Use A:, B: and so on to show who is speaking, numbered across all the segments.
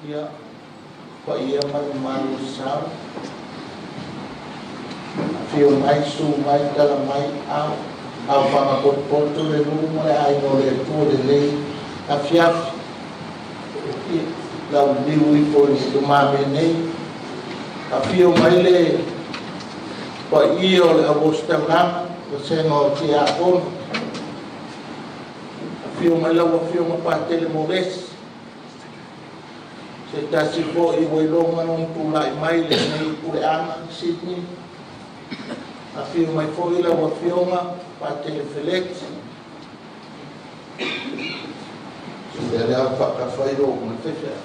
A: Ia, paia ma le mamalu o Sasae, afio mai, susu mai, tala mai au, aofaga potopoto le nuu ma le aiga o le Atua i lenei afiafi. Ia, lauliliu ifo i lumamea nei. Afio mai le paia o le au ositaulaga, vasega o Tiakono, afio mai lau Afioga Patele Moresi, se tasi foi ua iloga ona tulai mai i lenei puleaga i Sydney. Afio mai foi lau Afioga Patele Feleti, lea lea faatafai lou faifeau.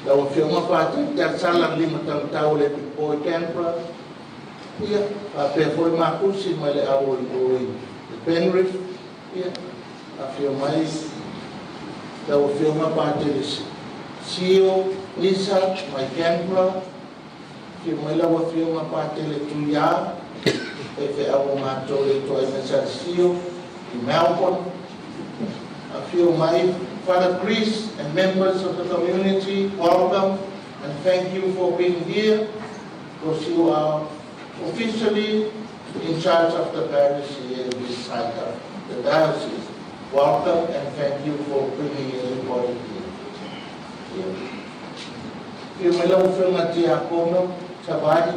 A: Lau Afioga Patele Talesala le lima taumatau o le Epikopo i Canberra, ia, faapea foi Makusi mai le au i le Penrith, ia, afio mai lau Afioga Patele Sio Lisa mai Canberra, afio mai lau Afioga Patele Tuia, faifeau o matou le Itoaina Salesio i Melbourne, afio mai Father Chris and members of the community, welcome and thank you for being here because you are officially in charge of the parish here in this side of the diocese. Welcome and thank you for bringing everybody here. Yeah. Afio mai lau Afioga Tiakono Savali,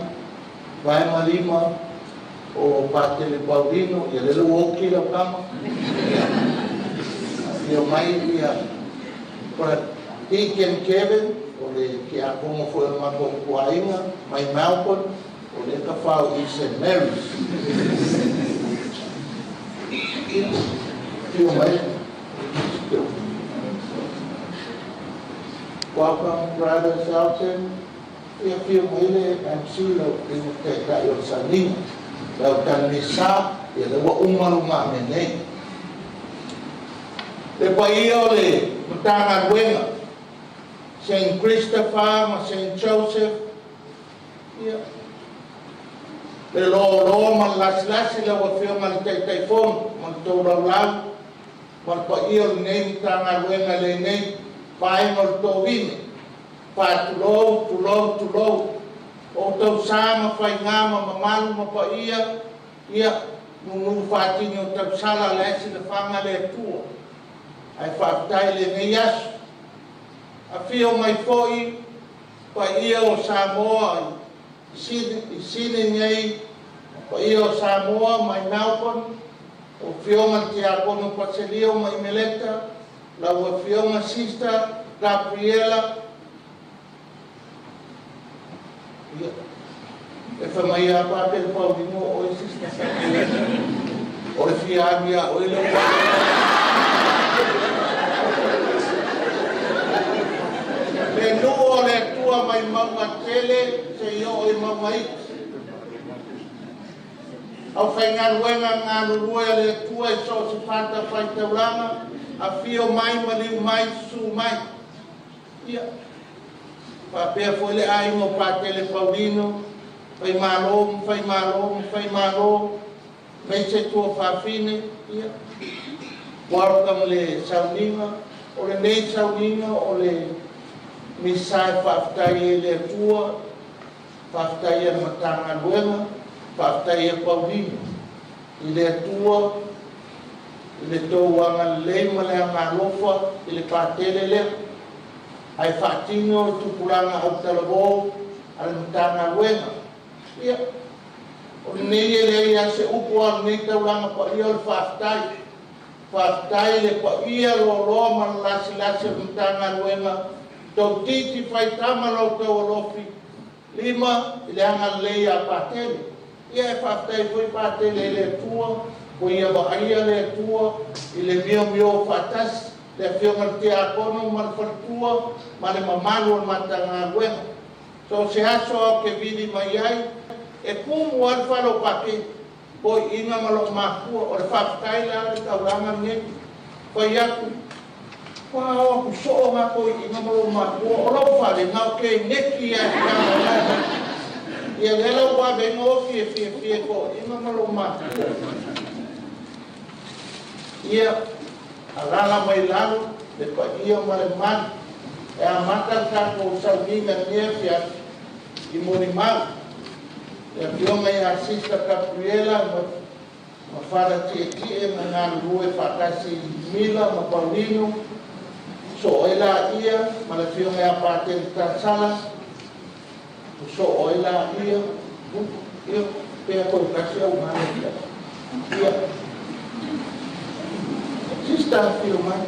A: Vae Malima o Patele Paulino, ia lele ua oki lau kama. Ia. Afio mai ia Deacon Kevin, o le Tiakono foi o le matou tuaiga, mai Melbourne, o le tafau i St. Mary's. Ia, afio mai. Welcome, Brother Shelton. Ia, afio mai le MC lau ina taitai o le sauniga. Lau tanimisa, ia le ua uma lumamea nei. Le paia o le Matagaluega, St. Christopher ma St. Joseph, ia, le loloa ma le lasilasi lau Afioga le Taitaifono ma le tou laulau. ma le paia o lenei Matagaluega i lenei vaega o le tovine. Faatulou, tulou, tulou. O outou sa ma faiga ma mamalu ma paia, ia, nunu faatini o tausala o la e silafaga le Atua. Ae faafetai i lenei aso. Afio mai foi paia o Samoa i Sini nei, paia o Samoa mai Melbourne, lau Afioga i le Tiakono Paselio ma Imeleta, lau Afioga Sister Gabriela, ia, e fai mai ia Patele Paulino o oe Sister Gabriela. O le fia alu ia oe lea ua Le nuu o le Atua mai mauga tele seia oo i mauga iti. Aufaigaluega galulue a le Atua i so o se fatafaitaulaga, afio mai, maliu mai, susu mai. Ia, faapea foi le aiga o Patele Paulino, Faimalo ma Faimalo ma Faimalo, aemaise tuafafine, ia, welcome le sauniga. O lenei sauniga o le misa e faafetai ai i le Atua, faafetai i le Matagaluega, faafetai ia Paulino i le Atua i le tou agalelei ma le agaalofa i le Patele lea, ae faatino le tupulaga autalavou a le Matagaluega. Ia, o lenei e leai lava se upu a o lenei taulaga paia o le faafetai. Faafetai i le paia loaloa ma le lasilasi o le Matagaluega, toeitiiti faitama lo outou alofi lima i le agalelei ia Patele. Ia e faafetai foi Patele i le Atua ua ia vaaia le Atua i le miomio faatasi le Afioga i le Tiakono ma le faletua ma le mamalu o le Matagaluega. So o se aso lava ou te vili mai ai, e tumu lava le fale o Patele, toeaiina ma loomatutua. O le faafetai la le taulaga lenei. Fai atu, faatoa o atu soo lava toeaiina ma loomatutua, o lou fale na o teineki lava e Ia lea la ua ave ai ona ofi e fiafia e toeaiina ma loomatutua. Ia, alaala mai lalo le paia ma le mamalu e amata le tatou sauniga i lenei afiafi i molimau. Le Afioga ia Sister Gabriela ma Father Tietie na galulue faatasi i Mila ma Paulino, sosoo ai laia ma le Afioga ia Patele Tasala, sosoo ai laia, ia, pea toe tasi au galo. Ia, Sister, afio mai.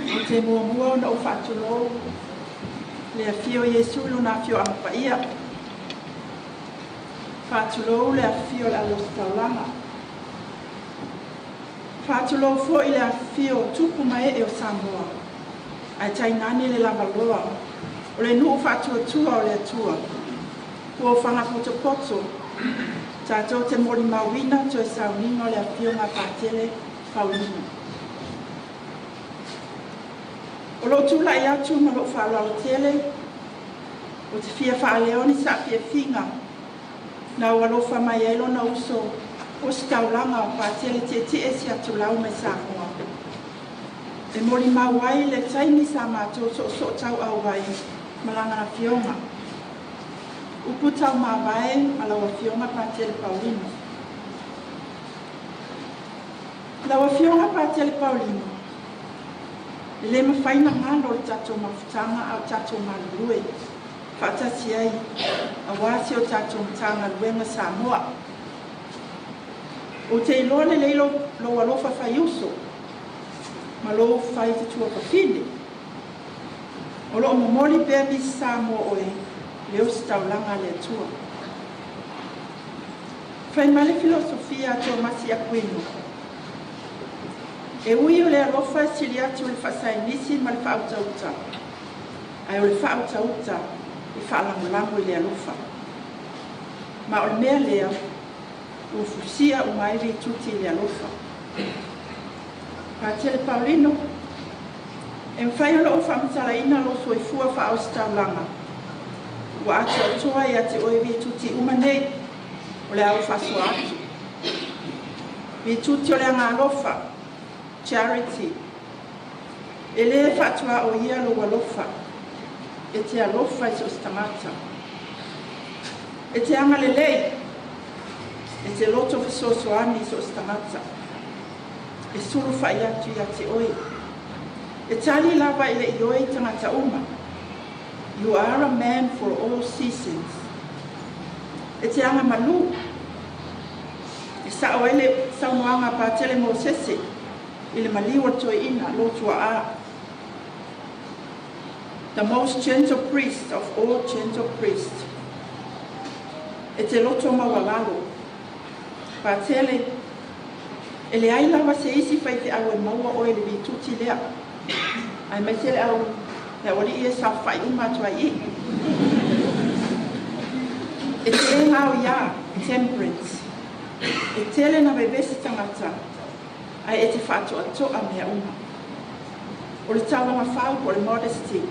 B: Ou te muamua ona ou faatulou le afio o Iesu i Lona afioaga paia. Faatulou le afifio o le au ositaulaga. Faatulou foi le afifio o tupu ma ee o Samoa, ae tainane le lavaloa o le nuu faatuatua o le Atua, ua ofaga potopoto tatou te molimauina toe sauniga o le Afioga a Patele Paulino. O lou tulai atu ma lou faaaloalo tele, ou te fia faaleo ni saafiafiga na ua alofa mai ai lona uso ositaulaga o Patele Tietie Siatulau mai Samoa, e molimau ai le taimi sa matou soosoo tauau ai ma lana afioga. Upu taumavae ma lau Afioga Patele Paulino. Lau Afioga Patele Paulino, e le mafai na galo le tatou mafutaga a o tatou galulue faatasi ai aua si o tatou Matagaluega Samoa. Ou te iloa lelei lou alofa faiuso ma lou faitutuafafine. O lo o momoli pea Miss Samoa oe le ositaulaga a le Atua. Fai mai le filosofia a Tomasi Akuino, E ui o le alofa e sili atu i le faasainisi ma le faautauta, ae o le faautauta e faalagolago i le alofa. Ma o le mea lea. Ua fusia uma ai Vituti i le alofa. Patele Paulino, e mafai ona ou faamatalaina lou soifua faaositaulaga ua atoatoa ia te oe Vituti uma nei o le a ou faasoa atu. Vituti o le agaalofa, charity. E lē faatuaoia lou alofa, e te alofa i so o se tagata. E te agalelei, e te loto fesoasoani i so o se tagata. E sulufai atu ia te oe. E tali lava i le ioe i tagata uma. You are a man for all seasons. E te agamalu. E sao ai le saunoaga a Patele Mosese i le maliu o le toeaina, lo tuaa. The most gentle priest of all gentle priests. E te loto maualalo. Patele, e leai lava se isi faifeau e maua oe i le vituti lea. Aemaise le au le aualii e saofai uma atu ai i i. E te le gaoiā, temperance. E tele na vevesi tagata, ae e te faatoatoa mea uma. O le tauagafau po o le modesty.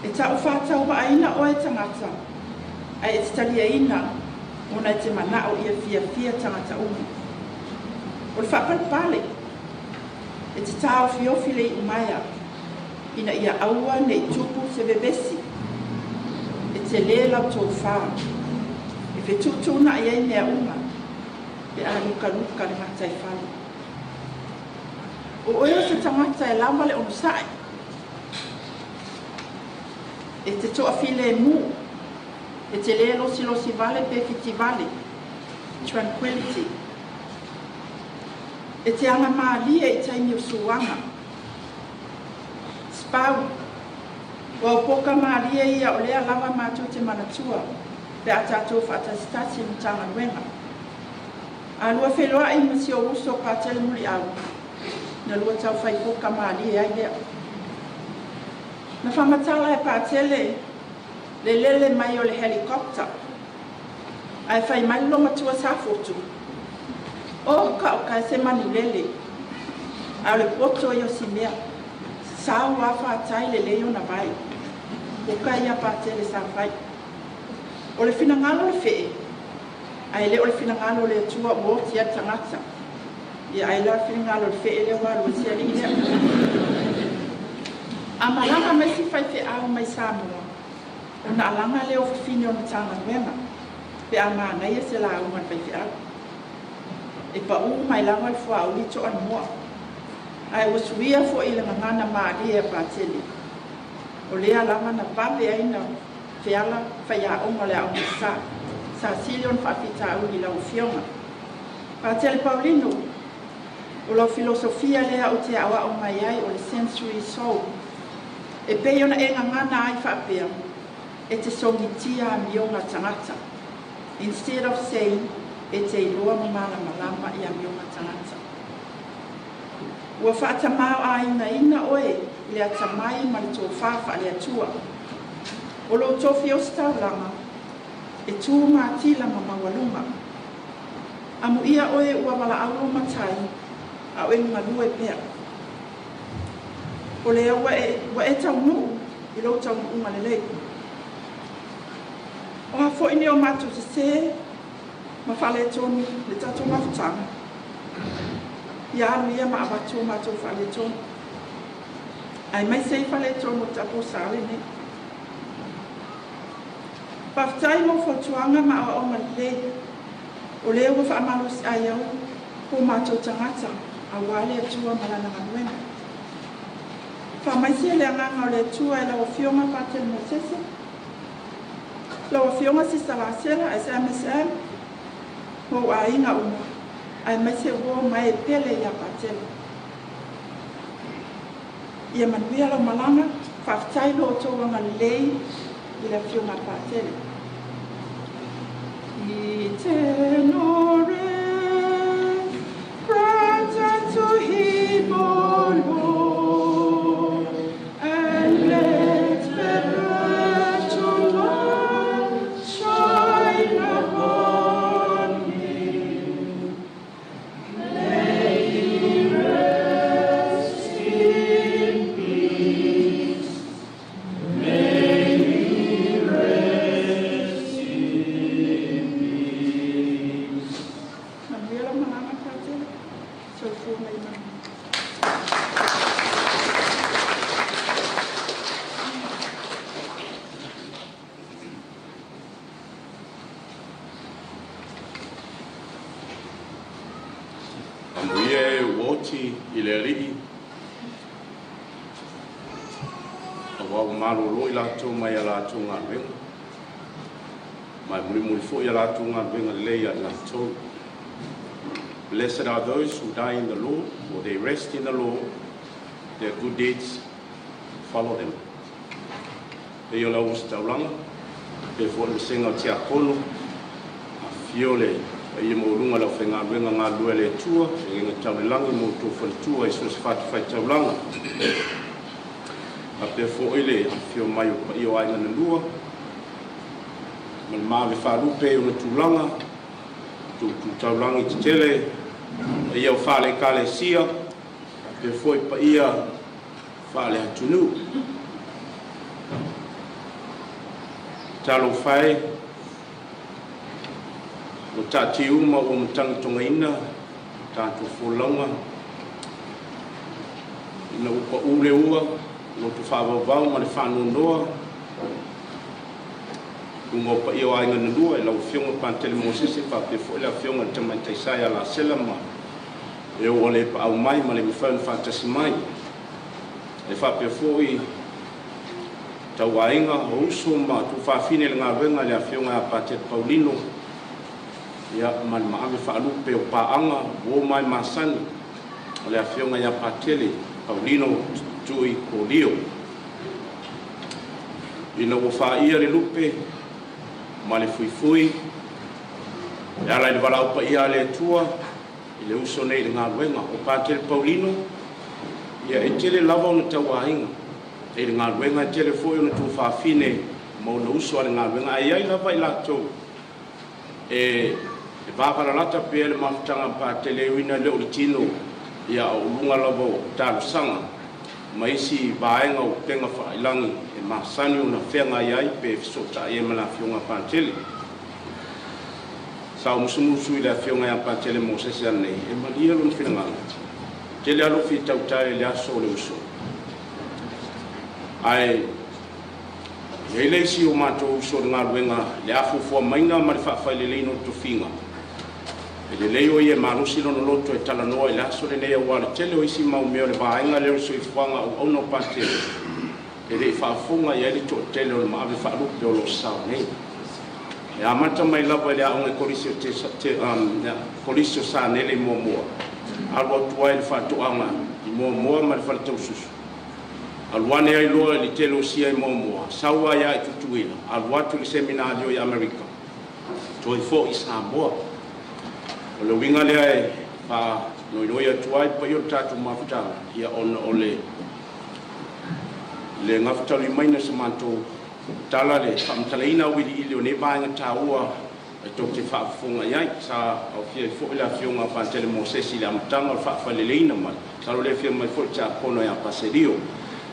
B: E tau faatauvaaina oe e tagata, ae e te taliaina ona e te manao ia fiafia tagata uma. O le faapalepale, e te taofiofi le iumaea ina ia aua ne i tupu se vevesi. E telē lau tofa, e fetuutuunai ai mea uma pe a lukaluka le gataifale. O oe o se tagata e lava le onosai, e te toafilemu, e te lē losilosi vale pe fitivale, tranquility. E te agamalie i taimi o suaga. Spau, o au poka malie ia o lea lava matou te manatua pe a tatou faatasitasi i le Matagaluega. A lua feiloai ma si ou uso Patele Muliau, na lua taufai poka malie ai lea. Na faamatala e Patele le lele mai o le helicopter, ae fai mai le loomatua Safotu, Oka oka e se manu lele, a o le poto ia o si mea, sau lava fatai lelei ona vae. Oka ia Patele sa fai. O le finagalo o le fee, ae le o le finagalo o le Atua ua oti ai le tagata. Ia ai la o le finagalo o le fee lea ua alu ai si alii lea. A malaga mai si faifeau mai Samoa, ona alaga lea o fafine o le Matagaluega pe a manaia se lauga a le faifeau. E paū mai lava le fuaui toanumoa. Ae ua suia foi i le gagana malie a Patele. O lea lava na vave ai na feala faiaoga o le Aoga Sa. Sa sili ona faafitauli i lau Afioga. Patele Paulino, o lau filosofia lea ou te aoao mai ai o le sensory soul. E pei ona e gagana ai faapea, e te sogitia amioga tagata. Instead of saying, e te iloa ma malamalama i amioga tagata. Ua faatamaoaigaina oe i le atamai ma le tofa faale-Atua. O lou tofi ositaulaga, e tu matila ma maualuga. Amuia oe ua valaau lou matai, a o e galue pea. O lea ua e, ua e taunuu i lou taunuuga lelei. O a foi ni o matou sesē ma faaletonu i le tatou mafutaga, ia alu ia ma avatu o matou faaletonu, aemaise ai faaletonu o le tapuasa lenei. Faafetai mo fautuaga ma aoaoga lelei, o lea ua faamalosiai au ko matou tagata aua le Atua ma Lana galuega. Faamaise le agaga o le Atua e lau Afioga Patele Mosese, lau Afioga Sisa Lasela SMSM, ma ou aiga uma, aemaise uo ma e pele iā Patele. Ia manuia lau malaga, faafetai lo outou agalelei i le Afioga a Patele. Eternal rest, grant unto him, O Lord, and let perpetual light shine upon him. Manuia lau malaga Patele. Soifua ma ia manuia.
C: Amuia e ua oti i le Alii, auā ua malōlō i latou mai a latou galuega, ma e mulimuli foi a latou galuega lelei ia i latou. Blessed are those who die in the Lord, for they rest in the Lord, their good deeds follow them. E o le ositaulaga pe foi le vasega o tiakono, afifio le paia maualuga o le aufaigaluega galulue a le Atua, feagaiga tau i le lagi ma outou faletua i so o se fatafaitaulaga. Faapea foi le afifio mai o paia o aiga na lua, ma le maave faalupe i ona tulaga, tu taulagi tetele, paia o faale ekalesia, faapea foi paia faale atunuu. Talofa e, ua taatiuma ua matagitogaina tatou folauga ina ua paū le ua, loto faavauvau ma le faanoanoa i luga o paia o aiga na lua i lau Afioga Patele Mosese faapea foi le Afioga i le Tamaitai Sa ia Lasela ma e ua le paau mai ma le mafai ona faatasi mai. E faapea foi tauaiga o uso ma tuafafine i le galuega i le Afioga ia Patele Paulino, ia ma le maave faalupe o paaga uo ma e masani o le Afioga ia Patele Paulino Tui Kolio. Ina ua faia le lupe ma le fuifui e ala i le valaau paia a le Atua i le uso nei i le galuega o Patele Paulino, ia e tele lava ona tauaiga i le galuega, e tele foi ona tuafafine ma ona uso a le galuega, ae i ai lava i latou e vavalalata pea le mafutaga a Patele, e ui ina le o le tino, ia a o luga lava o talosaga ma isi vaega o upega faailagi e masani ona feagai ai pe fesootai ai ma le Afioga a Patele. Sa ou musumusu i le Afioga ia Patele Mosese ananei e malie lona finagalo. Tele lava lou fia tautai i le aso o le uso, ae i ai le isi o matou uso i le galuega i le afuafua maiga ma le faafaileleina o tofiga. E lelei o ia e malosi lona loto e talanoa i le aso lenei, aua o le tele o isi mau mea o le vaega lea o le soifuaga auauna o Patele e le i faafofoga i ai le toatele o le maave faalupe o lo o sao nei. E amata mai lava i le aoga i Kolisi o Sanele i Moamoa, alu atu ai i le faatoaga i Moamoa ma le faletaususu, alu ane ai loa i le telosia i Moamoa, sau ai lava i Tutuila, alu atu i le seminario i Amerika, toe foi i Samoa. O le uiga lea e faanoinoi atu ai paia o le tatou mafutaga, ia ona o le le gafataulimaina o se matou tala le faamatalaina auiliili o nei vaega taua e tou te faafofoga i ai. Sa aofia ai foi le Afioga a Patele Mosese i le amataga o le faafaileleina mai, masalo o lea e afio mai foi le Tiakono ia Paselio.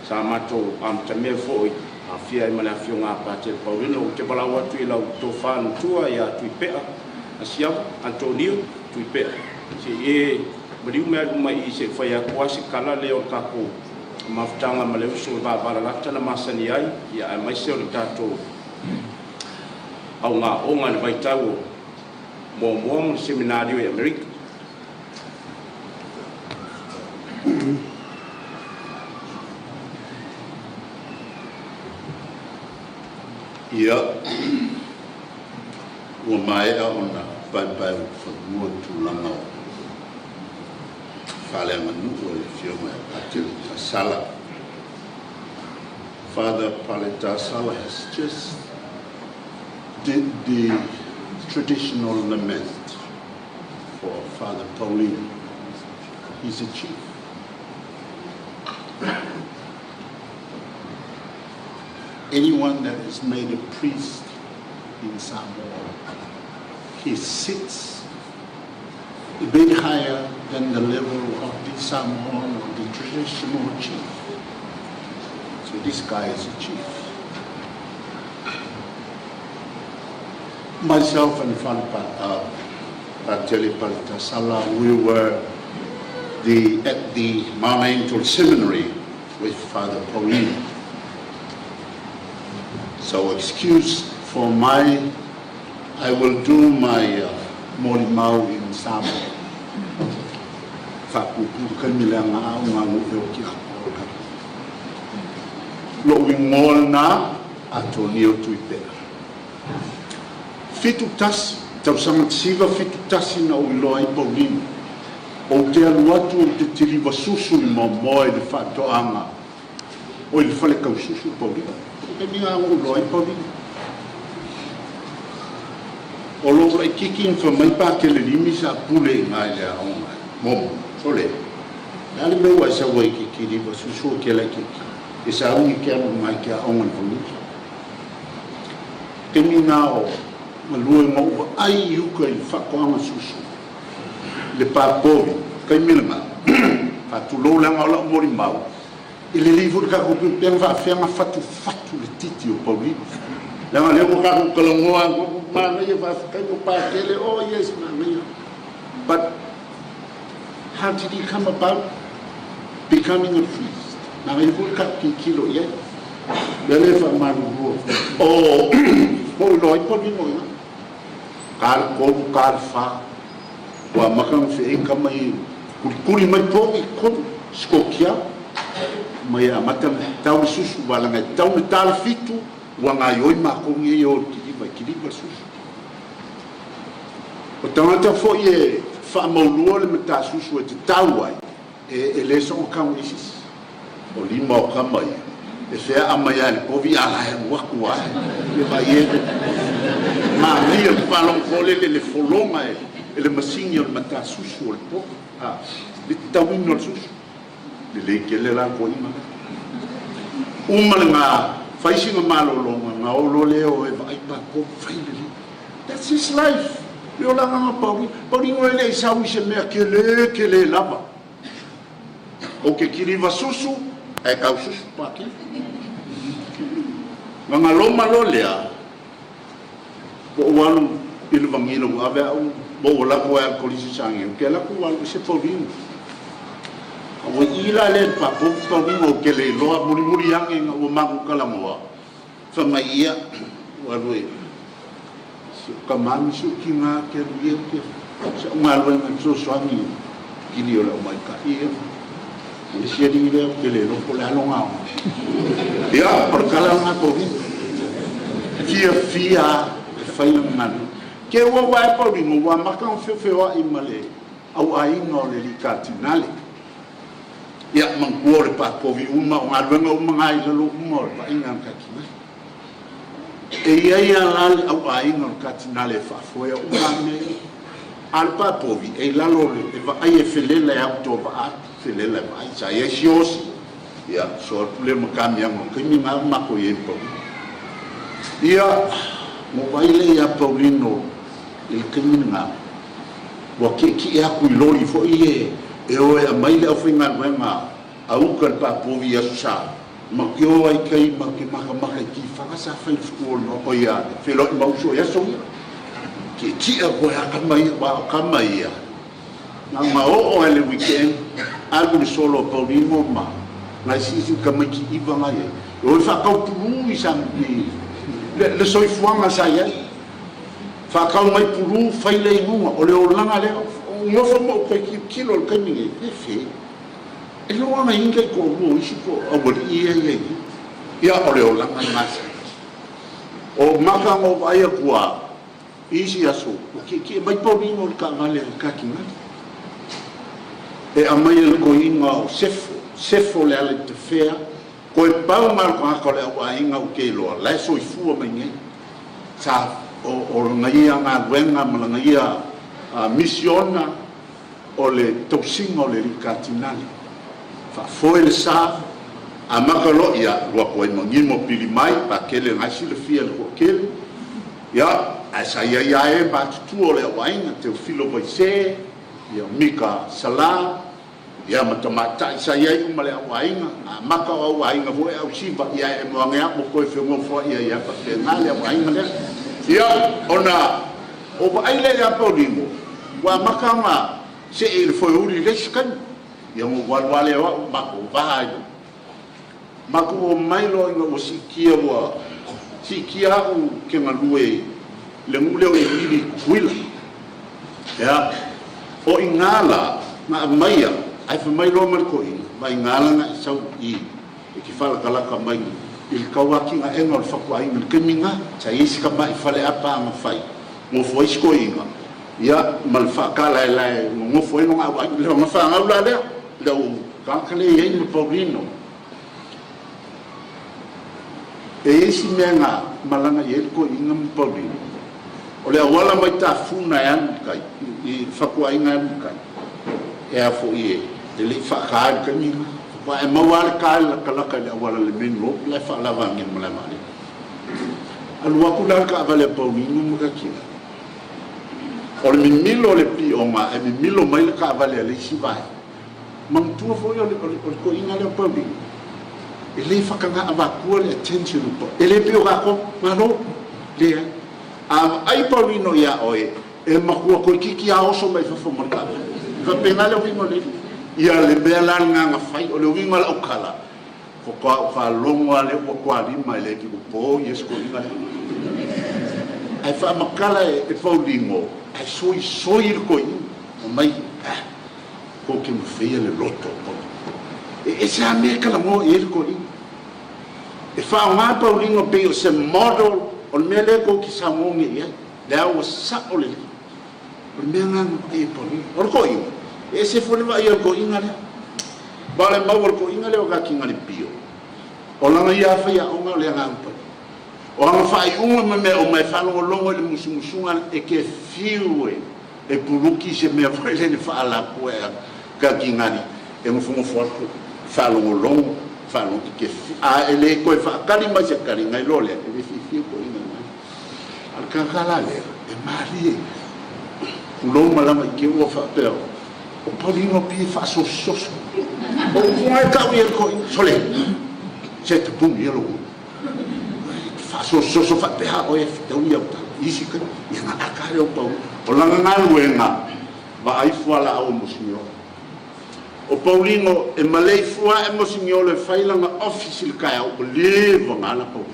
C: Sa matou amatamea foi, aofia ai ma le Afioga a Patele Paulino. Ou te valaau atu i lau tofa matua ia Tuipea Asiava Antonio Tuipea, se i e maliu mai i luma i i se i fai atu lava se tala lea o le tatou mafutaga ma le uso i vavalalata na masani ai, ia aemaise o le tatou augaoga i le vaitau o Moamoa ma le seminario i Amerika.
A: Ia, ua maea ona paepaeulufanua tulaga o faaleaganuu a le Afioga ia Patele Tasala. Father Pale Tasala has just did the traditional lament for Father Paulino. He's a chief. Anyone that is made a priest in Samoa, he sits a bit higher than the level of the Samoan or the traditional chief. So this guy is a chief. Myself and Father
D: Patele Paletasala, we were at the Mount Angel Seminary with Father Paulino. So excuse for my, I will do my molimau in Samoa. Faapuupuu taimi leaga aoga o e o ki a Lou igoa lena Atonio Tuipea. 71, tausaga 1971 na ou iloa ai Paulino. Ou te alu atu ou te kiliva susu i Moamoa i le faatoaga o i le fale taususu Paulino. O taimi lena na ou iloa ai Paulino. O lou laititi na fai mai Patele sa pule i ina i le aoga. Momo, sole. Le a le mea ua e sau ai e te kiliva susu e te laititi. E sauni e te alu i ina i te aoga i le Vanuatu. Taimi na o galuega ou vaai i uka i le faatoaga susu i le papovi, taimi lena, faatulou leaga o lau molimau, e lelei foi le tatou pega faafefea ona fatufatu le titi o Paulino. Leaga lea ua tatou talanoa, manaia, faafetai mo Patele, oh yes, manaia. But how did he come about becoming a priest? Manaia foi le tatou tilotilo i ai. Lea le faamalulua. O mo iloa ai Paulino ina. Ta le 3, ta le 4. Ua amata ona feei tama i kulikuli mai povi tolu, Skokia, mai amata na tau le susu, walaga e tau le ta le 7, ua gaioi makou nei o le kiliva, e kiliva le susu. O tagata foi e faamaulua le matasusu e te tau ai, e le soona tau i sisi. O lima o kama ia, e fea mai ai le povi a la e alu atu ai. E vai e manaia le faalogo le le fologa e le masini o le matasusu o le povi. Le tauina o le susu. Le lei tele la ko ima. Uma le ngā whaisinga malolonga, ngā olo leo e vaai pa po whai le li. That's his life. Le olaga nga Paulino. Paulino e le i sau i se mea ke le, ke le lava. O ke kiliva susu, e kau susu pa ke. Nga nga loma lo lea, po o alu i le vangila ua ave au, mo ua lako e alkolisi sangi, o ke lako ua alu i se Paulino. A ua i la le pa po Paulino o ke le iloa, muli muli ange nga ua maku kalamoa. Fa mai ia, ua alu e si o ka mami si o ki ngā ke alu ia ke sa o ngā luenga fesoasoani kili o le au mai ka ia. O le sia li lea o ke le loko le alo ngā o. Ia, o le kala ngā Paulino. Fia fia e whai na nganu. Ke ua wae Paulino, ua maka o whio i ma le au ainga o le li katinale. Ia, mangkua o le papovi uma, o ngā luenga uma ngā i lalo uma o le vainga ang katinale. E ia ia la le au ainga o le katinale e faafoea uma mea. A le papovi, e i lalo le, e vaai e felela e au tō vaa, felela e vaai, sa ia si osi. Ia, so atu le makamianga o kaimi ngā mako i e Paulino. Ia, mo vai le ia Paulino i le kaimi ngā. Ua ke ki e aku i lori fo i e, e oe a mai le au whainga luenga a uka le papovi i aso sa. Ma ke o ai kai ma ke maka maka i ki whakasa whai fuku o no o ia, whelo i mauso i aso ia. Ke tia koe a kama ia, wa o kama ia. Ngā ngā o o ele weekend, alu le solo o Paulino ma ngai sisi ka mai ki iwa ngai e. O i whakau pulu i sa i le soifuaga sa i ai. Whakau mai pulu whai le inunga, o le olanga lea, o ngofo mo koe ki kilo le kaimi nge, e whe. E loa nga inga i ko lua isi ko awali ia ia ia. Ia o le olanga ngā sa. O maka ngō vai a kua, isi aso, o ki ki mai Paulino le ka vale le ka ki ngai. E amai e le koinga o sefo, sefo le ala i te whea, koe pau ngā le kohaka o le au ainga o ke loa, lae soifua mai nei. Sa o langa ia ngā luenga ma langa ia misiona o le tausinga o le likatinale. Faafoe le sa, a maka lo ia, lua koe mangimo pili mai, pa kele ngai sila fia le kua kele. Ia, ae sa ia ia e ma tutua o le au ainga, Teofilo Vaise, ia Mika Sala, ia matamatai sa ia i uma le au ainga, a maka o au ainga fo e au siva, ia e moange a mo koe whengo ia ia pa whenga le au ainga lea. Ia, ona, o vaai le ia Paulino, Ua amata ona see i le foeuli i le isi taimi. Ia ona ou alu lava lea o au, matou va ai loa. Matou omai loa ina ua siitia, ua siitia au ou te galue i le nuu lea o Ivili i Tutuila. Ia, o i ina la na aumai au, ae fai mai loa ma le toeaina, vaai ina la na e sau i i e te faalatalata mai i le tauatinaega o le fatuaiga i le taimi lena. Sa i ai si tamai faleapa na fai, nofo ai si toeaina, ia, ma le faatalaelae nonofo ai lona auaiga. Lona fanau la lea, le au tagata lea e i ai ma Paulino. E i ai si mea na malaga i ai le toeaina ma Paulino, o le auala mai Tafuna e alu i tai, i le fatuaiga e alu i tai, e a foi e le i faata i le taimi lena. Faatoa e maua lava le ta e latalata i le auala i le main road la e faalava ane i le malae vaalele. Alu atu la le taavale a Paulino ma Katina, o le mimilo o le pioga ae mimilo mai le taavale a le isi vaega. Manatua foi o le toeaina lea o Paulino, e le faataga avatua le attention o Paulino. E le pei o tatou, malo, leai. A vaai Paulino ia oe, e matua toeitiiti lava oso mai fafo ma le taavale. E faapena le uiga o le Ia le mea la lena na fai, o le uiga o lau tala, faatoa ou faalogo lava lea ua toalima e le po si toeaina lea. Ae faamatala e Paulino, ae soisoi le toeaina, fai mai, ah, Tou te mafeia le loto o Paulino. E ese lava mea e talanoa i ai le toeaina. E faaaoga Paulino pei o se model o le mea lea tou te saunoa nei i ai. Lea ua sao lelei. O le mea lena na vaai ai Paulino. O le toeaina, e ese foi le vaai a le toeaina lea. Aua o le mau a le toeaina lea o Gakigalipio, o lana ia lava faiaoga o le Agaga Paia. O ana faaiuga ma mea uma e faalogologo i le musumusuga e te fiu e E puluki se mea foi lele faalapua e Kakingali e nofonofo atu faalogologo faalogo i te a e le toe faatali mai se tali na iloa lea e le fiafia toeaina lena. A o le tagata la lea e malie tulou ma lava i te ua faapea o Paulino pei e faasososo. O upu na e tau i ai le toeaina, sole se tapuni ia lou Faasososo faapea oe e fetaui au tala i isi taimi. Ia na aka lea o Paulino. O lana galuega, vaai fualaau a Mosignolo. O Paulino e maleifua ae Mosignolo e fai lana office i le taeao, ua leva ona ala Paulino.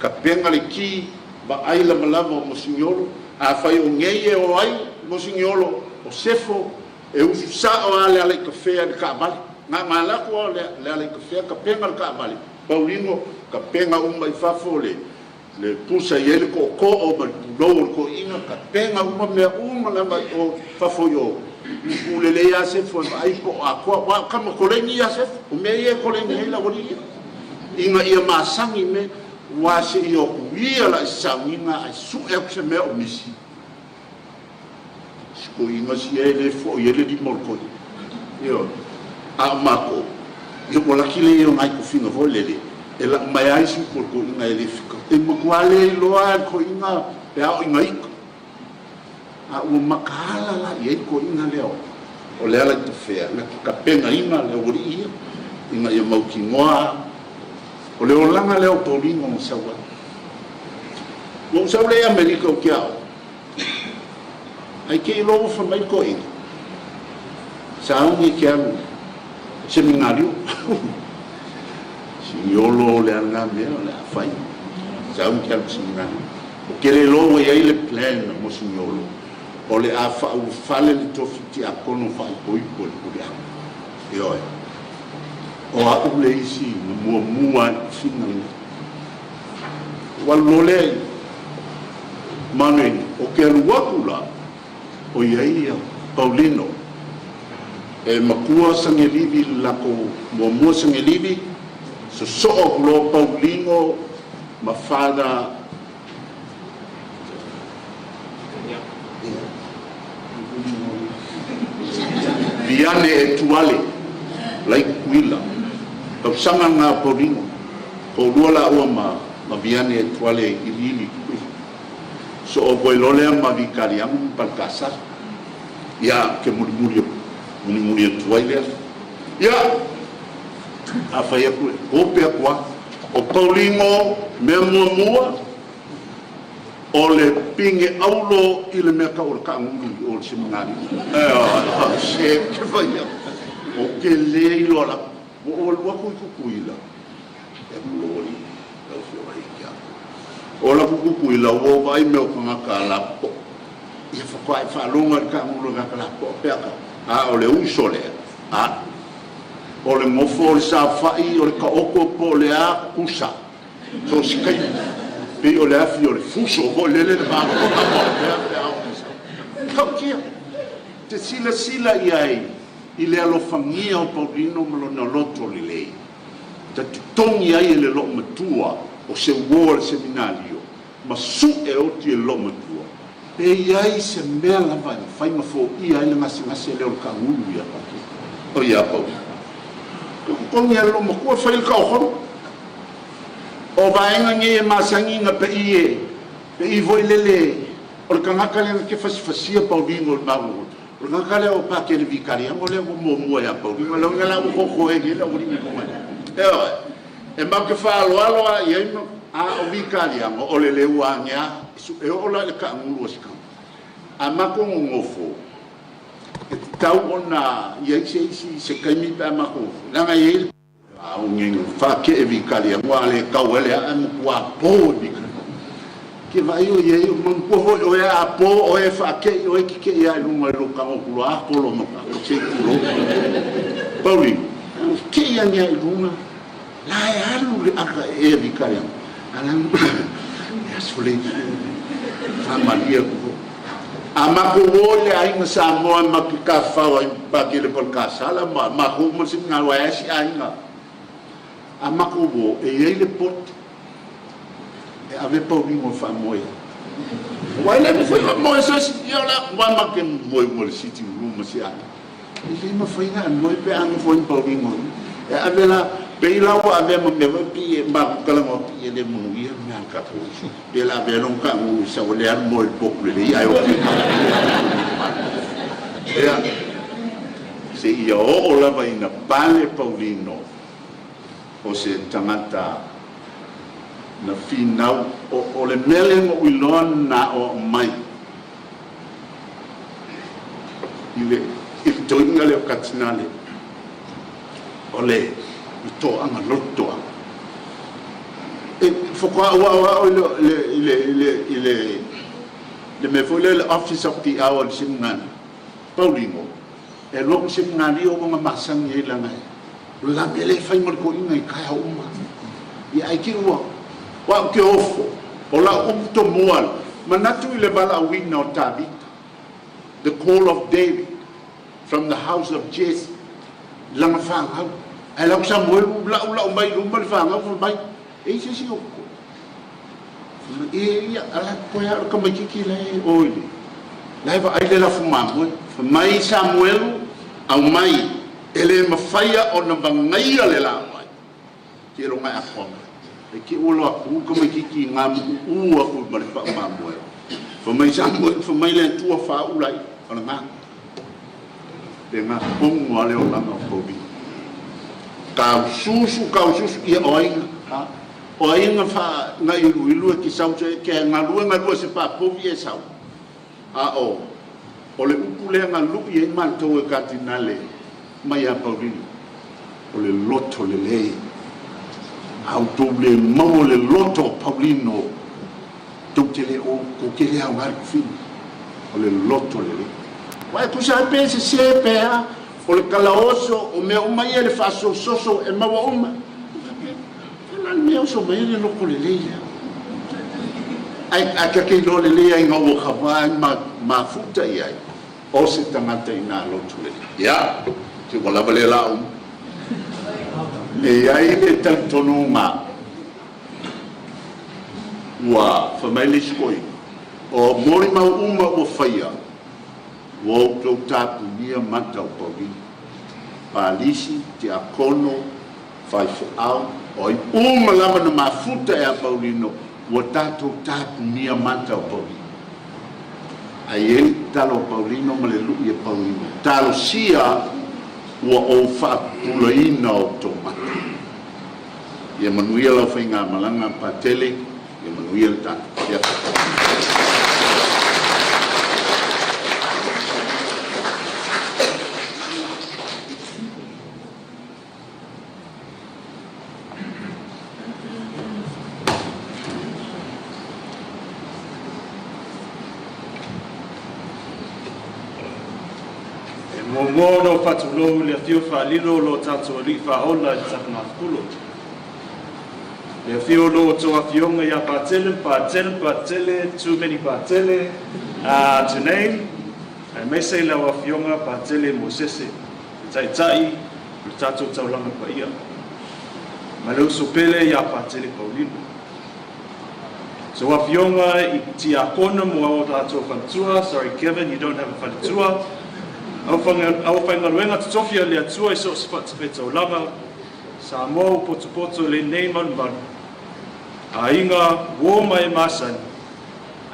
D: Tapena le ki, vaai lavalava o Mosignolo. Afai o nei e o ai Mosignolo, o Sefo, e usu sao lava le ala i kafea i le taavale. Na ma alu atu lava le ala i kafea, tapena le taavale. Paulino, tapena uma i fafo le le pusa e i ai le tootoo ma le pulou o le toeaina, tapena uma mea uma lava i o fafo i o. Upu lelei lava Sefo e vaai po o atoa, aua o tama koleni ia Sefo, o mea ia e koleni ai le aualii ia, ina ia masani mea, aua se i o atu ia la i se sauniga ae sue atu se mea o misi. Si toeaina sia e le foi ai le lima o le toeaina. Ioe. A o matou, ia ua laki le ia o nai tofiga foi lele, e lau mai lava isi upu a le toeaina e le fika. E matua le iloa lava e le toeaina pe a oo ina ita. A ua makaala la i ai le toeaina lea o Lealaitafea na te tapenaina le aualii ia ina ia mautinoa o le olaga lea o Paulino na sau ai. Ua ou sau lea i Amerika ou te aoga. Ae te i loa ua fai mai le toeaina, Sauni e te alu i seminario. Siniolo le a lena mea o le a fai. Sauni e te alu i seminario. Ou te le iloa ua i ai le plan a Mosiniolo o le a faaulufale le tofi tiakono faaipoipo i le puleaga. Ioe. O au le isi na muamua i le tofiga lenei. Ua alu loa lea i Manoeli, o ke alu aku la, o iai ia Paulino e matua Sagelivi i le latou muamua Sagelivi, sosoo aku loa Paulino ma Father Viane Etuale Laituila, tausaga lena o Paulino. Toalua laua ma ma Viane Etuale i Iliili i Tutuila. Soo koe loa lea ma Vitaliano ma Palikasala. Ia, ke mulimuli mulimuli atu ai lea. Ia, a fai atu e ope atu lava. O Paulino mea muamua, O le pige aulo i le mea tau o le taagulu i o i le Seminari. Ioe, se ou te fai atu, ou te le iloa lava. Ua ou alu atu i Tutuila, e alu alii, lau Afioga ia te au. O alu atu i Tutuila, ua ou vaai i mea o tagata lapopoa. Ia faatoa e faalogo lava i le taagulu a le tagata lapopoa pe a tau. A o le uso lea, a o le nofo o le saofai, o le taoto po o le a, tusa. So o se taimi, pei o le afi o le fuso foi lele le vagomagama o mea pe a oo ina sau. E matautia te silasila i ai i le alofagia o Paulino ma lona loto lelei, ta totogi ai e le loomatua o se uo a le seminalio ma su'e oti e le loomatua pe i ai se mea lava e mafai ma foia ai le gasegase lea o le taagulu ia Paulino, ia Paulino. Toe totogi e le loomatua e fai le taotoga. O vaega nei e masani na pei e pei foi lele o le tagata lea na te fasifasia Paulino i le malu o le tagata lea o Patele Vitaliano lea ua muamua ia Paulino lea la ua totoe nei le aualii i luga ioe e matou te faaaloalo lava i ai ma a o Vitaliano o le le ua ane a e oo la i le taagulu a si tama a matou nonofo e tatau ona i ai se isi se taimi pe a matou leaga e i ai le Aoga faakee Vitaliano a le tau ai le aa e matua po e Vitaliano. Ke vaai o i ai, manatua foi oe a po oe e faakei oe e kekee a i luga i lou tago atu loa a tolo ma ka se i tulou. Paulino, kekee ane a i luga, la e alu le aka e a Vitaliano. A la e aso le faamalie atu foi. A matou o i le aiga Samoa e matou te tafafao ai ma Pakele Palekasala ma matou uma le Seminari aua e ai si aiga. A matou o, e i ai le poto e ave Paulino e faamoe ai. Aua e le mafai ona moe se isi, ia o le a, aua matou te moe uma i le sitting room ma si aiga. E le mafai ona e moe pe a nofo ai ma Paulino i i. E ave la, pei la ua avea ma mea foi pei e matou talanoa pei e le manuia le mea a le tatou uso. Pe la avea lona taagulu i sau e alu moe i le potu lelei ae ofi i Ia, seia oo lava ina pale Paulino o se tagata na finau, o le mea lea na ou iloa na aoao mai i le i le toeaina lea o Katinale, o le toaga, lotu toaga. E faatoa ou aoao i le i le i le i le le mea foi lea le Office of the Hour i le Seminari, Paulino, e alu atu i le Seminari o ona masani ai leaga e o le la mea lea e fai ma le toeaina i taeao uma. Ia ae te i ua aua ou te ofo, o lau upu tomua, manatu i le valaauina o Tavita, the call of David from the house of Jesse, lana fanau. Ae lau Samuelu la'ula'u mai i luma le fanau fai mai, E i ai se isi o koe? Fai mai, E ia, a la koe a o le tamaitiiti la e o i le, la e vaai le lafu mamoe. Fai mai Samuelu, Aumai, e le mafaia ona vagaia le laumai. Seiloga e atoa mai. Ae te i ua loa atu tamaitiiti i gamuuu atu ma le pau mamoe. Fai mai Samuelu, fai mai le Atua faaula i o le ga. Le ga tonu lava le olaga o Paulino. Taususu, taususu, ia o ai na, o ai na fa, na iluilu e te sau se, ke galue galue se paa povi e sau. A o, o le upu lea na lu'i ai matou e Katinale mai ia Paulino, o le loto lelei. A outou le maua le loto o Paulino, tou te le o, tou te le aoga i le kofini. O le loto lelei. Aua e tusa ai pe sese pe a, o le talaoso, o mea uma ia i le faasososo e maua uma. O le a le mea e oso mai ai le loto lelei lea? Ae ae ta te iloa lelei ai ina ua kava ai ma mafuta i ai, o se tagata ina loto lelei. Ia, se ua lava lea la uma. E i ai le talitonuga ua fai mai le isi toeaina, o molimau uma ua faia, ua outou tapunia mata o Paulino, Palisi, Tiakono, faifeau, o ai uma lava na mafuta ia Paulino, ua tatou tapunia mata o Paulino. Ae i ai le tatalo a Paulino ma le lu'i a Paulino, Talosia ua ou faapupulaina outou mata. Ia manuia lau faigamalaga, Patele, ia manuia le tatou. Ia.
E: Muamua ona ou faatulou i le afio faalilo o lo tatou Alii Faaola i le Tapanakulu. Le afio o lo outou afioga ia Patele, Patele, Patele, too many Patele to name, aemaise lau afioga Patele Mosese, le Taitai o le tatou taulaga paia, ma le uso pele ia Patele Paulino. So afioga i tiakona mo o latou faletua, sorry Kevin, you don't have a faletua, aufaigaluega totofi a le Atua i so o se fatafaitaulaga, Samoa ua potopoto lenei malumalu, aiga uo ma e masani,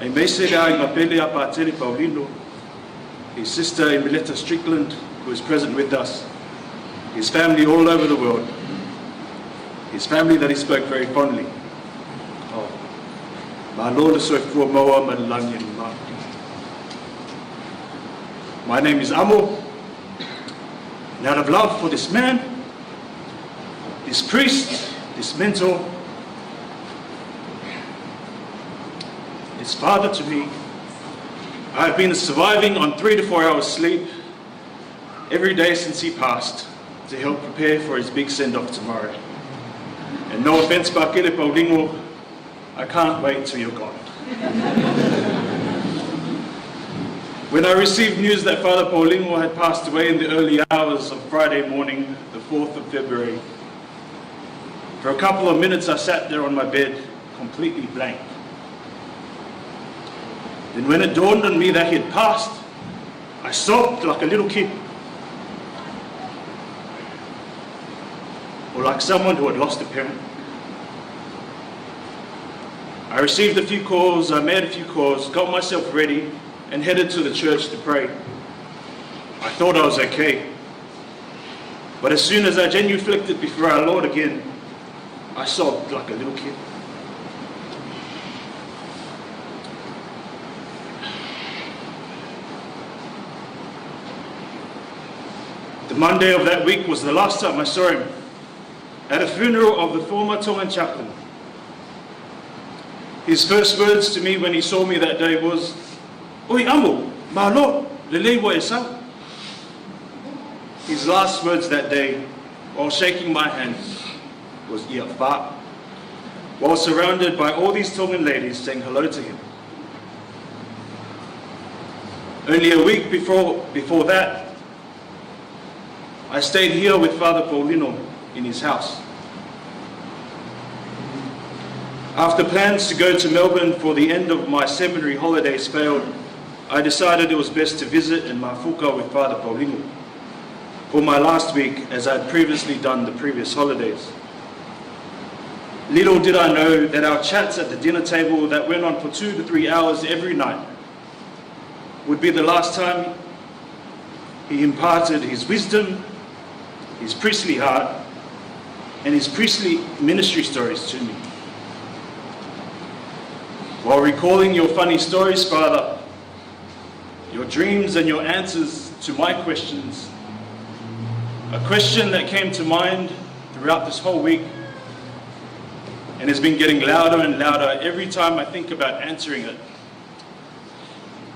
E: aemaise le aiga pele a Patele Paulino, his sister Emiletta Strickland, who is present with us, his family all over the world, his family that he spoke very fondly of. Malo le soifua maua ma le lagi e mama. My name is Amo, and out of love for this man, this priest, this mentor, this father to me, I have been surviving on 3 to 4 hours sleep every day since he passed to help prepare for his big send-off tomorrow. And no offense, Pakele Paulingo, I can't wait till you're gone. When I received news that Father Paulingo had passed away in the early hours of Friday morning, the 4th of February, for a couple of minutes I sat there on my bed, completely blank. Then when it dawned on me that he had passed, I sobbed like a little kid. Or like someone who had lost a parent. I received a few calls, I made a few calls, got myself ready, and headed to the church to pray. I thought I was okay. But as soon as I genuflected before our Lord again, I sobbed like a little kid. The Monday of that week was the last time I saw him, at a funeral of the former Tongan chaplain. His first words to me when he saw me that day was, Oi amo, malo, lelei wa e sau. His last words that day, while shaking my hand, was ia fa, while surrounded by all these Tongan ladies saying hello to him. Only a week before that, I stayed here with Father Paulino in his house. After plans to go to Melbourne for the end of my seminary holidays failed, I decided it was best to visit in Mafuka with Father Paulino for my last week, as I had previously done the previous holidays. Little did I know that our chats at the dinner table that went on for 2 to 3 hours every night would be the last time he imparted his wisdom, his priestly heart, and his priestly ministry stories to me. While recalling your funny stories, Father, your dreams and your answers to my questions, a question that came to mind throughout this whole week and has been getting louder and louder every time I think about answering it.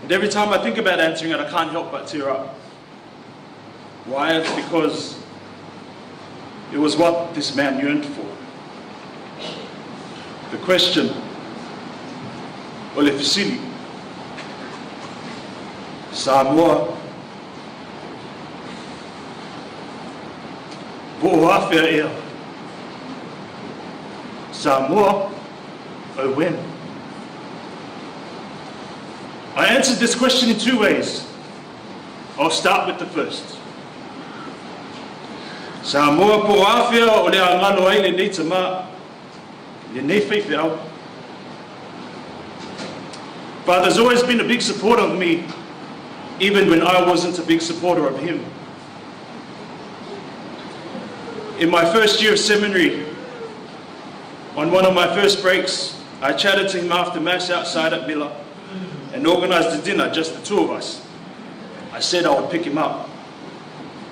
E: And every time I think about answering it, I can't help but tear up. Why? It's because it was what this man yearned for. The question, o le fesili, Samoa, po o afea ea? Samoa, o when? I answered this question in two ways. I'll start with the first. Samoa po o afea o le a ngalo ai lenei tama, lenei faifeau. Father's always been a big supporter of me, even when I wasn't a big supporter of him. In my first year of seminary, on one of my first breaks, I chatted to him after Mass outside at Miller and organised a dinner, just the two of us. I said I would pick him up.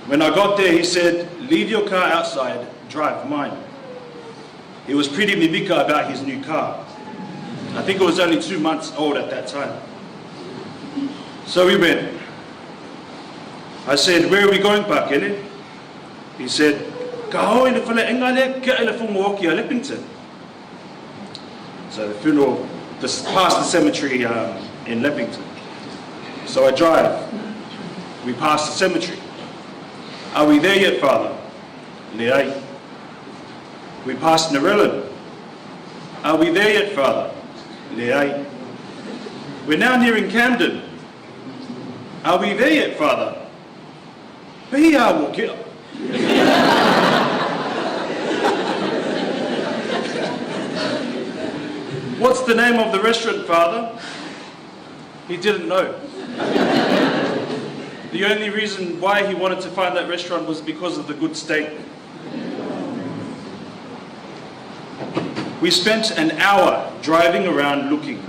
E: When I got there, he said, leave your car outside, drive mine. He was pretty mimika about his new car. I think it was only 2 months old at that time. So we went. I said, Where are we going, Pakele? He said, Ka o i le faleaiga lea ke'a i le fogo oki a Leppington. So the funeral, just past the cemetery in Leppington. So I drive. We pass the cemetery. Are we there yet, Father? Leai. We pass Narellan. Are we there yet, Father? Leai. We're now nearing Camden. Are we there yet, Father? Pehia ua kea. What's the name of the restaurant, Father? He didn't know. The only reason why he wanted to find that restaurant was because of the good steak. We spent an hour driving around looking.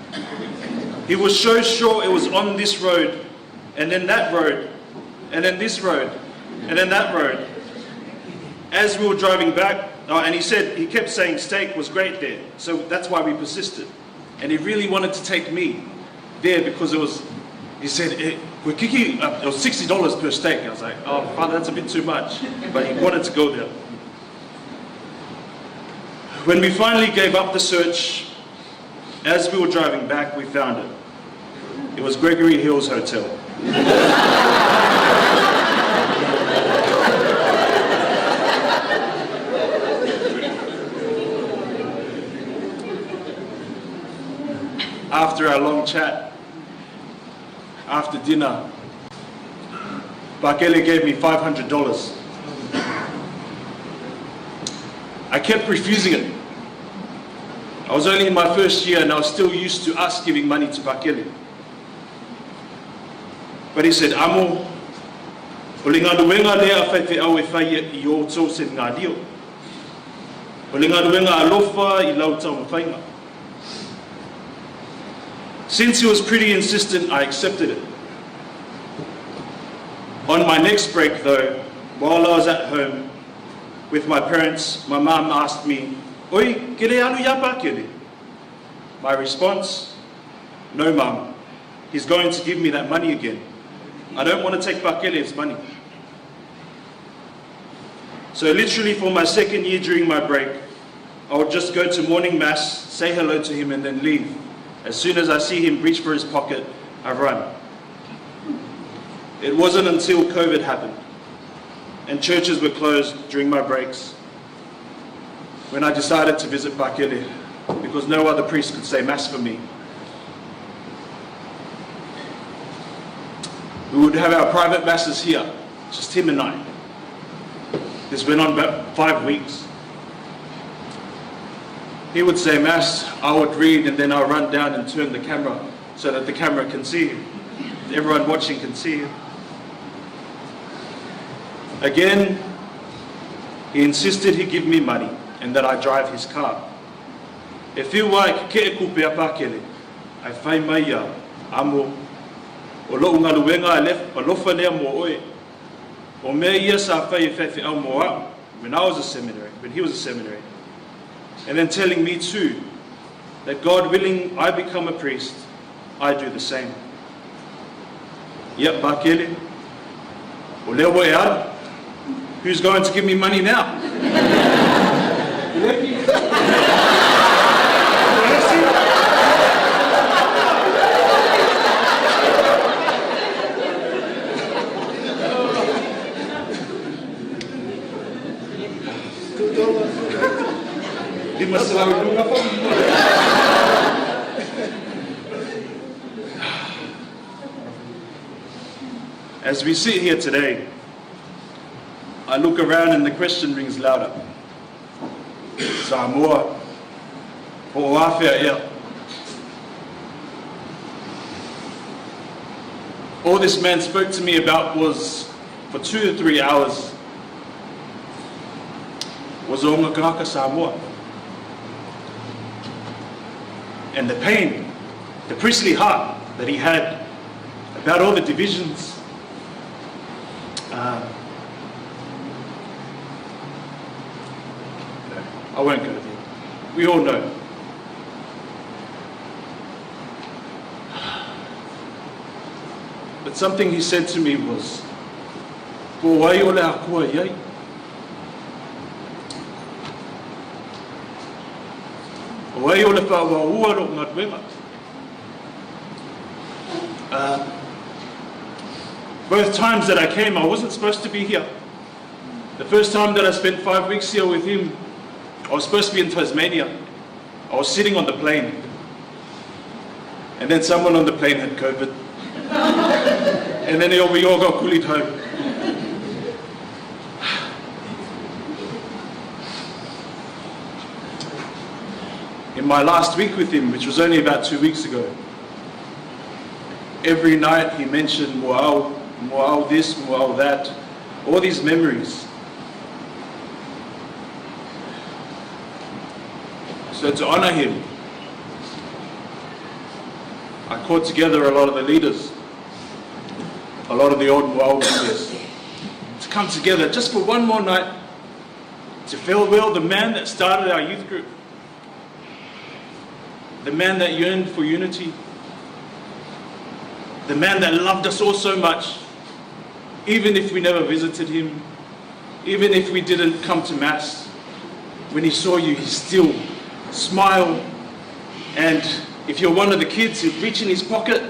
E: He was so sure it was on this road, and then that road, and then this road, and then that road. As we were driving back, oh, and he said, he kept saying steak was great there, so that's why we persisted. And he really wanted to take me there because it was, he said, it, kiki, it was $60 per steak. I was like, oh, Father, that's a bit too much. But he wanted to go there. When we finally gave up the search, as we were driving back, we found it. It was Gregory Hills Hotel. After our long chat, after dinner, Pakele gave me $500. I kept refusing it. I was only in my first year and I was still used to us giving money to Pakele. But he said, Amo, o le galuega lea a faifeau e fai i o outou seminalio. O le galuega alofa i lau taumafaiga. Since he was pretty insistent, I accepted it. On my next break, though, while I was at home with my parents, my mum asked me, Oi, ke le alu ia Pakele? My response, No, mum. He's going to give me that money again. I don't want to take Pakele's money. So literally for my second year during my break, I would just go to morning mass, say hello to him, and then leave. As soon as I see him reach for his pocket, I run. It wasn't until COVID happened and churches were closed during my breaks when I decided to visit Pakele because no other priest could say mass for me. We would have our private masses here, just him and I. This went on about 5 weeks. He would say mass, I would read, and then I'd run down and turn the camera so that the camera can see him. Everyone watching can see him. Again, he insisted he give me money and that I drive his car. E whiua ai ke keʻe kupe a Pakele, ae fai mai ia, Amo, o loʻu galuega alofa lea mo oe. O mea ia sa fai e faifeau mo a'u, when I was a seminary, when he was a seminary. And then telling me too, that God willing I become a priest, I do the same. Ia, Pakele, o lea ua e alu, who's going to give me money now? 500 i luga foi. As we sit here today, I look around and the question rings louder. Samoa, ho'oafea ea. All this man spoke to me about was, for 2 to 3 hours, was o Ngakaka Samoa. And the pain, the priestly heart that he had about all the divisions. I won't go there. We all know. But something he said to me was, Po o ai o le Akua i ai? O ai o le faaauaua lou galuega? Both times that I came, I wasn't supposed to be here. The first time that I spent 5 weeks here with him, I was supposed to be in Tasmania. I was sitting on the plane. And then someone on the plane had COVID. And then we all got coolied home. In my last week with him, which was only about 2 weeks ago, every night he mentioned Muao, Muao this, Muao that, all these memories. So to honor him, I called together a lot of the leaders, a lot of the old Muao members, to come together just for one more night to farewell the man that started our youth group, the man that yearned for unity, the man that loved us all so much, even if we never visited him, even if we didn't come to Mass. When he saw you, he still smiled. And if you're one of the kids, he'd reach in his pocket.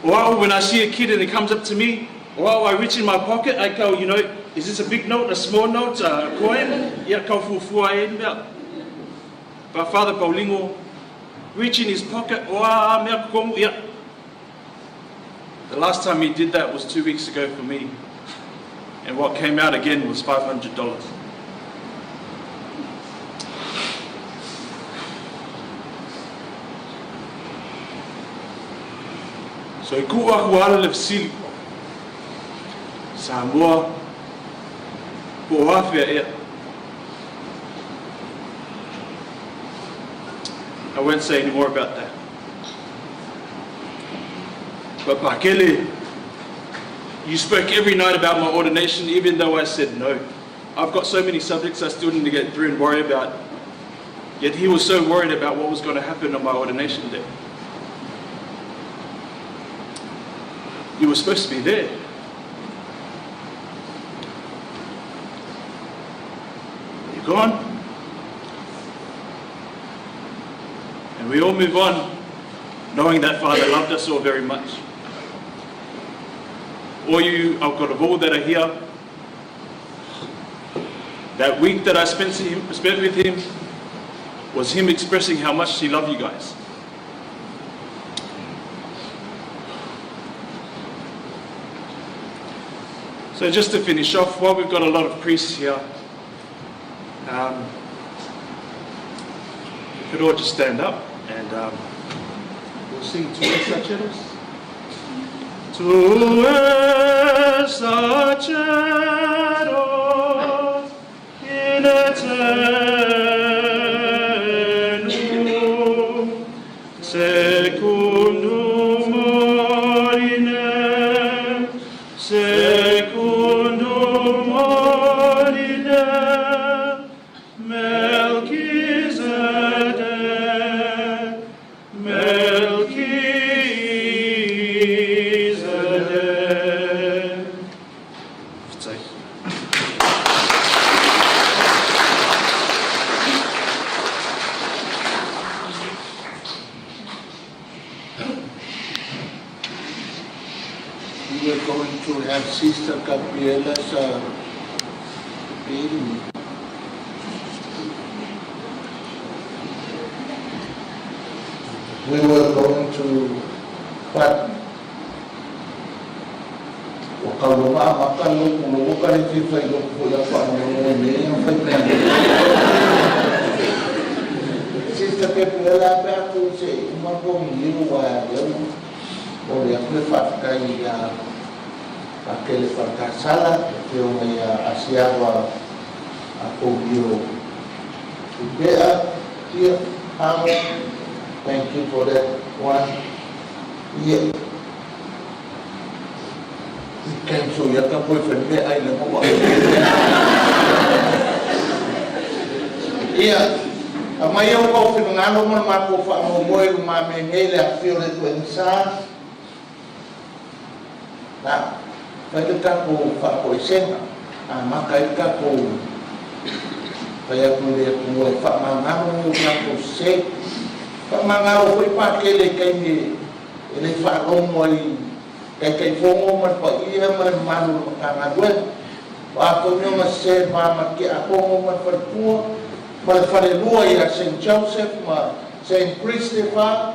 E: Or when I see a kid and he comes up to me, or I reach in my pocket, I go, you know, is this a big note, a small note, a coin? Yeah, kau fuafua e mea. But Father Paulingo, reach in his pocket, oa mea kokongu, yeah. The last time he did that was 2 weeks ago for me. And what came out again was $500. So i ku aku ala le fesili, Samoa, po o afea ea. I won't say any more about that. But Pakele, you spoke every night about my ordination, even though I said no. I've got so many subjects I still need to get through and worry about. Yet he was so worried about what was going to happen on my ordination day. You were supposed to be there. You're gone. And we all move on, knowing that Father loved us all very much. All you I've got of all that are here, that week that I spent with him was him expressing how much he loved you guys. So just to finish off, while we've got a lot of priests here, we could all just stand up and we'll sing Tu Es Sacheros. Tu es saceros in aeternum, secundum ordinem, secundum ordinem, Melchizedek, Melchizedek.
A: We were going to have Sister Gabriela's reading. We were going to, but Sister Gabriela, pe aku se uma ko liu wa leu o le aku le whakakai a Pakele Whakasala, e te o ngai a Asiago a Kōmio Upea, ia, Amo, thank you for that one. Ia, cancel ia ka boyfriend me ai le mo. Ia, a mai au kau whingalo mo ma ko wha mo moe ma me ngei le a whio le tu ensa. Nā, whai le tākou wha ko i senga. Amata ai le tatou fai atu i le Atua e faamagalo ni o tatou sese. Faamagalo foi Patele i taimi e le faalogo ai i Taitaifono ma le paia ma le mamalu o le Matagaluega. O a foi ni ona sese i le va ma le Tiakono ma le faletua ma le falelua ia Saint Joseph ma Saint Christopher,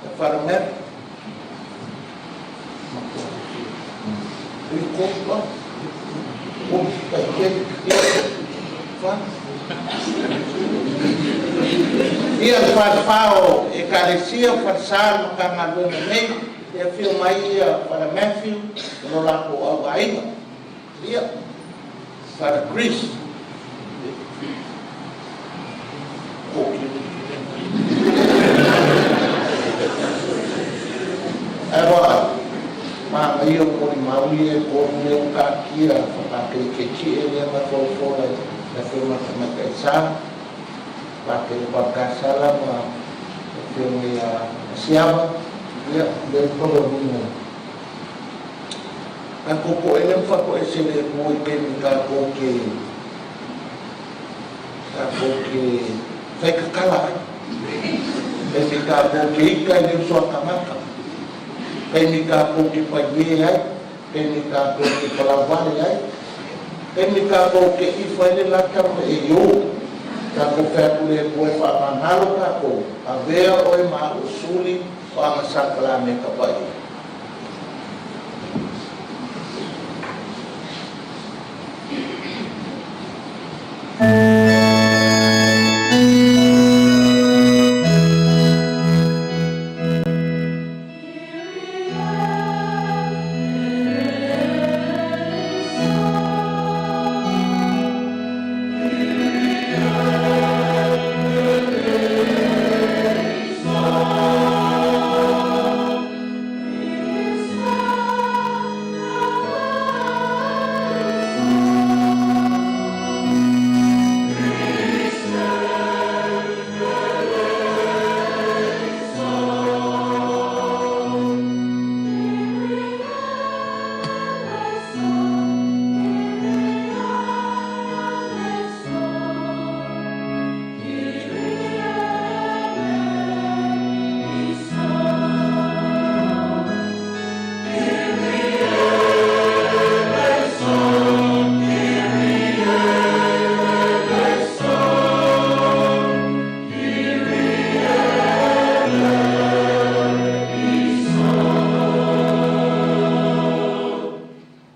A: le Father Mary. Ia le falefa o Ekalesia, falesa o le Matagaluega nei, e afio mai Father Matthew ma lo latou auaiga. Ia, Father Chris. Ae ua manaia o molimau ia e tolu lea ua taatia faapatele tietie lea na folafola e le Afioga i le Tamaitai Sa, Patele Patakasala ma le Afioga ia Asiava, ia lea ua taualuga. Tatou toele ma faatoese i le Atua i taimi tatou te tatou te faitatala ai, taimi tatou te ita i le uso a tagata, taimi tatou te paiē ai, taimi tatou te palauvale ai, taimi tatou te ifo ai le lata ma le io. Tatou fai atu i le Atua e faamagalo tatou, avea oe ma au e suli o aga sakalameta paia.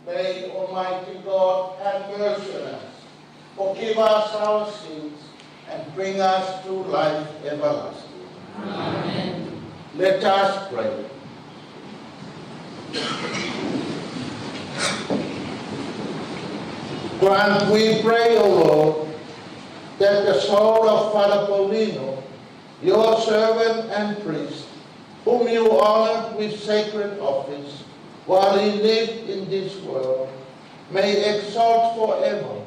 A: May Almighty God have mercy on us, forgive us our sins, and bring us to life everlasting. Amen. Let us pray. Grant, we pray, O Lord, that the soul of Father Paulino, your servant and priest, whom you honored with sacred office while he lived in this world, may exalt forever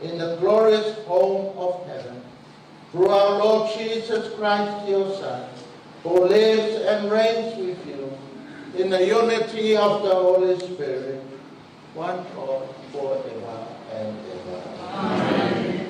A: in the glorious home of heaven. Through our Lord Jesus Christ, your Son, who lives and reigns with you in the unity of the Holy Spirit, one God, forever and ever. Amen.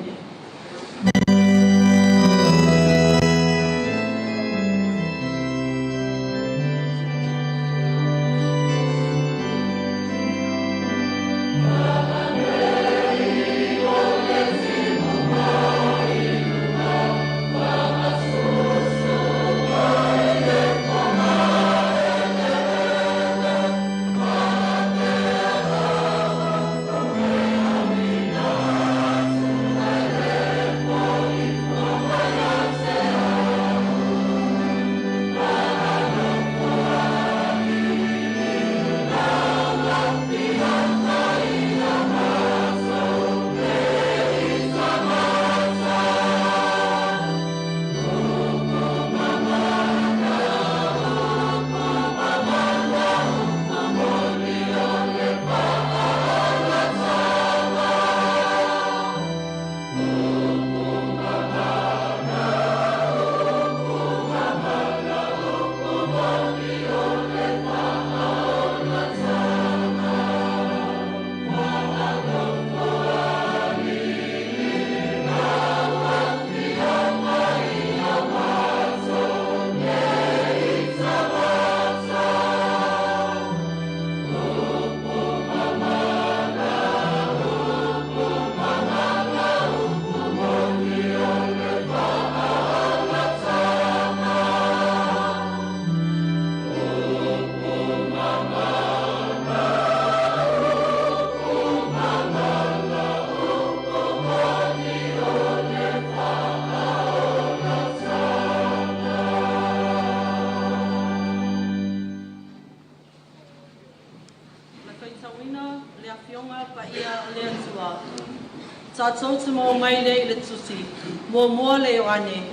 F: Tatou te maua mai lea i le Tusi Muamua a le Ioane,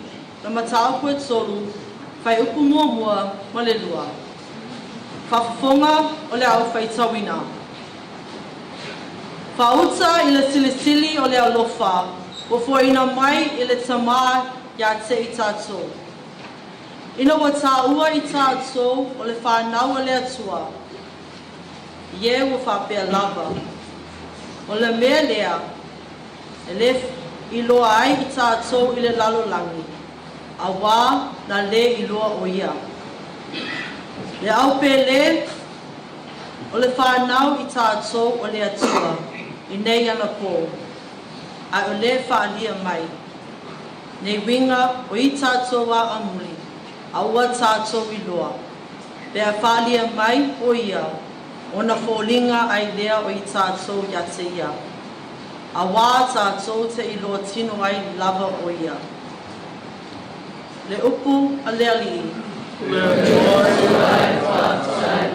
F: le mataupu e tolu, fuaiupu muamua ma le lua. Faafofoga o le au faitauina. Faauta i le silisili o le alofa ua foaina mai e le Tama ia te i tatou. Ina ua taua i tatou o le fanau a le Atua, ie ua faapea lava. O le mea lea e le iloa ai i tatou i le lalolagi, auā na le iloa o ia. Le au pele o le fanau i tatou o le Atua i nei anapo, ae o lea e faaalia mai nei uiga o i tatou aamuli, a ua tatou iloa, pe a faaalia mai o ia, ona foliga ai lea o i tatou ia te ia. Auā tatou te iloa tino ai lava o ia. Le upu a le Alii.
G: Le Atua e faafetai.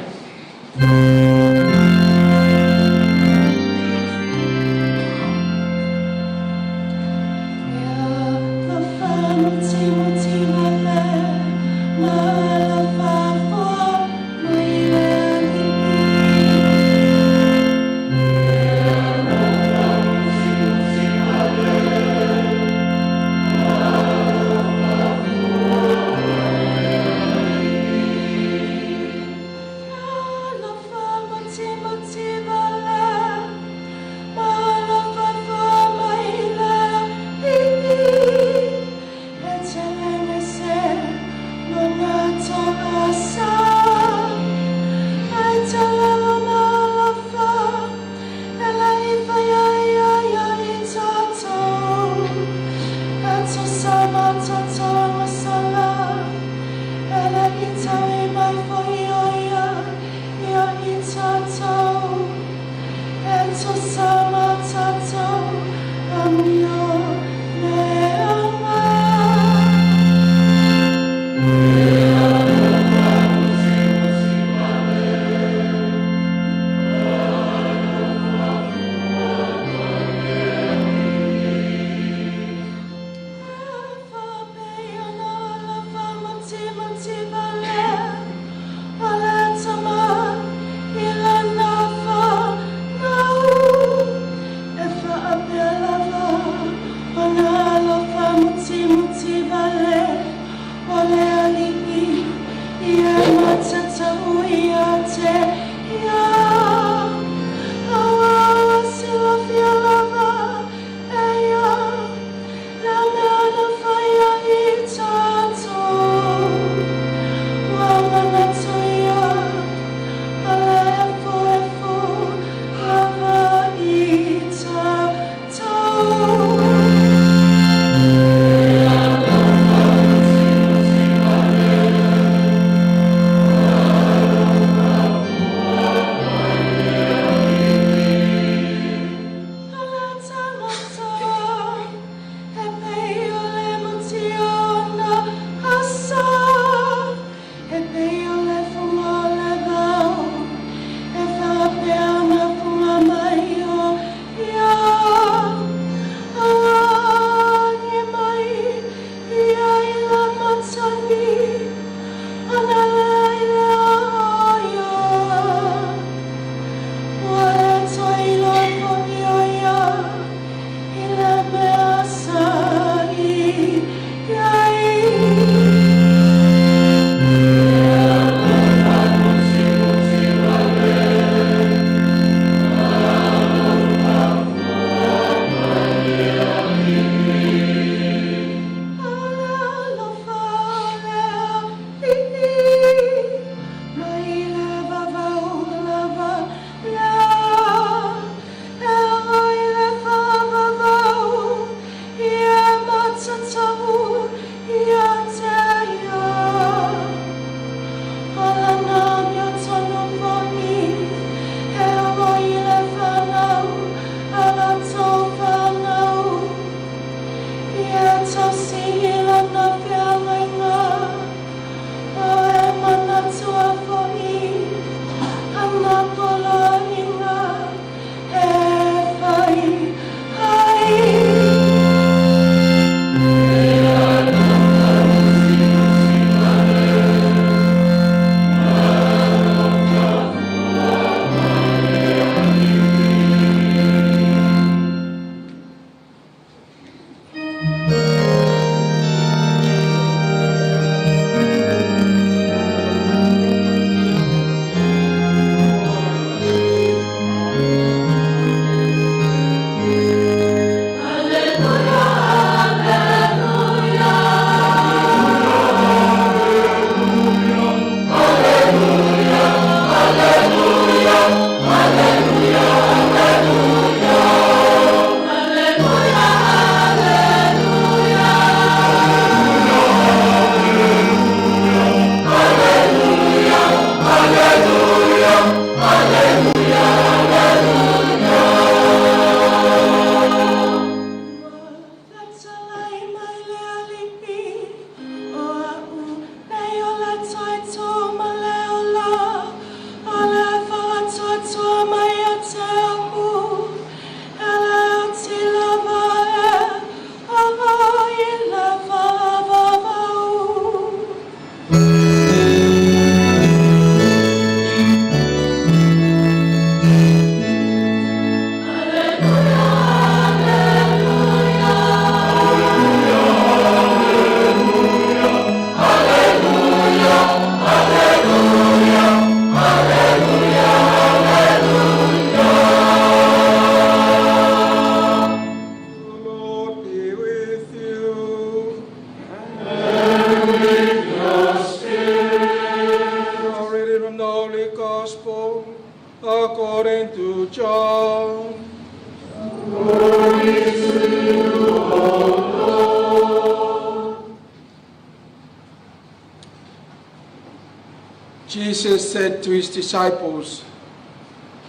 H: Jesus said to his disciples,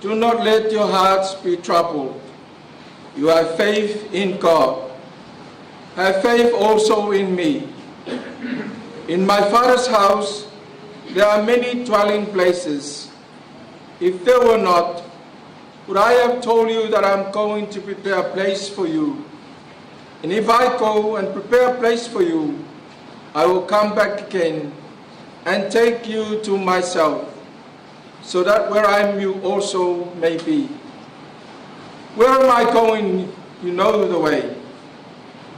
H: Do not let your hearts be troubled. You have faith in God. Have faith also in me. In my Father's house there are many dwelling places. If there were not, would I have told you that I am going to prepare a place for you? And if I go and prepare a place for you, I will come back again and take you to myself, so that where I am you also may be. Where am I going? You know the way.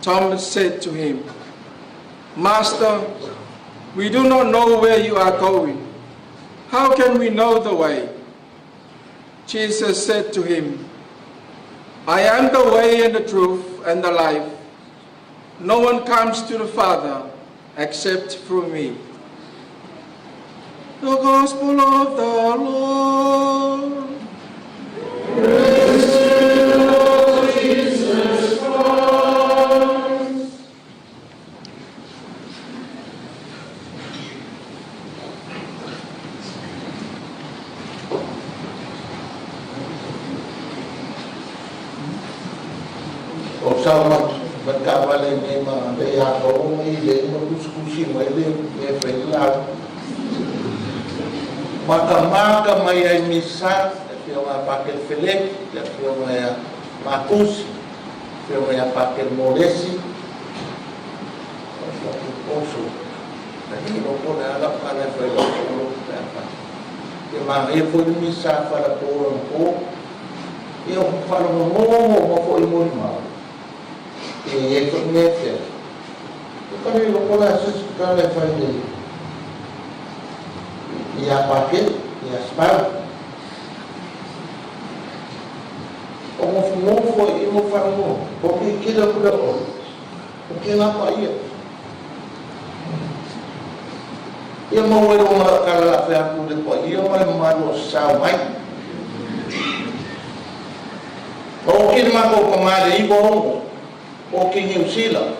H: Thomas said to him, Master, we do not know where you are going. How can we know the way? Jesus said to him, I am the way and the truth and the life. No one comes to the Father except through me. The Gospel of the Lord.
G: Praise to you, Lord Jesus Christ.
A: O sau ma ma taavale nei ma le ia o i le ma kusikusi mai le e fai la makamaka mai ai misa le afioga ia Pakele Feleki, le afioga ia Makusi, le afioga ia Pakele Molesi, o le Pakele Oso, le tino po le ala pala e fai lau o pe a Ia manaia foi le misa falapo lona po, ia o faalogologo ma foi molimau, e i ai foi mea e feai. Ia ka le loko la se se tala e fai le ia Pakele, ia Spau. O ngofungofo i mo whango, o ke kila kula o, o ke ngā pa ia. Ia mau ai o ngā kala la whea ku le pa ia ma le mamalu o sao mai. O ki le mako ka mai le iwa ongo, o ki Niu Sila.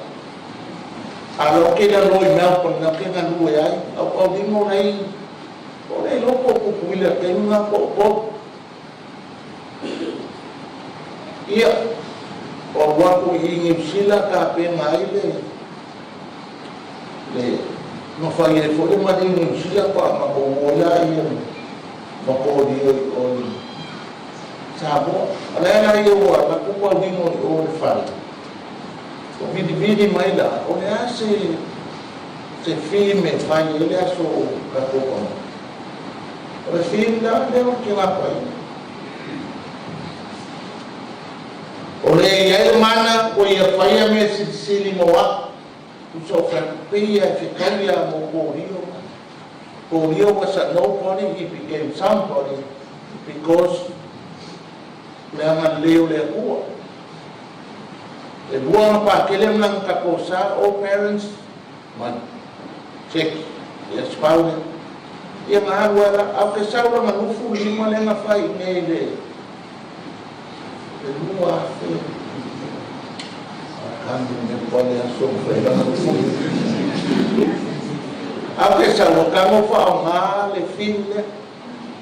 A: A lo ke la loi Melbourne na ke ngā lue ai, au au limo nei, o le loko kukuila te ngā po po. Ia, o alu aku i Niu Sila tapena ai le le na fai ai foi le maliu Niu Sila pa ma ko moe la ia ma korio i o i Samoa. A le ala ia ua alu atu pau lino i o le fale. O vilivili mai la, o le a se se film e fai ai le aso o tatou pama. O le film la lea ou te lapa ai. O le i ai le mana ua ia faia mea silisili mo au, usa o fai pei e fetau ia mo Korio. Korio was a nobody, he became somebody because le agalelei o le Atua. E lua ona pakele ma lana tatou sa, all parents ma check ia spau lea. Ia na alu ai la, a o ke sau lana 25 lea na fai i inei le le 2000. I can't remember le aso na fai lana 25. A o ke sau o tago faaaoga le fin lea,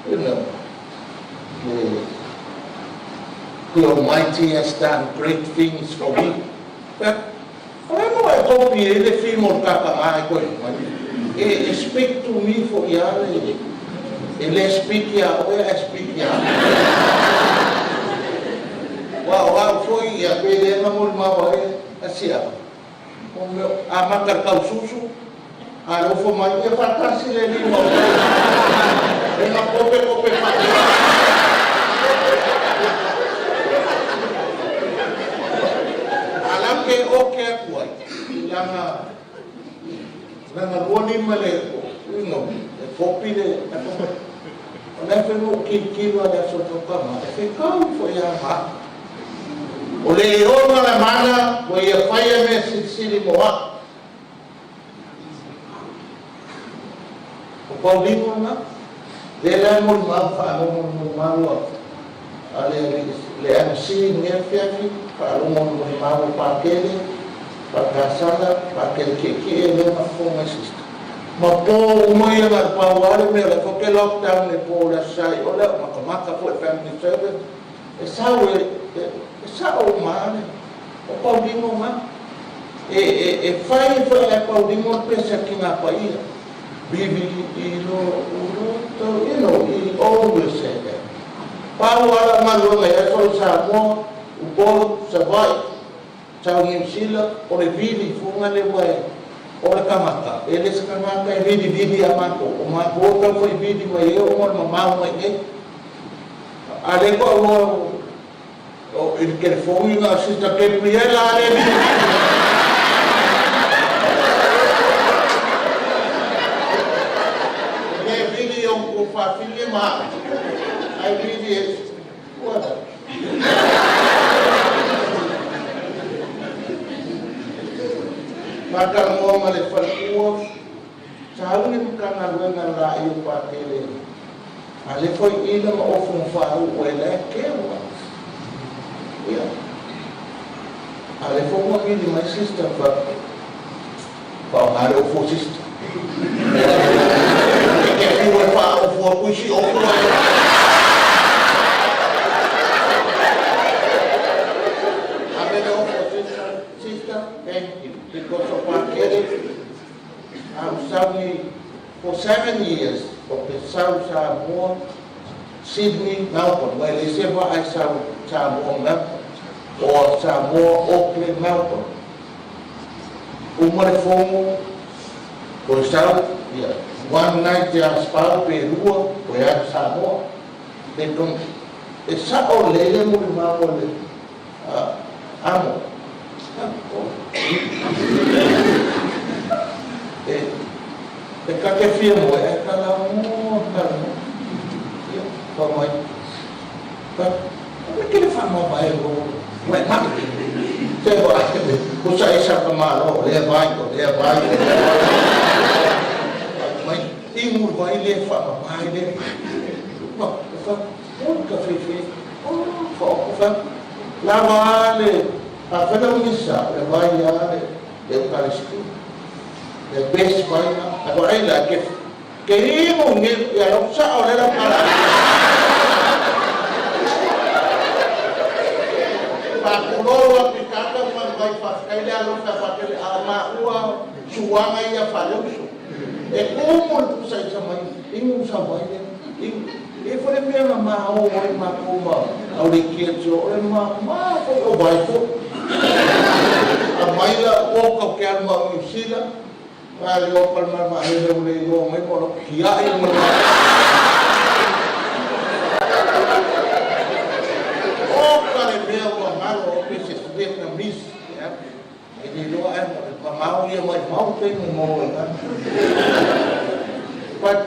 A: you know, le The Almighty has done great things for me. But, o le a mo e kopi ai le film o le kakanga e koe mai. E, e speak to me foi a le, e le speak ia oe ae speak ia au. Wa o au foi ia pe le na molimau ai a siama. O mea, amata le taususu, Alofa mai, e faatasi le lima o e na kopekope faatasi. A lau ke oke atu ai, i lana, lana lua lima le, you know, e kopi le, o lea fe mo kilokilo a le aso taukama, e fekau foi a ma. O le e ona le mana, ua ia faia mea silisili mo au. O Paulino lena, lea la e molimau, faalogo i le molimau a le le MC i lenei afiafi, faalogo i le molimau a Pakele, Pakasala, Pakele Kiekie lea na fofoga ai sister. Ma po uma ia na o le pau lava le mea o lea foi ke lockdown i le po o le Aso Sa i o le makamaka foi i family service e sau e e sa'o uma lava le o Paulino na e e e fai foi e Paulino le pese a Tina Paia vili i lo'u loto you know he always said that pau lava lau galuega i aso i Samoa Upolu Savaii Sau Niu Sila, o le vili fuga le ua e o le tagata, e le se tagata e vilivili ia matou, o matou e tau fai vili mai ai ona o le mamao mai i inei. A le toalua o i le telefoni na o Sister Gabriela lava lea e vilivili. E le vili i ona tuafafine ma au, ae vili e ua Ma talanoa ma le faletua, sauni Matagaluega laai o Patele, a le foi ina ma ofu ma faauu ai la e keu a. Ia, a le foi ua vili mai sister fa faaaoga le ofu a sister. E te fiu e faaofu atu isi ofu ae ave le ofu a sister, sister, thank you because o Pakele a ou sau nei for 7 years ou te sau Samoa, Sydney, Melbourne, ua e le se vaa e sau Samoa, Melbourne or Samoa, Auckland, Melbourne. Uma le fono toe sau ia one night ia Spau pe lua toe alu Samoa. They don't e sa'o lelei le molimau a le amo e ta te fia moe ae talanoa talanoa ia fai mai aua e te le faamavae loa ua e ma'i se ua saisa ka malo o lea vai o lea vai o lea vai mai inu le vai le faamavae le ua ka fefe fa lava a le afai o misa le vai a le Eukaristia le best vai na a vaai la ke ke inu ni ia lo sa'o le lau kala faatulou a pitata ma vai faafetai le alofa faatele a o maua suaga ia faaleuso e tumu le pusaisa mai inu sa vai le inu e foi le mea na mao ai matou ma au le kiati o le ma ma foi o vai foi aumai la o kau ke alu ma Niu Sila a le o pale mai vaalele ua le iloa mai po o lau tiai ma o ka le mea ua galo o pe se Vietnamese e le iloa ae mamao ia mai mau taimi mo ai but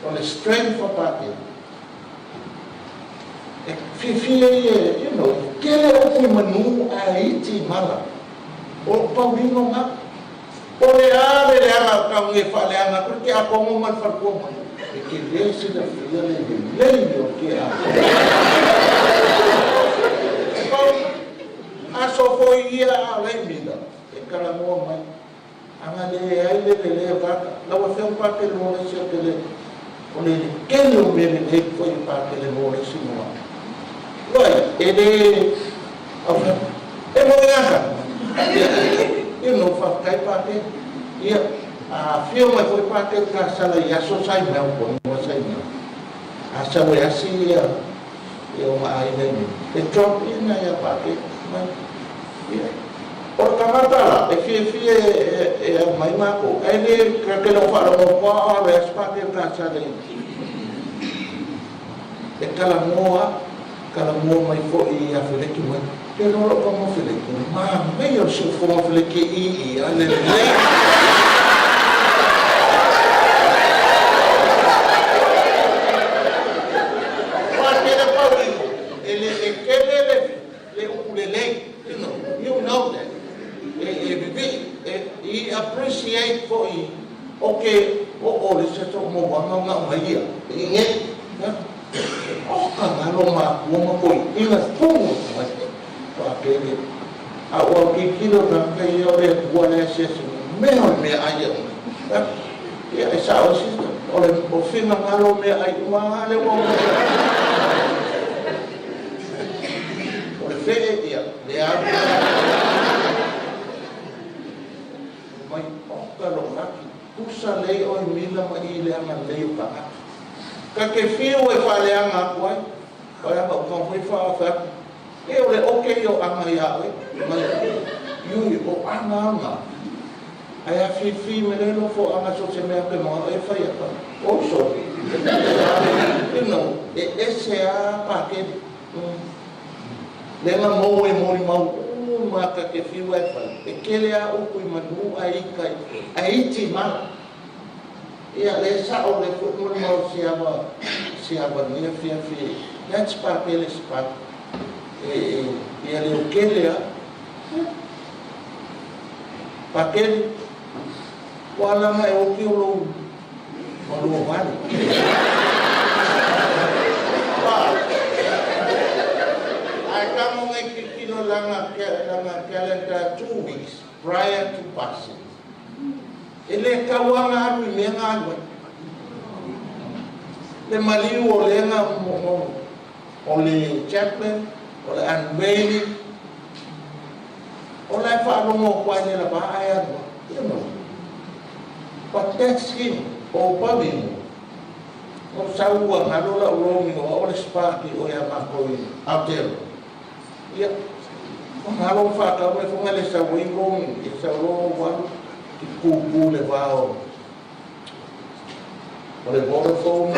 A: o le strength o Patele e fiafia ia tele upu i manu ae iti i mala o lou Paulino na po o le a le leaga o tau e faaleaga atu le tiakono ma le faletua mai e te le silafia le lelei o le tiakono e pau aso foi ia a o le mila e talanoa mai aga leai le lelei o tagata lau Afioga Patele mo le isi o te le o le tele o mea lelei foi i Patele mo le isi moa vai e le e mo ia faafetai Patele ia a afio mai foi Patele kasala i aso sa i Melbourne ma sa i Melbourne a sau e asi ia ia o maaiga i e drop in ia Patele mai ia o le tagata la e fiafia e aumai matou ae le ka te lau faalogo a le asi Patele kasala i e talanoa talanoa mai foi ia Feleki mai te loa lou tago Feleki manaia o le siufofoga o Feleki i a le lelei Patele Paulino e le e tele le le upu lelei you know that e e vivii e i appreciate foi o ke o o le se to mo wanga nga mai ia i nge o ka ngalo makua ma koi inga tumu mai Patele a ua kikilo na ka ia o le atua le asiasi mea o le mea ai ia. Ia, e sa'o sister, o le o finagalo o meaai uma lava lea ua oo mai. O le fee, ia, lea lava. Mai oka lou laki, pusa lelei oe i mila ma i le agalelei o tagata. Ta te fiu e faaleaga atu ai, leaga ua taumafai fai atu, e o le oke ia o Aga ia oe. Mai, ioe, o Aga lava na. Ae afifi mai loa le nofo o Aga so o se mea ou te manao e fai atu ai. Oh sorry. You know, e ese lava Pakele. Lea na maua i molimau uma ta te fiu e fai, e tele lava upu i manu ae ita ae iti i mala. Ia, lea e sa'o lea foi molimau si ava si ava nei afiafi. That's Pakele's part. E, e, ia leo tele lava. Pakele, ua alaga e oti o lou malua vale. Ae tago nei tilotilo lana lana calendar 2 weeks prior to passing. E le tau lava na alu i mea na alu ai. Le maliu o lea na o le chaplain, o le unveiling, o la e faalogo atu ai le lava ae alu ai. But that's him, o Paulino. O sau ua galo lau logi o au le spark i o ia matou i Aotearoa. Ia, o galo ma whātau me whanga le sau i logi, e sau loa walu ki kūkū le vao o le Vodafone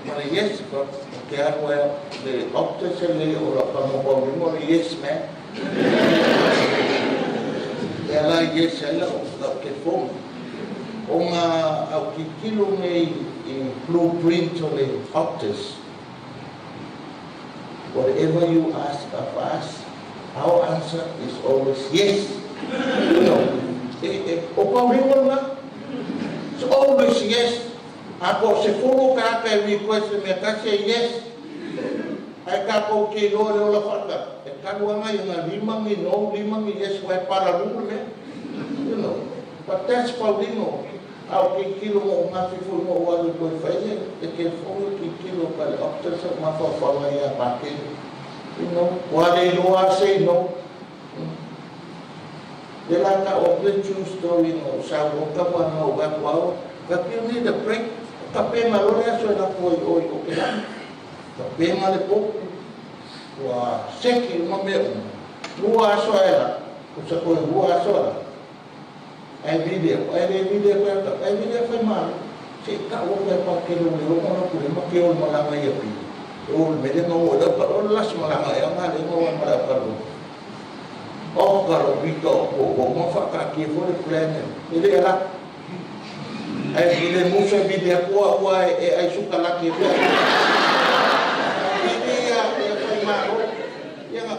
A: ma le Yes, o te alu ai le Optus e le o la pa mo Paulino le Yes man. E ala yes ai lau lau telefoni. O ngā au tilotilo nei i blueprint o le Optus. Whatever you ask of us, our answer is always yes. E, e, o Paulino na, it's always yes. A po se fulu ka ka request le mea kasi e yes. Ae kākou ke iloa le ola whaka. E kalu anga i ngā lima ngi no, lima ngi yes, wai paralu le mea. But that's Paulino. A o ke kilo mo o ngafi fui mo o alu koe whaile, e ke fōi ke kilo ka le Optus o mawhawhawa i a Pakele. Ua le iloa se no. Le la ka o le true story no sa o ka wa no wa wa but you need a break. Ka pe ma lo le aso e la koi oi o ke la. Ka pe ma le po. Ua seki uma mea uma. Lua aso e la. O sa koe lua aso la. Ai video, ai le video koe ata, ai video whai mālo. Se ka o koe pa ke lo le o ona kure ma ke o malanga ia pi. O le mele nga o le pa o las malanga e nga le nga o mala pa lo. O ka ro vika o ko o ma fa ka ki fo le plan e le ala. Ai le musa video kua ua e ai suka la ke fo. Ini ia e whai mālo. Ia nga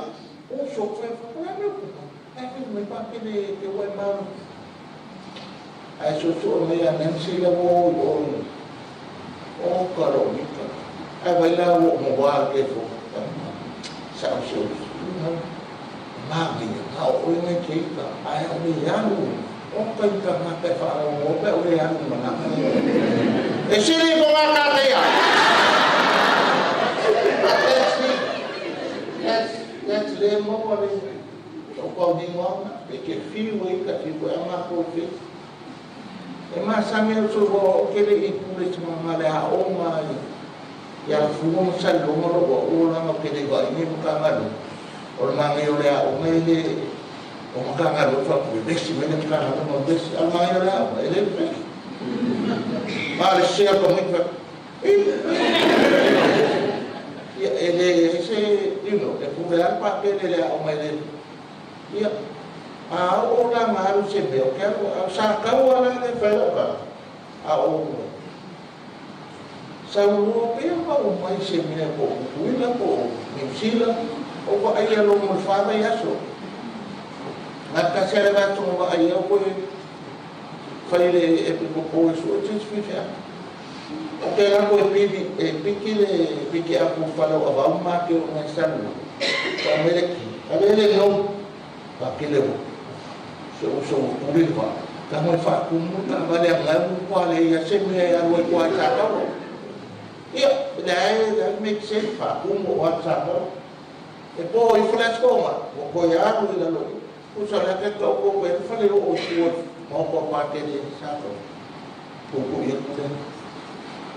A: o so whai whai me ko. Ai whai mai pa ke le ke wai mālo. Ai so so me a Nancy le wo o o ka ro vika. Ai vai la wo mo wa ke fo. Sa o so. Magi ka o ngai ke ka ai o le alu. O kai ka ngā kai whaara o pe o le alu mana. E siri ko ngā ka te ia. But that's it. That's le mo le o kau dingo e ke fiu e ka fiu e ngā ko fi. E masani au so o ke le i pule te mga le a o mai. Ia fugo mo sa longo lo o o langa ke le vai ni mo ka ngalo. O le mangi o le a o ngai le o mo ka ngalo fa ku besi me le ka ngalo mo besi al mangi o le a o e le besi. Ma le sea pa mai fa. Ia e le se e pule al pa ke le le a o mai le. Ia a o la ngalu se mea o ke alu a sa kau ala le whai o ka a o sa ua pea ma o mai se mea po o Tutuila po o New Zealand o wa ai alo mo le whānau i aso. Ngā kasi ale ngā tonga wa ai au koe whai le e pe ko po e su e tisi whiwhi atu. O ke la koe pili e piki le piki aku whalau a wau mā ke o ngai salu. Ka mele ki. A le le no. Ka kele o. Se o so o puri wa. Tago e faatumu le taavale a ngai ua matua leai lava se mea e alu ai i tua i Sataua. Ia, e leai, e make sense, faatumu aua le Sataua. E po ifo le Aso Toonai, ua toe alu i lalo i i. Tusa o le a ta taoto atu ai le faleoo i tua i le maota o Patele i Sataua. Tuutuu atu lea.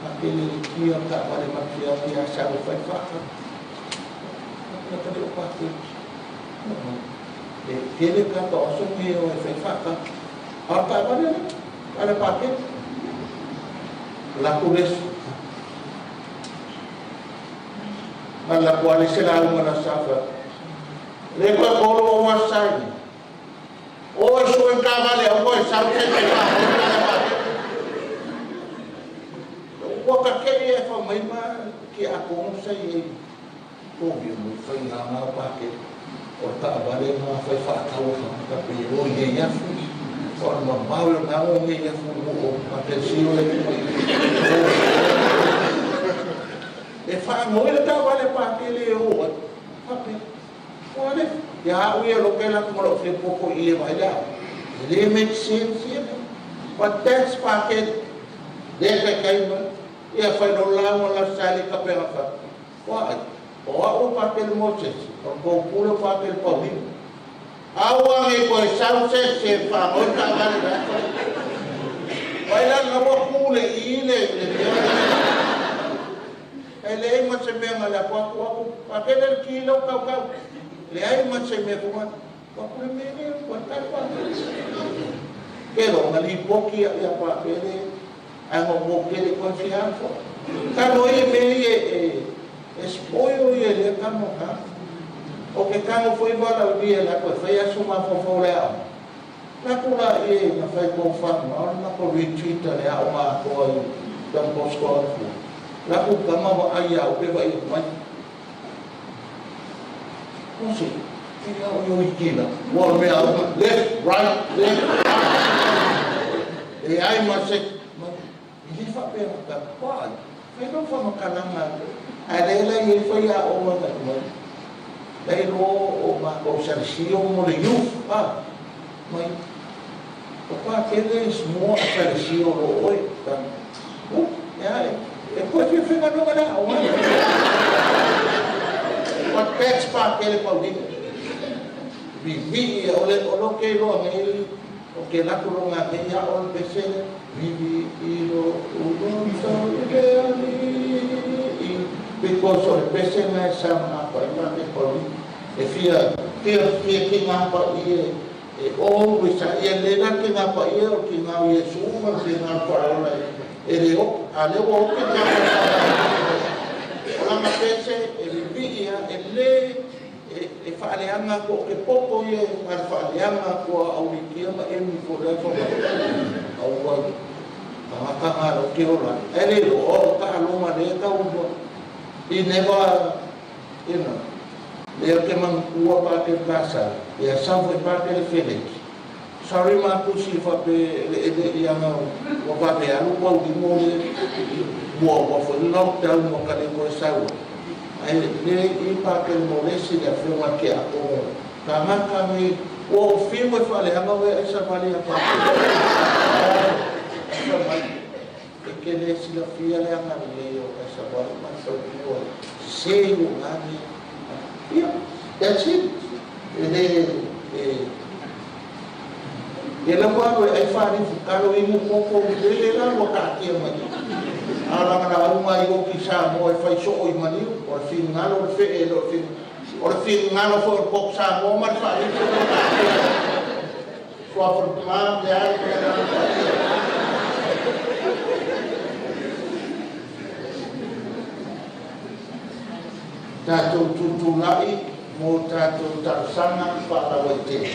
A: Patele i le kia o le taavale ma le fia atu i Asau e fai le faatau. Tagata le o Patele. E tele tagata o aso nei e o e fai faatau. A o le taavale lea, taavale a Patele. Alu atu le isi. Alu atu lava le isi lauga i le Aso Sa, fai atu, E le toe tolu ou Aso Sa i inei. O e sue ni taavale aua e sau se isi e faatau le taavale a Patele. Ua ta te i ae fai mai ma tiakono sa i ai. Kovia mo le faiga na o Patele. O le taavale na fai faatau a tagata pe o i Neiafu. O le mamao ia o na o Neiafu i nuu o Patele sio le E faanoi le taavale a Patele e o ai. Faapea, o ale, ia au ia loke la ma lou fia poto i e vaai le aoga. E le make sense ia mea. But that's Patele. Le taitai mai. Ia fai lola lauga la sa le kapena fa. Ua ai, o au o Patele Mosese, o le tou pule o Patele Paulino. Aua ne i toe sau se isi e faanoi le taavale i le aso lea. Vaai la, o la ua tu i le i le mea lea. E leai ma se mea na alu atu atu, Patele le ki lea ua tautau. Leai ma se mea foi na, ua atu le mea lea, ua tali Patele. Kelo, na lipoti ia Patele, ae na ou tele koe fia alu foi. Tago ia mea ia e spoil ia lea tago ha. O ke tago foi valaaulia le atu e fai aso mafaufau o le aoga. La ku la ie na fai kou fa ma o le matou retreat a le aoga atoa i Don Bosco Alafua. La ku tama wa ai au pe vai mai. Mose, e au i o i kila. Ua mea au, left, right, left, right. E ai ma se, ma, e le faapea na ta paai. Fai lau faamatalaga ae lea la e i ai faiaoga na mai. La e iloa o matou Salesio mo le youth a mai. O Patele is more a Salesio lo oe than u e e koe fia faigaluega le aoga. But that's Patele Paulino. Vivii o le o lo ke iloa nei o ke lako lo ngā nei a o le pese le vivii lo uloto i le alii because o le pese na e sa ma pa i Patele Paulino. E fia fia fia ki ngā pa i e e always a ia le la ki ngā pa i o ki ngā o Iesu ma ki ngā paraola e le o a le ua oki ngā o langa pese e vivii a e le e faaleaga atu o ke poto ia e ma le faaleaga atu a aulikia ma emi fo le fa mai aua tagata ngā lo ke ola e le lo o ka alonga le tau i never you know lea ke manatua pa ke kasa ia sau foi pa ke le Felix sorry ma kusi fa pe le ele ia nga ua pa pe alu ua limo le ua ua foi lockdown ua ka le koe sau ai le i pa ke mo le si le afioga ke ako tagata nei ua o fiu e faaleaga oe ai savali a pa mai e ke le silafia le agalelei o ai savali ma le tautua se i o ngā ia that's it e le e e la ua alu e ai faalifu talo inu koko lele la ua taatia mai a laga lauga ai oki Samoa e fai soo i maliu o le finagalo o le fee e le o le finagalo o le finagalo foi o le koko Samoa ma le faalifu ua taatia suafa o le tama ma le alo ma le Agaga Paia. Tatou tutulai mo tatou talosaga faalauaitele.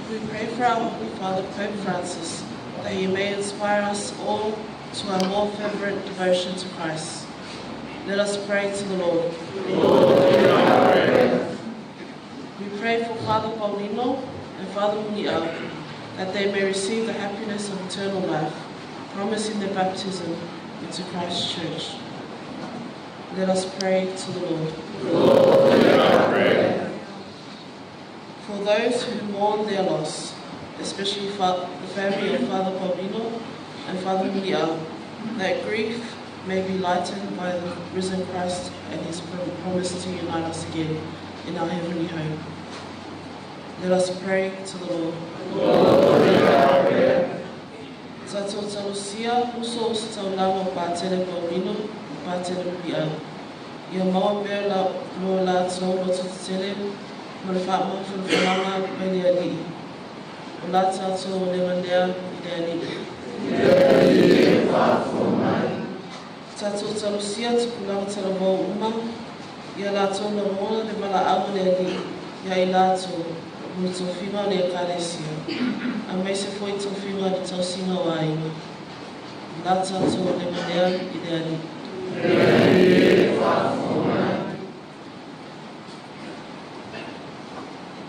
F: We pray for our Holy Father, Pope Francis, that he may inspire us all to a more fervent devotion to Christ. Let us pray to the Lord. Lord, hear our prayer. We pray for Father Paulino and Father Muniao, that they may receive the happiness of eternal life, promising their baptism into Christ's church. Let us pray to the Lord.
G: Lord, hear our prayer.
F: For those who mourn their loss, especially the family of Father Paulino and Father Muniao, that grief may be lightened by the risen Christ and his promise to unite us again in our heavenly home. Let us pray to the Lord.
G: Lord, hear our prayer.
F: Tatou talosia uso o se taulaga o Patele Paulino ma Patele Muliau. Ia maua pea lo latou loto tetele ma le faamafanafanaga mai le Alii. O la tatou olega lea i le Alii.
G: Le Alii e faafofoga mai.
F: Tatou talosia tupulaga talavou uma, ia latou lagona le valaau a le Alii ia i latou mo tofiga o le Ekalesia, aemaise foi tofiga o le tausiga o aiga. O la tatou olega lea i le Alii.
G: Le Alii e faafofoga mai.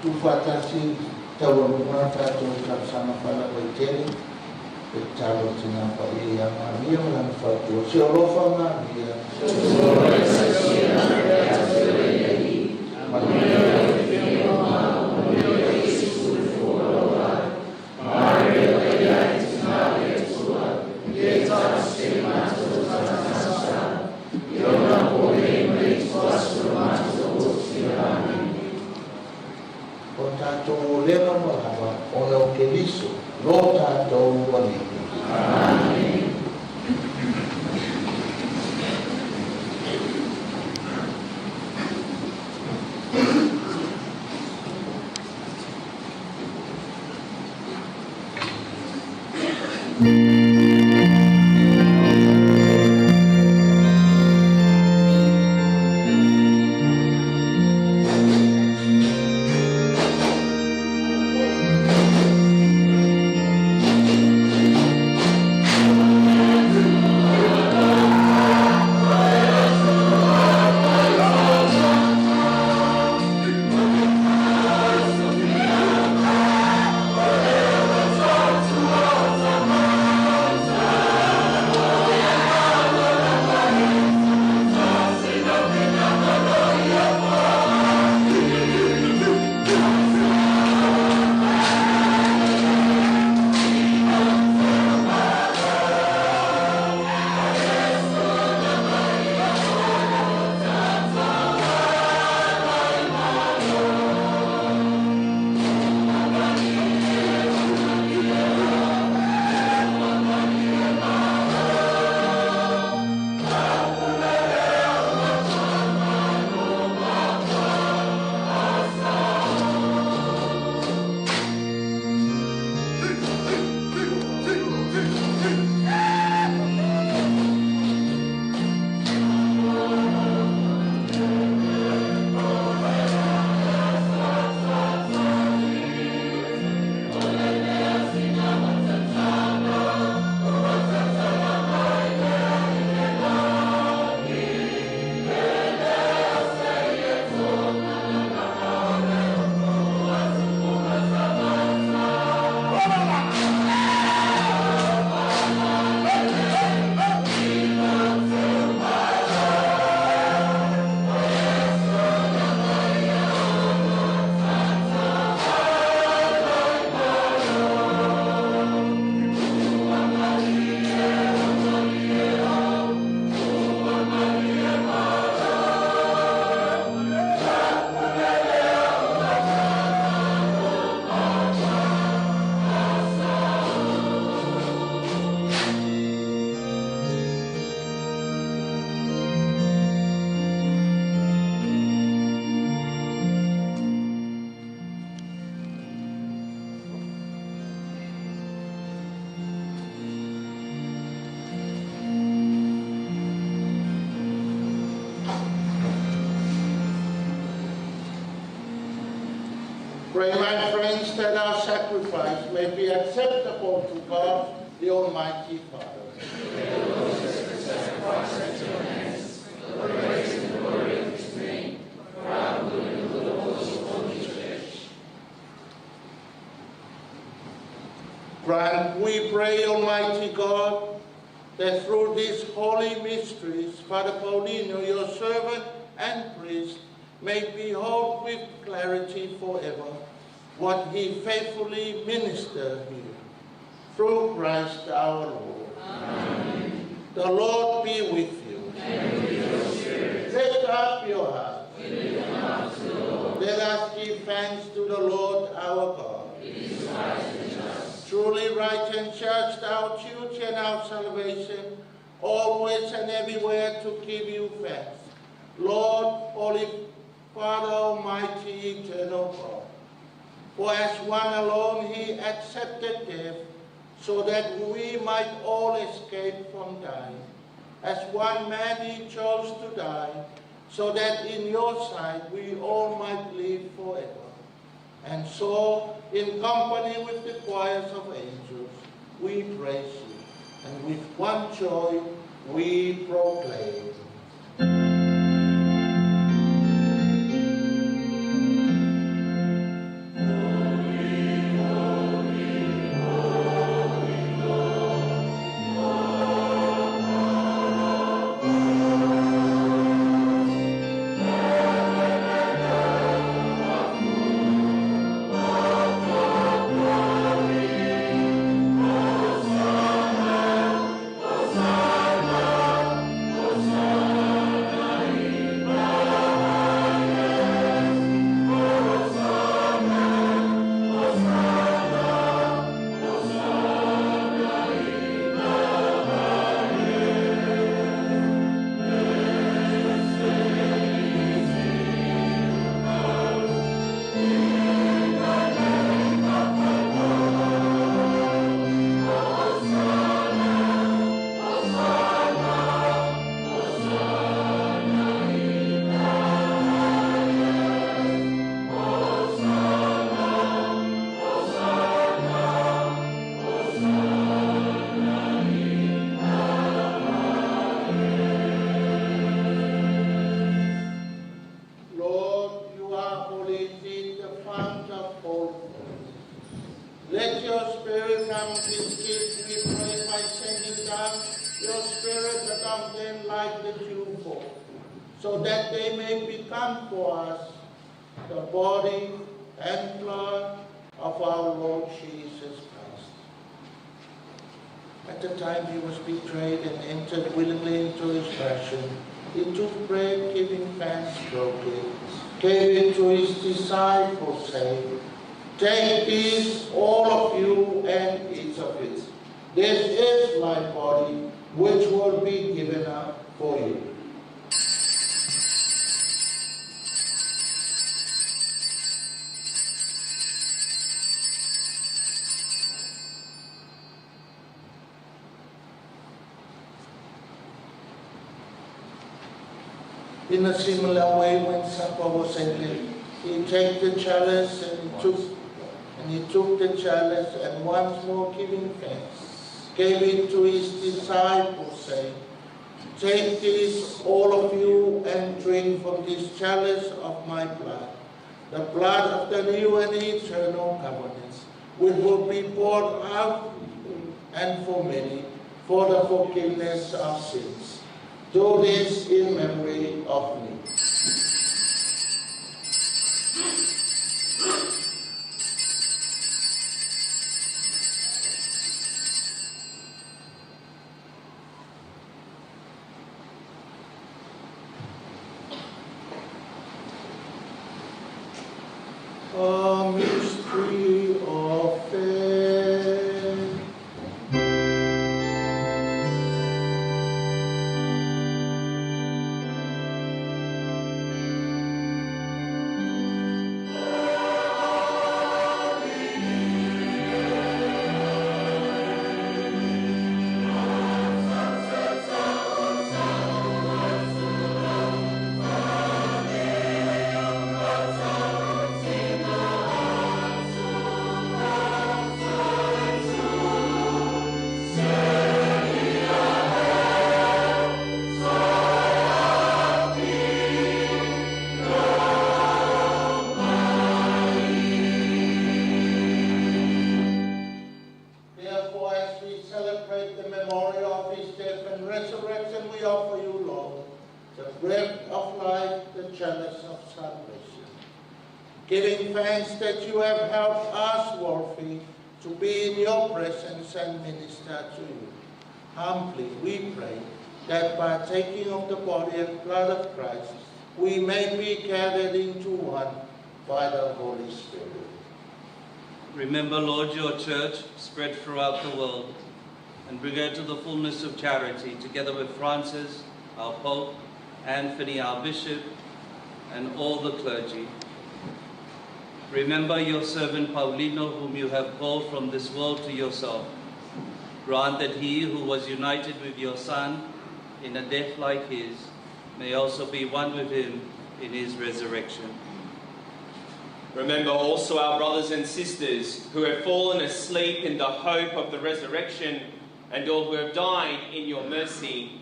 A: Tuufaatasi taualuga tatou talosaga faalauaitele le tatalo a le Tina Paia ia Maria ma lana Faletua. Se alofa Maria. O tatou olega ua lava ona o Keriso lo tatou Alii. Amene. Pray, my friends, that our sacrifice may be acceptable to God, the Almighty Father. And we pray, Almighty God, that through these holy mysteries, Father Paulino, your servant and priest, may behold with clarity forever what he faithfully ministered here. Through Christ our Lord.
G: Amen.
A: The Lord be with you.
G: And with your spirit.
A: Lift up your hearts.
G: We lift them up to the Lord.
A: Let us give thanks to the Lord our God.
G: It is right and just.
A: Truly right and just, our duty and our salvation, always and everywhere to give you thanks. Lord, Holy Father, Almighty, eternal God. For as one alone he accepted death, so that we might all escape from dying. As one man he chose to die, so that in your sight we all might live forever. And so, in company with the choirs of angels, we praise you, and with one joy we proclaim. Lord, you are holy indeed, the fount of all holiness. Let your spirit come this gift, we pray, by sending down your spirit upon them like the dewfall, so that they may become for us the body and blood of our Lord Jesus Christ. At the time he was betrayed and entered willingly into his passion, he took bread, giving thanks, broke it, gave it to his disciples, saying, Take this, all of you, and eat of it. This is my body, which will be given up for you. In a similar way, when supper was ended, he took the chalice and he took the chalice, and once more giving thanks, gave it to his disciples, saying, Take this, all of you, and drink from this chalice of my blood, the blood of the new and eternal covenant, which will be poured out and for many for the forgiveness of sins. Do this in memory of me. A mystery of faith. we offer you, Lord, the bread of life, the chalice of salvation. Giving thanks that you have helped us worthy to be in your presence and minister to you. Humbly we pray that by taking of the body and blood of Christ, we may be gathered into one by the Holy Spirit.
I: Remember, Lord, your church spread throughout the world, and bring her to the fullness of charity, together with Francis, our Pope, Anthony, our Bishop, and all the clergy. Remember your servant Paulino, whom you have called from this world to yourself. Grant that he who was united with your Son in a death like his may also be one with him in his resurrection.
J: Remember also our brothers and sisters who have fallen asleep in the hope of the resurrection, and all who have died in your mercy.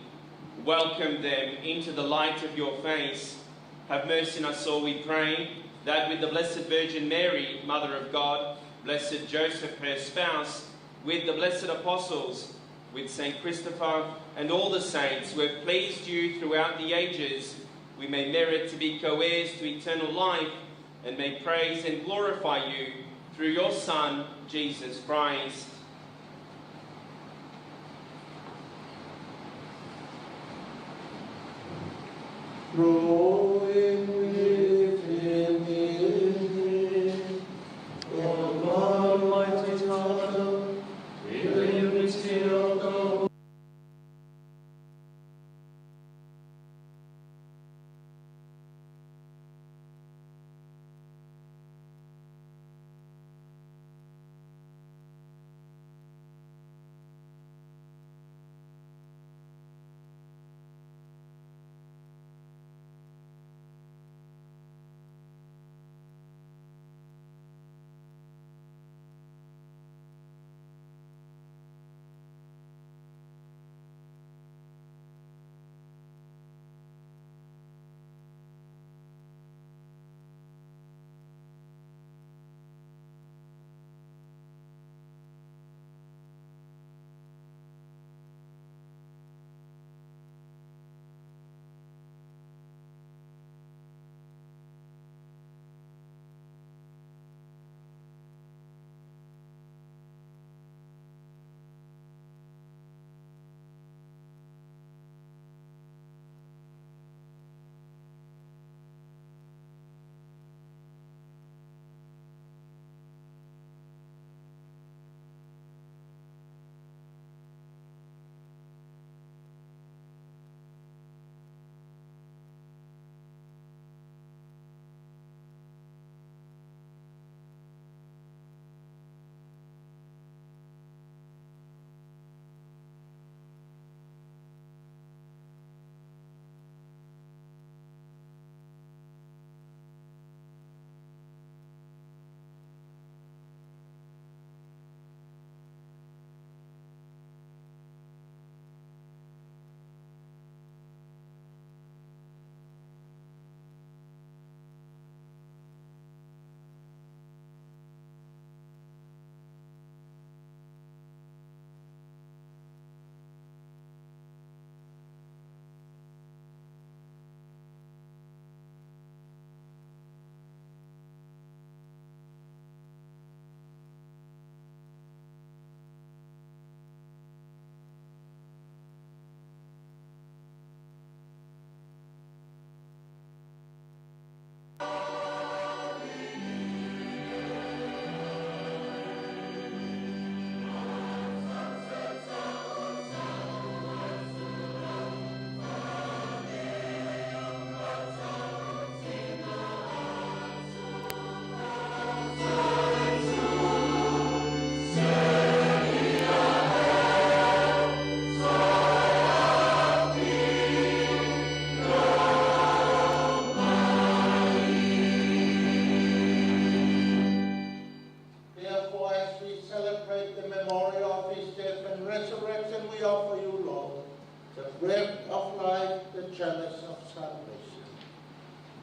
J: Welcome them into the light of your face. Have mercy on us all, we pray, that with the Blessed Virgin Mary, Mother of God, Blessed Joseph, her spouse, with the blessed apostles, with Saint Christopher, and all the saints who have pleased you throughout the ages, we may merit to be co-heirs to eternal life, and may praise and glorify you through your Son, Jesus Christ.
A: Through him, with him, in him, O God, Almighty Father, in the unity of the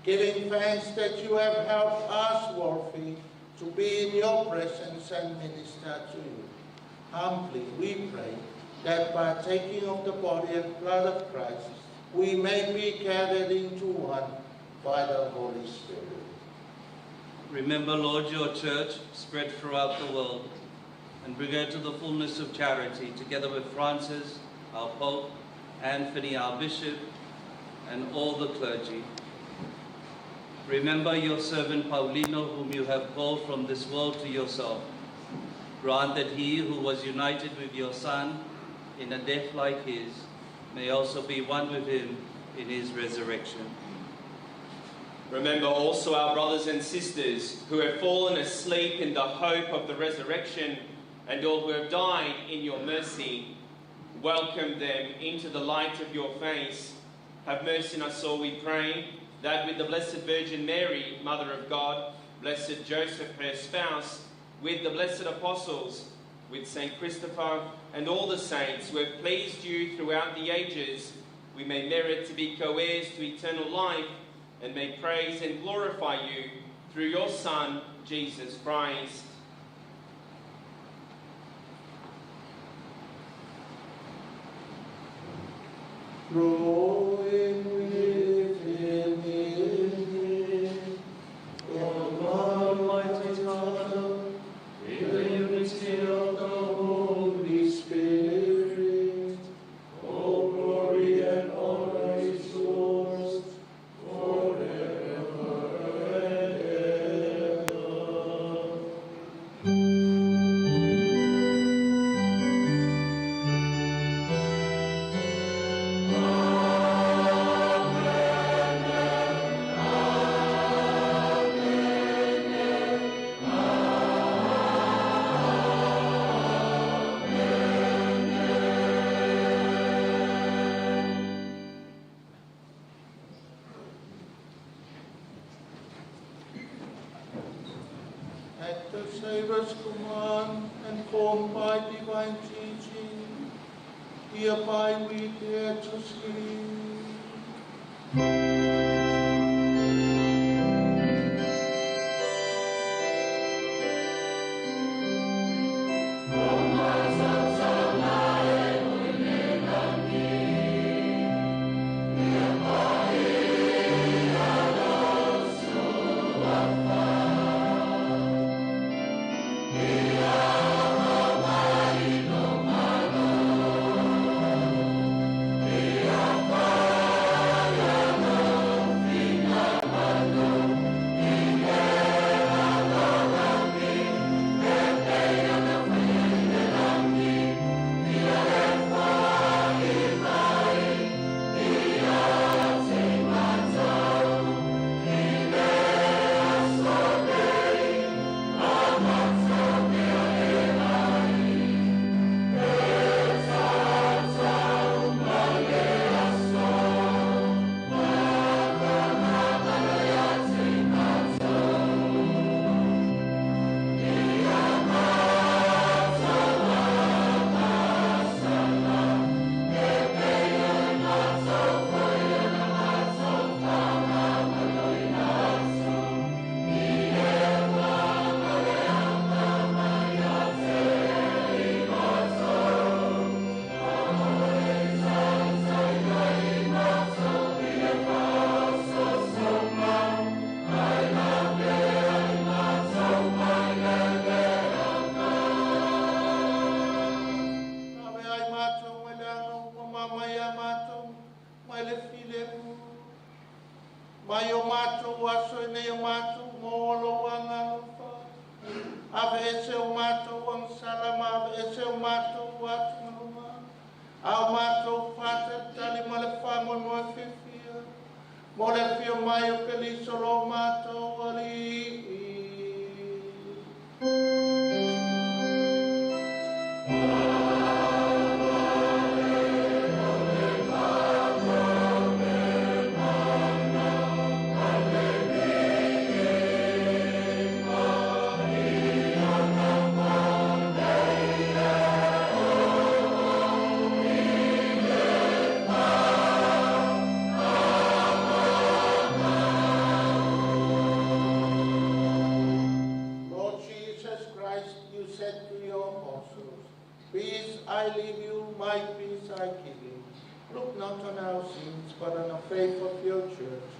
A: Giving thanks that you have helped us worthy to be in your presence and minister to you. Humbly we pray that partaking of the body and blood of Christ, we may be gathered into one by the Holy Spirit.
I: Remember, Lord, your church spread throughout the world, and bring her to the fullness of charity, together with Francis, our Pope, Anthony, our Bishop, and all the clergy. Remember your servant Paulino, whom you have called from this world to yourself. Grant that he who was united with your Son in a death like his may also be one with him in his resurrection.
J: Remember also our brothers and sisters who have fallen asleep in the hope of the resurrection, and all who have died in your mercy. Welcome them into the light of your face. Have mercy on us all, we pray, that with the Blessed Virgin Mary, Mother of God, Blessed Joseph, her spouse, with the blessed apostles, with Saint Christopher and all the saints who have pleased you throughout the ages, we may merit to be co-heirs to eternal life, and may praise and glorify you through your Son, Jesus Christ.
A: Growing with him in him, O God, Almighty Father, in the unity of the Holy Spirit, all glory and honor is yours forever and ever. At the Savior's command and formed by divine teaching, hereby we dare to see. Ave ai matou mai le aga ua mamai a matou mai le filemu. Mai o matou aso e nei o matou mo o lou agalofa. Ave ese o matou agasala ma ave ese o matou atugaluga. A o matou faatalitali ma le faamoemoe fiafia. Mo le afio mai o Keliso lo matou Alii. on our sins, but on the faith of your church,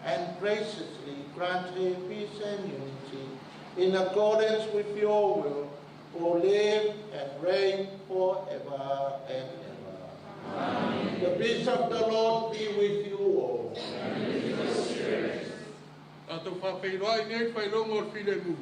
A: and graciously grant her peace and unity in accordance with your will, who live and reign forever and ever. Amen. The peace of the Lord be with you all.
G: And with your spirit.
K: Tatou faafeiloai nei le faailoga o le filemu.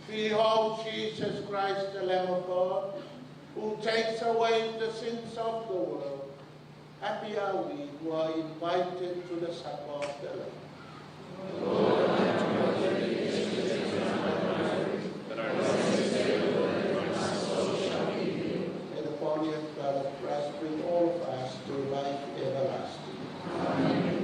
A: Behold Jesus Christ, the Lamb of God, who takes away the sins of the world. Happy are we who are invited to the supper of the Lamb.
G: Lord, I am not worthy to enter my life, but I my soul shall be healed.
A: May the body and blood of Christ bring all of us to life everlasting.
G: Amen.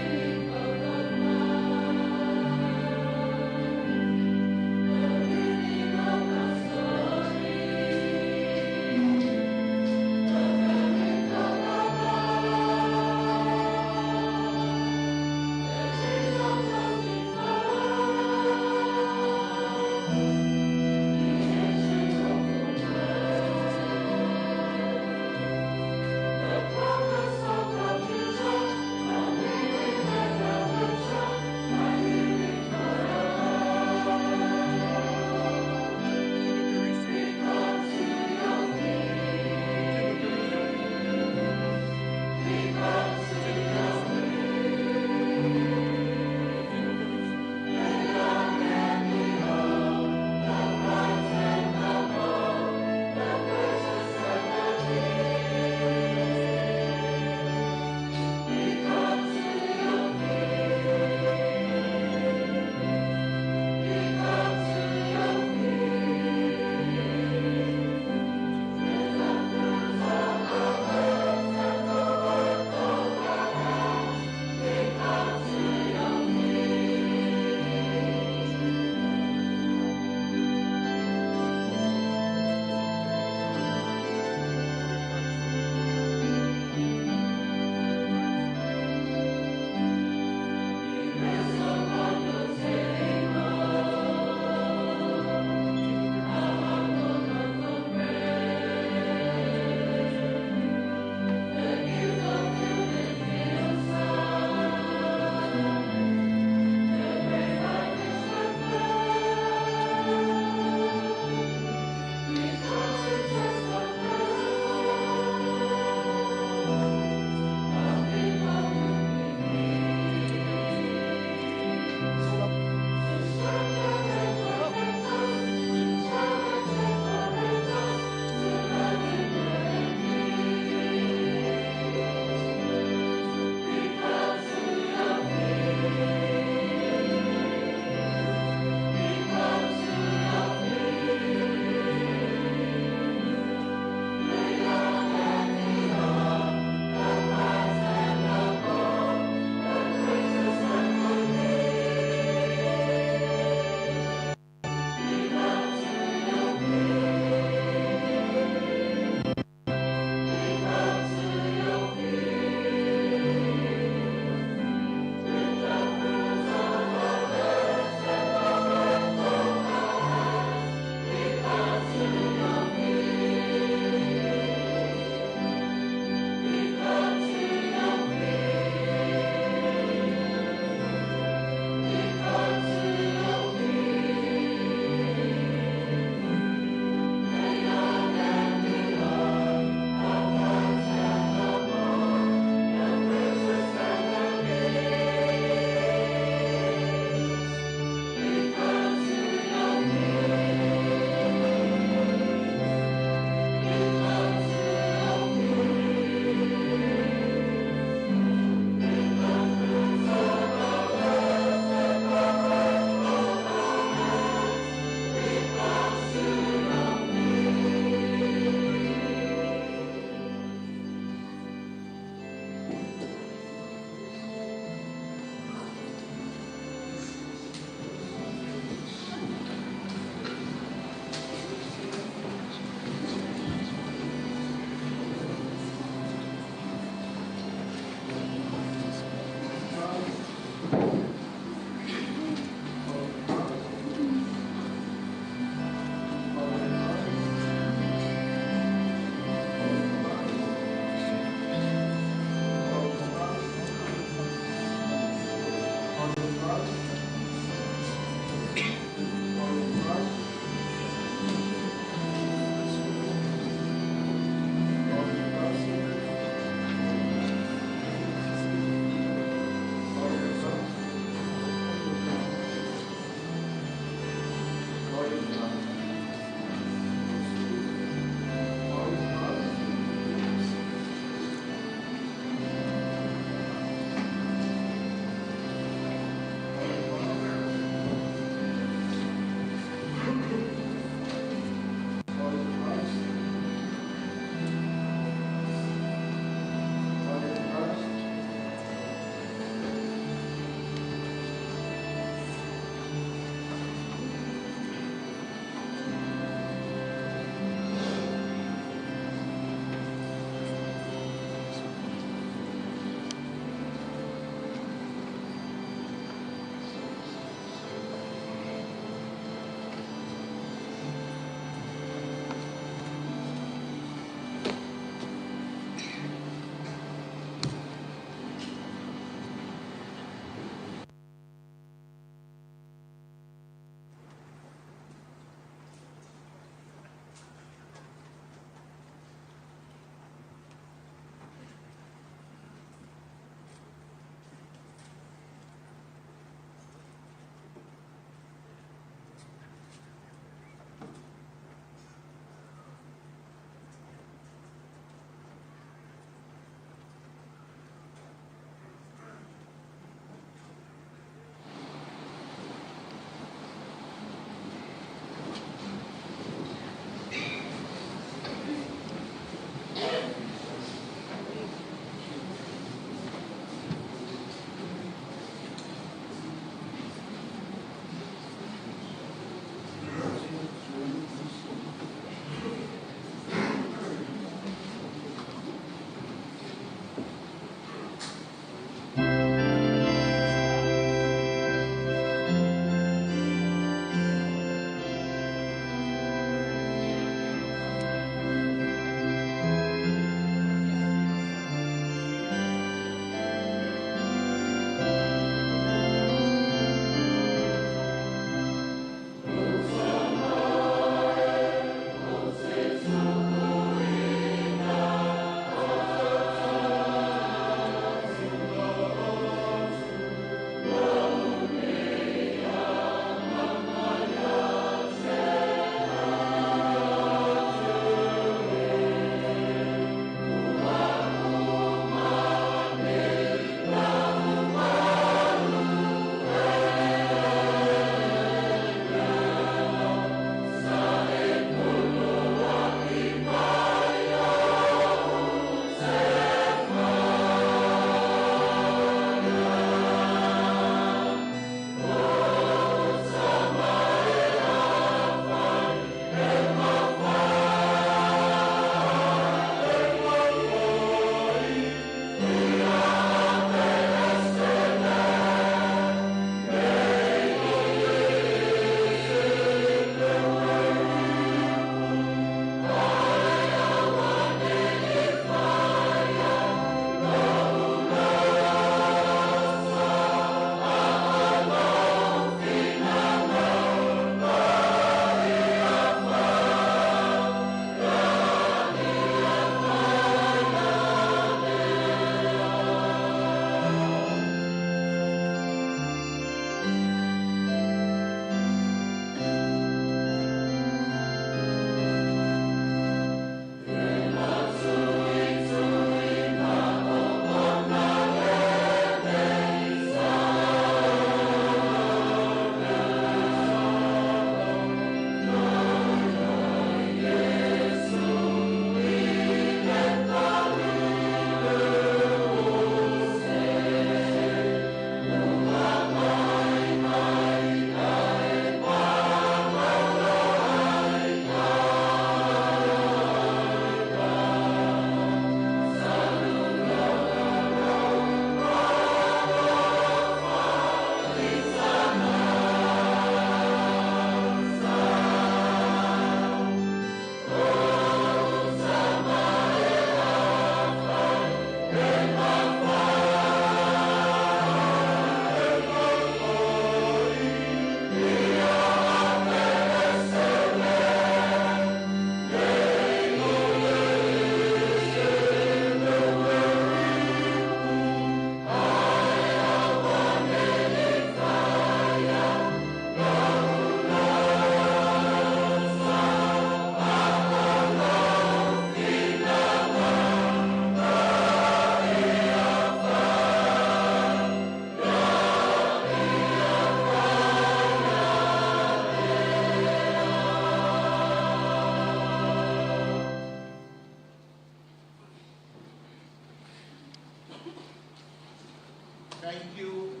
A: Thank you.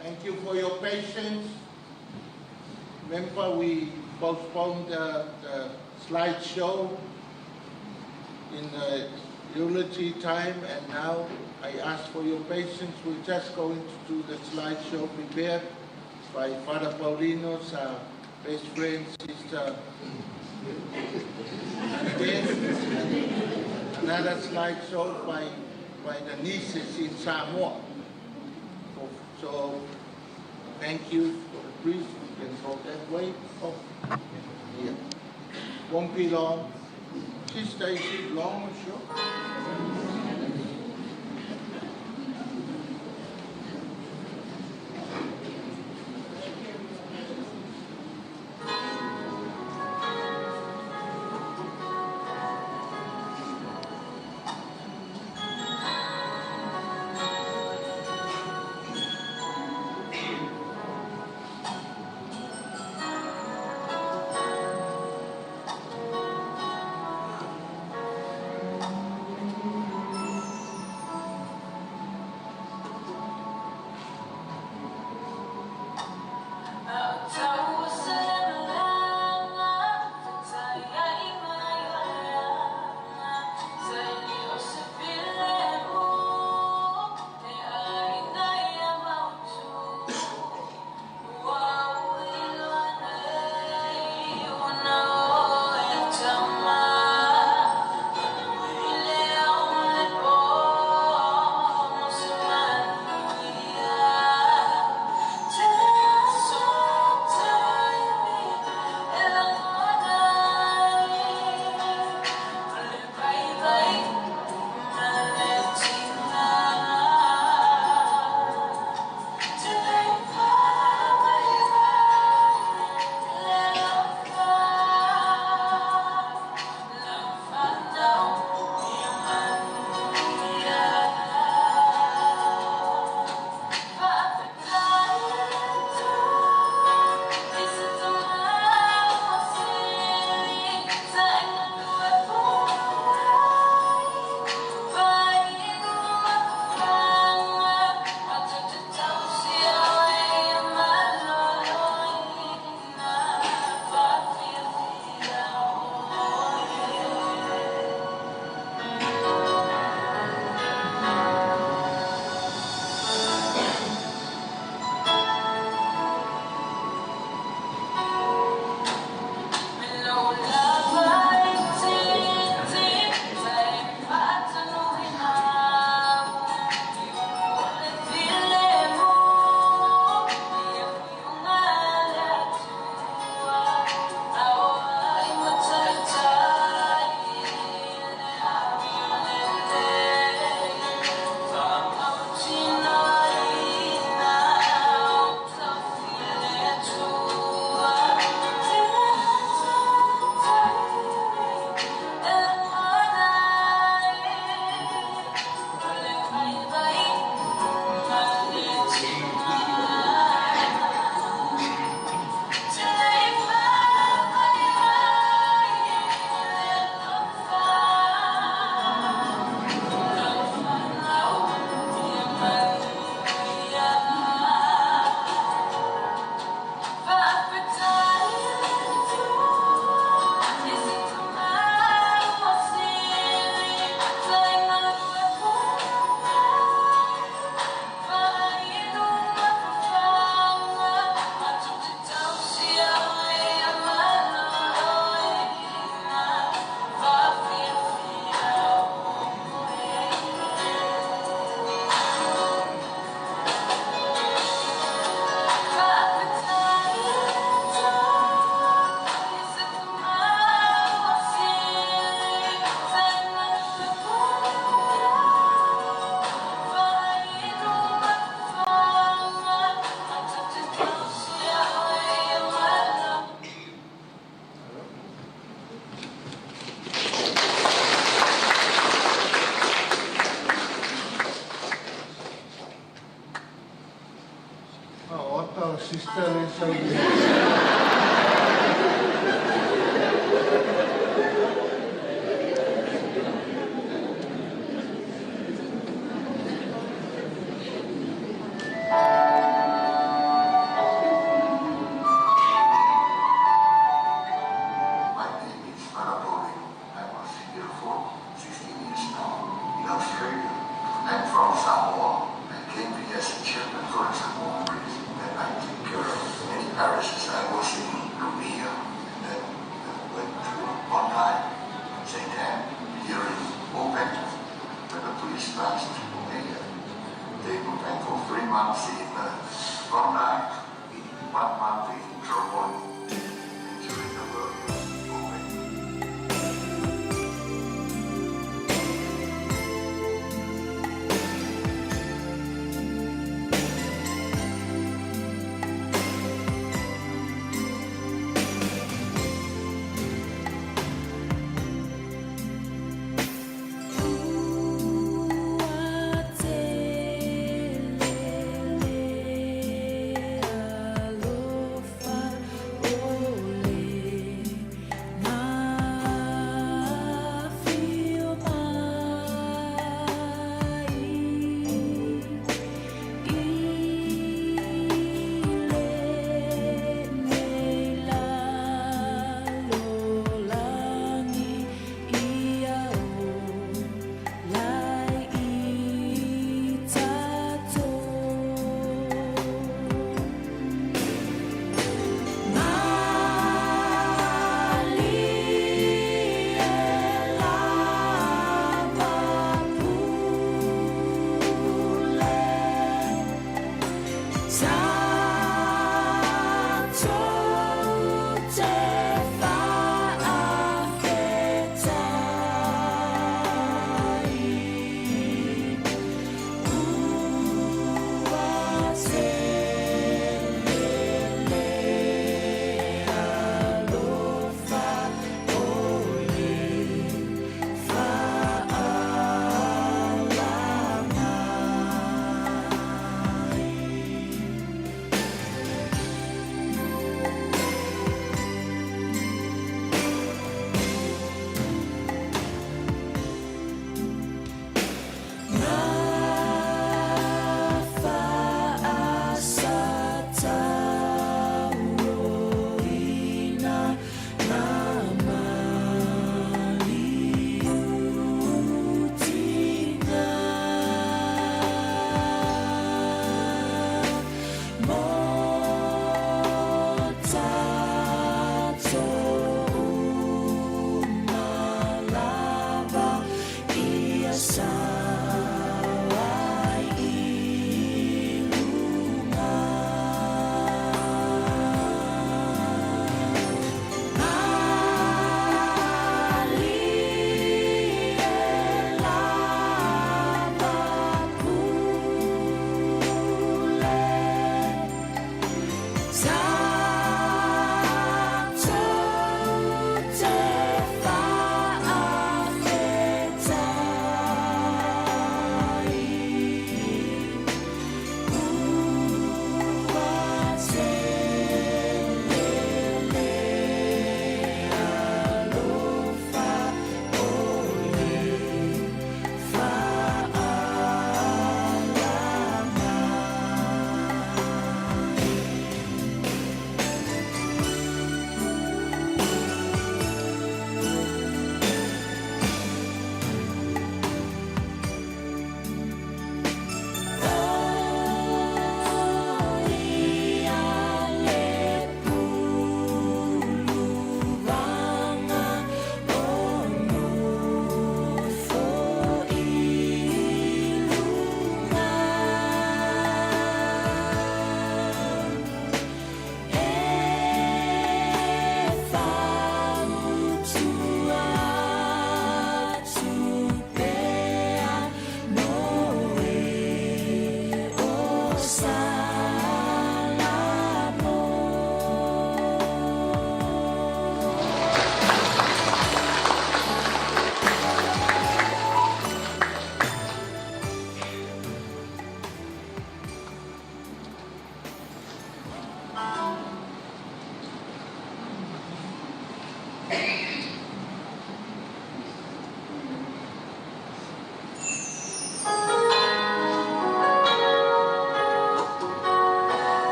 A: Thank you for your patience. Remember, we postponed the slideshow in the eulogy time, and now I ask for your patience. We're just going to do the slideshow prepared by Father Paulino's best friend, Sister and then another slideshow by the nieces in Samoa. So thank you for the priest. You can go that way. Oh, here. Won't be long. Sister, is it long or short? Sister le sauni.
L: Martin Featuring the Williams Bowie.
M: Ua tele le alofa o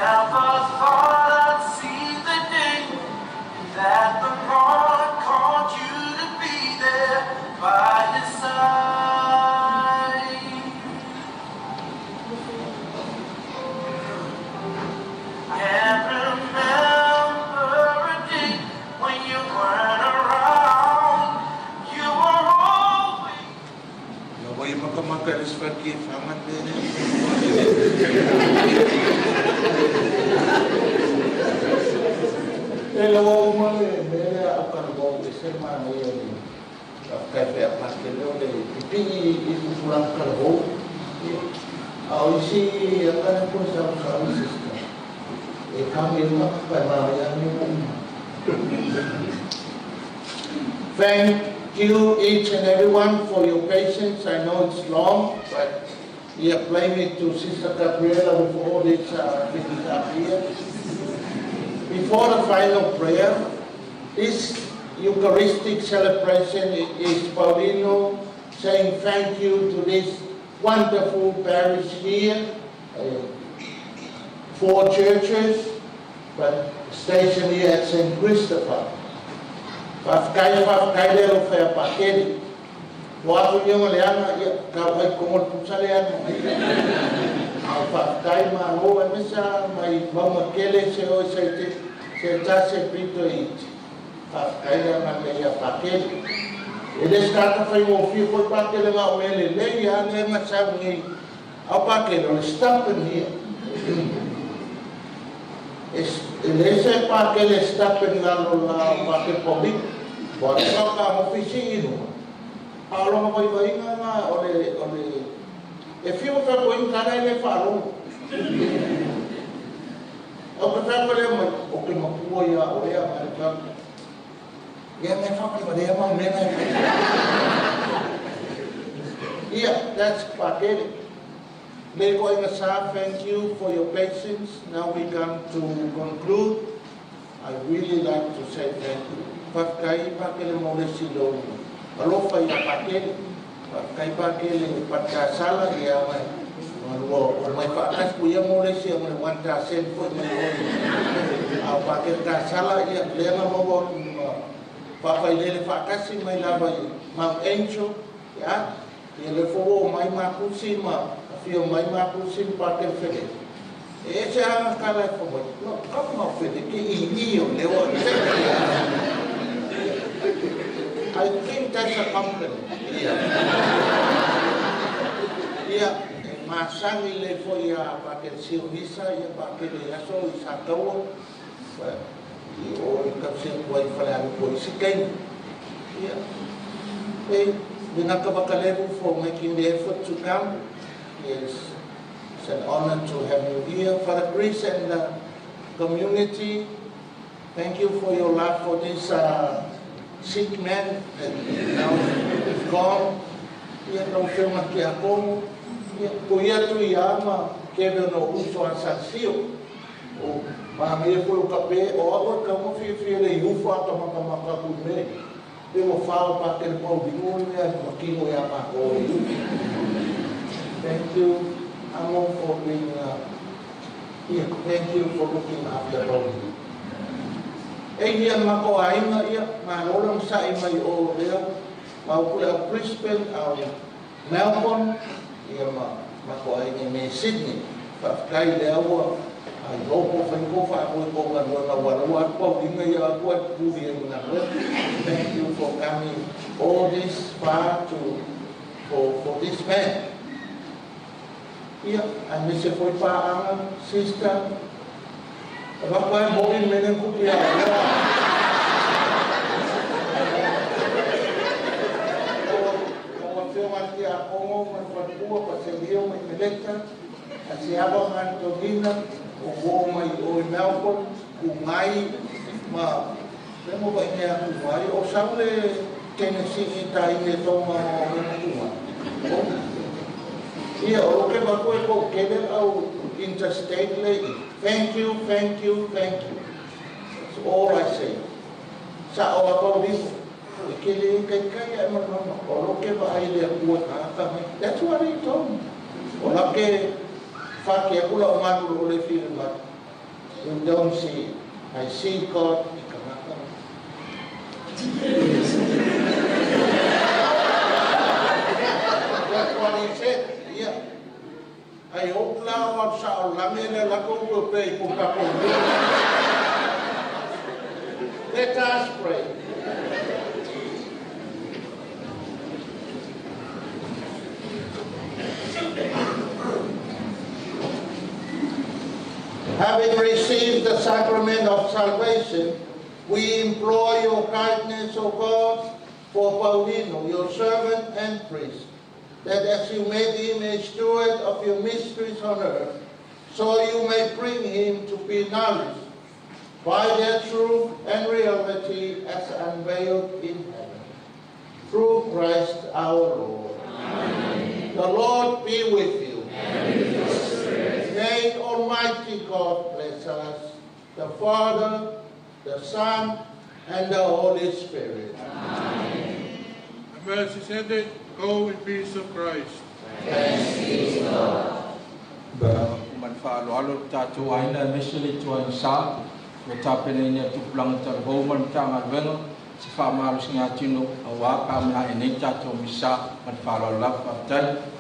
M: Never thought I'd see the day that the Lord called you to be there by his side. Can't remember a day when you weren't around. You were always.
A: Ia ua e makamaka i le sefati e faga le mea lea. E lau ua uma le mea lea au talavou e ese le manaia i le faafetai foi ia Patele o le pipii i tupulaga talavou. Ia, a o isi aga lea po o sausau i sister e kami ai le makaka e manaia lava mea ua uma. Thank you each and everyone for your patience. I know it's long, but yeah, blame it to Sister Gabriela with all these things up here. Before the final prayer, this Eucharistic celebration is Paulino saying thank you to this wonderful parish here, four churches, but stationed here at St. Christopher. Faafetai, faafetai le alofa ia Pakele. Ua atu ia ma le aga, ia, tau ai kogo le pusa le aga. Ao faafetai malo e mesa mai mauga tele se oi se te se tasi e pito i faafetai le aga le ia Pakele. E le se tagata faigofie foi Pakele na o mea lelei lava lea na sau nei. Ao Pakele o le stubborn ia. E le se Pakele stubborn lalo la o Pakele Paulino. Ua le ka ofisi i luga. A o lona vaivaiga na o le o le e fiu e fai atu ai tala e le faalogo. O ke fai atu lea mai, o ke matua ia oe a mai le fai atu. Ia me whakale ma lea mau mea e fai. Ia, that's Pakele. Le koinga sa, thank you for your patience. Now we come to conclude. I really like to say thank you. Faafetai Pakele mo le isi lou alofa ia Pakele. Faafetai Pakele Patasala ia mai malua o mai faatasi ku ia mo le isi mo le 1% foi mai oi. A o Pakele Tasala ia lea na maua ma faafailele faatasi mai lava i Mount Angel ia ia le fo o mai Makusi ma afio mai Makusi ma Pakele Fele. E ese anga kala e fo mai. No, ka mau fele ke i i o le o I think that's a compliment. Ia. Ia, e masani le fo ia Pakele Sionisa, ia Pakele aso i sa taua. I o i kausia kua i whale alu ko isi keini. Ia. E, Vinaka Vakalevu for making the effort to come. Yes. It's an honor to have you here. Father Chris and the community, thank you for your love for this sick man that now is gone. Ia lau whionga ki a kongo. Ia, ko ia tu i ama keve no uso a sa sio. O mahamia foi o kape, o au e kaunga fia fia le i ufa ata maka maka ku me. Pe mo whao pa ke pau bingo i mea makino ia ma o i ufi. Thank you, Amo, for being here. Thank you for looking after Paulino. E ia mako ainga ia, ngā rola masa'i mai o lea, ma o kule au Brisbane, au Melbourne, ia ma mako ainga me Sydney. Faafetai le aua, ai lopo whai ko wha ko ko ngā rua ngā wara ua atu au inga ia aku ai puri e ngā rua. Thank you for coming all this far to for this man. Ia, ai me se foi pāanga, sister, Rapa e mori mene kuki a ua. O afioga ki a Kongo mai Whatua pa se lio mai Meleta, a se ava ma Antonina, o o mai o i Melbourne, ku ngai ma me mo vai nea ku ngai, o sau le Tennessee i ta ine tonga o me ku ngai. Ia, o ke ma koe ko kele au interstate le i. Thank you, thank you, thank you. That's all I say. Sa o a Paulino, e ke le kai kai e ma mama, o lo ke va ai le akua ka mai. That's what he told me. O la ke wha ke akula o ngānu o le whiri mai. You don't see it. I see God i kanaka. That's what he said. Yeah. I hope la o sa o lame le la ko ko pe ko ka ko. Let us pray. Having received the sacrament of salvation, we implore your kindness, O God, for Paulino, your servant and priest, that as you made him a steward of your mysteries on earth, so you may bring him to be knowledge by their truth and reality as unveiled in heaven. Through Christ our Lord. Amen. The Lord be with you.
G: And with your spirit.
A: May Almighty God bless us, the Father, the Son, and the Holy Spirit.
G: Amen.
K: The Mass is ended. Go in peace of Christ.
G: Thanks be to God.
H: Ma le faaaloalo lo tatou aiga aemaise le Ituaiga Sa ua tapenaina e Tupulaga Talavou ma le Matagaluega se faamalosigatino auā pe a maea nei le tatou Misa. Ma le faaaloalo lava. Faafetai.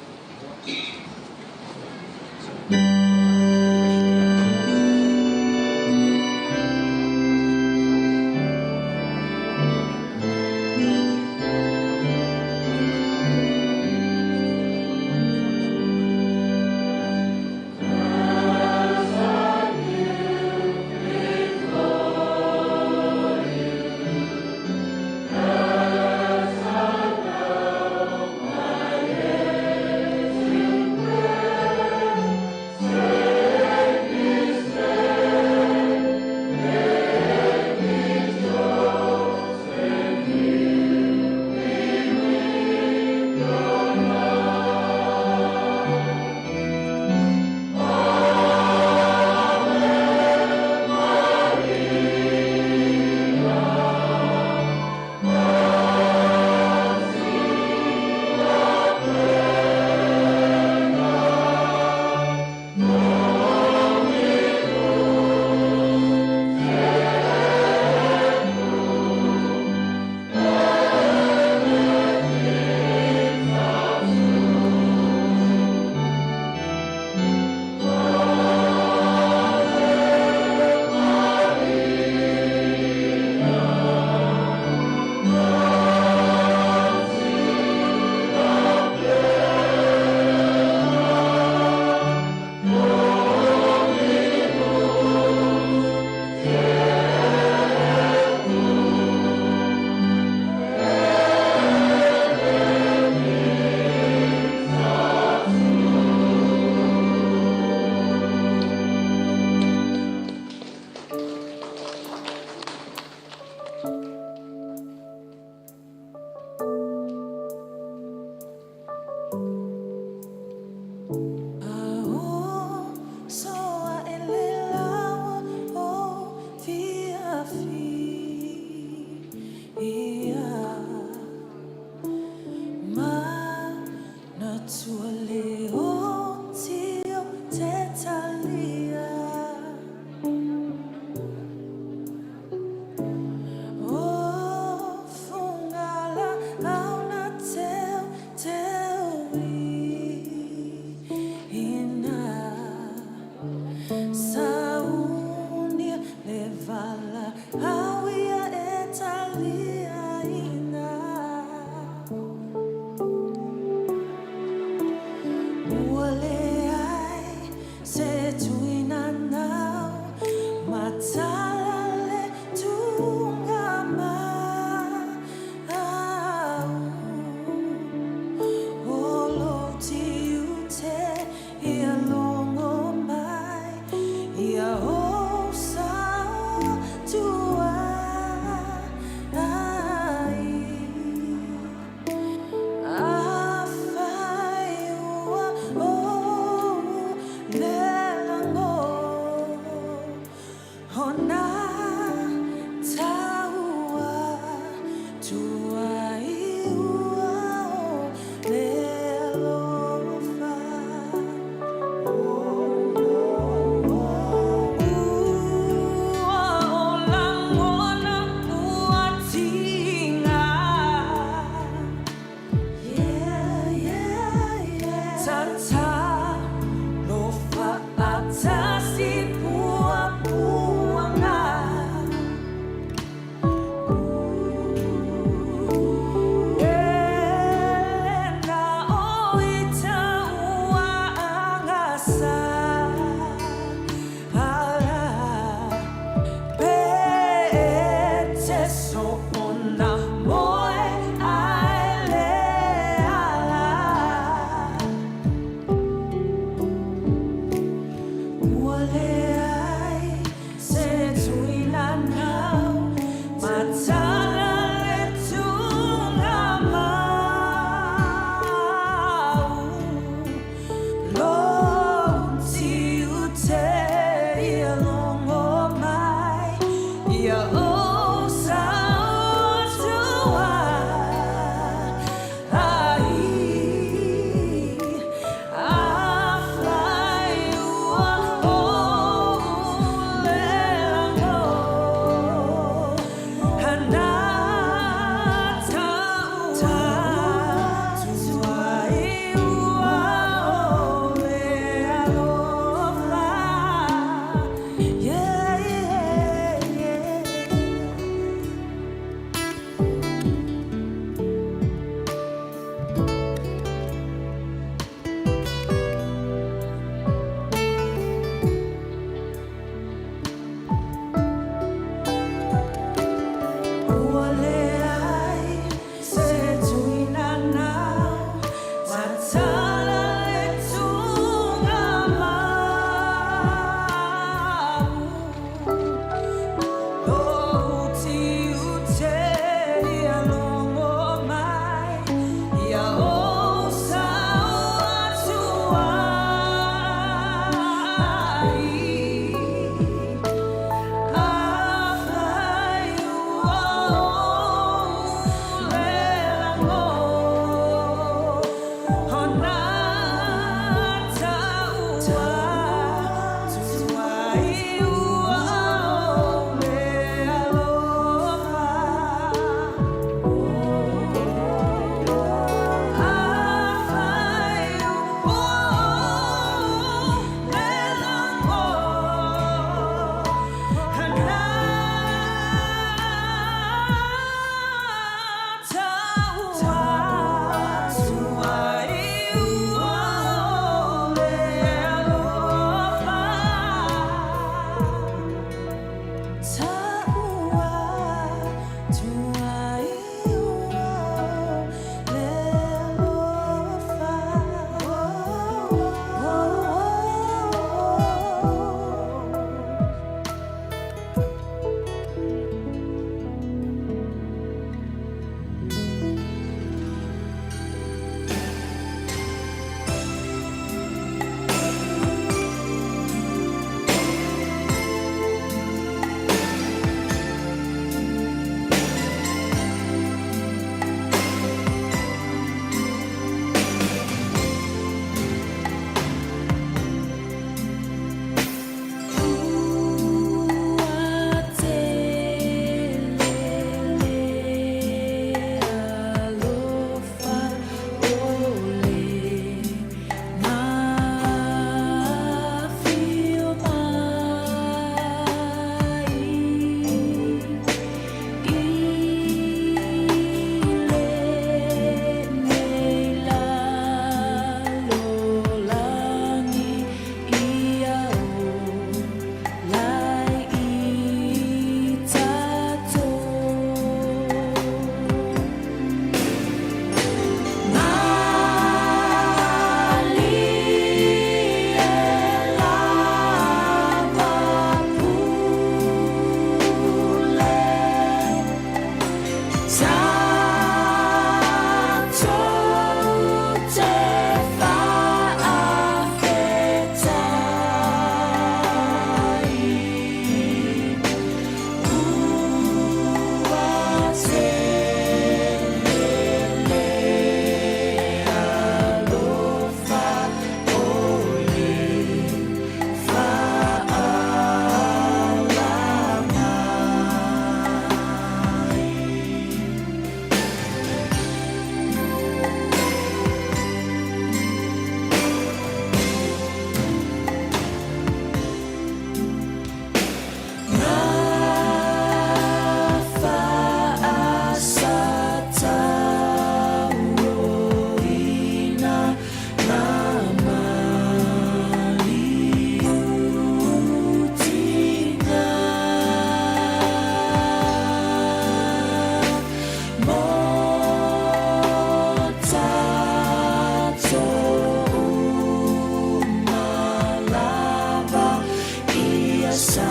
N: Sa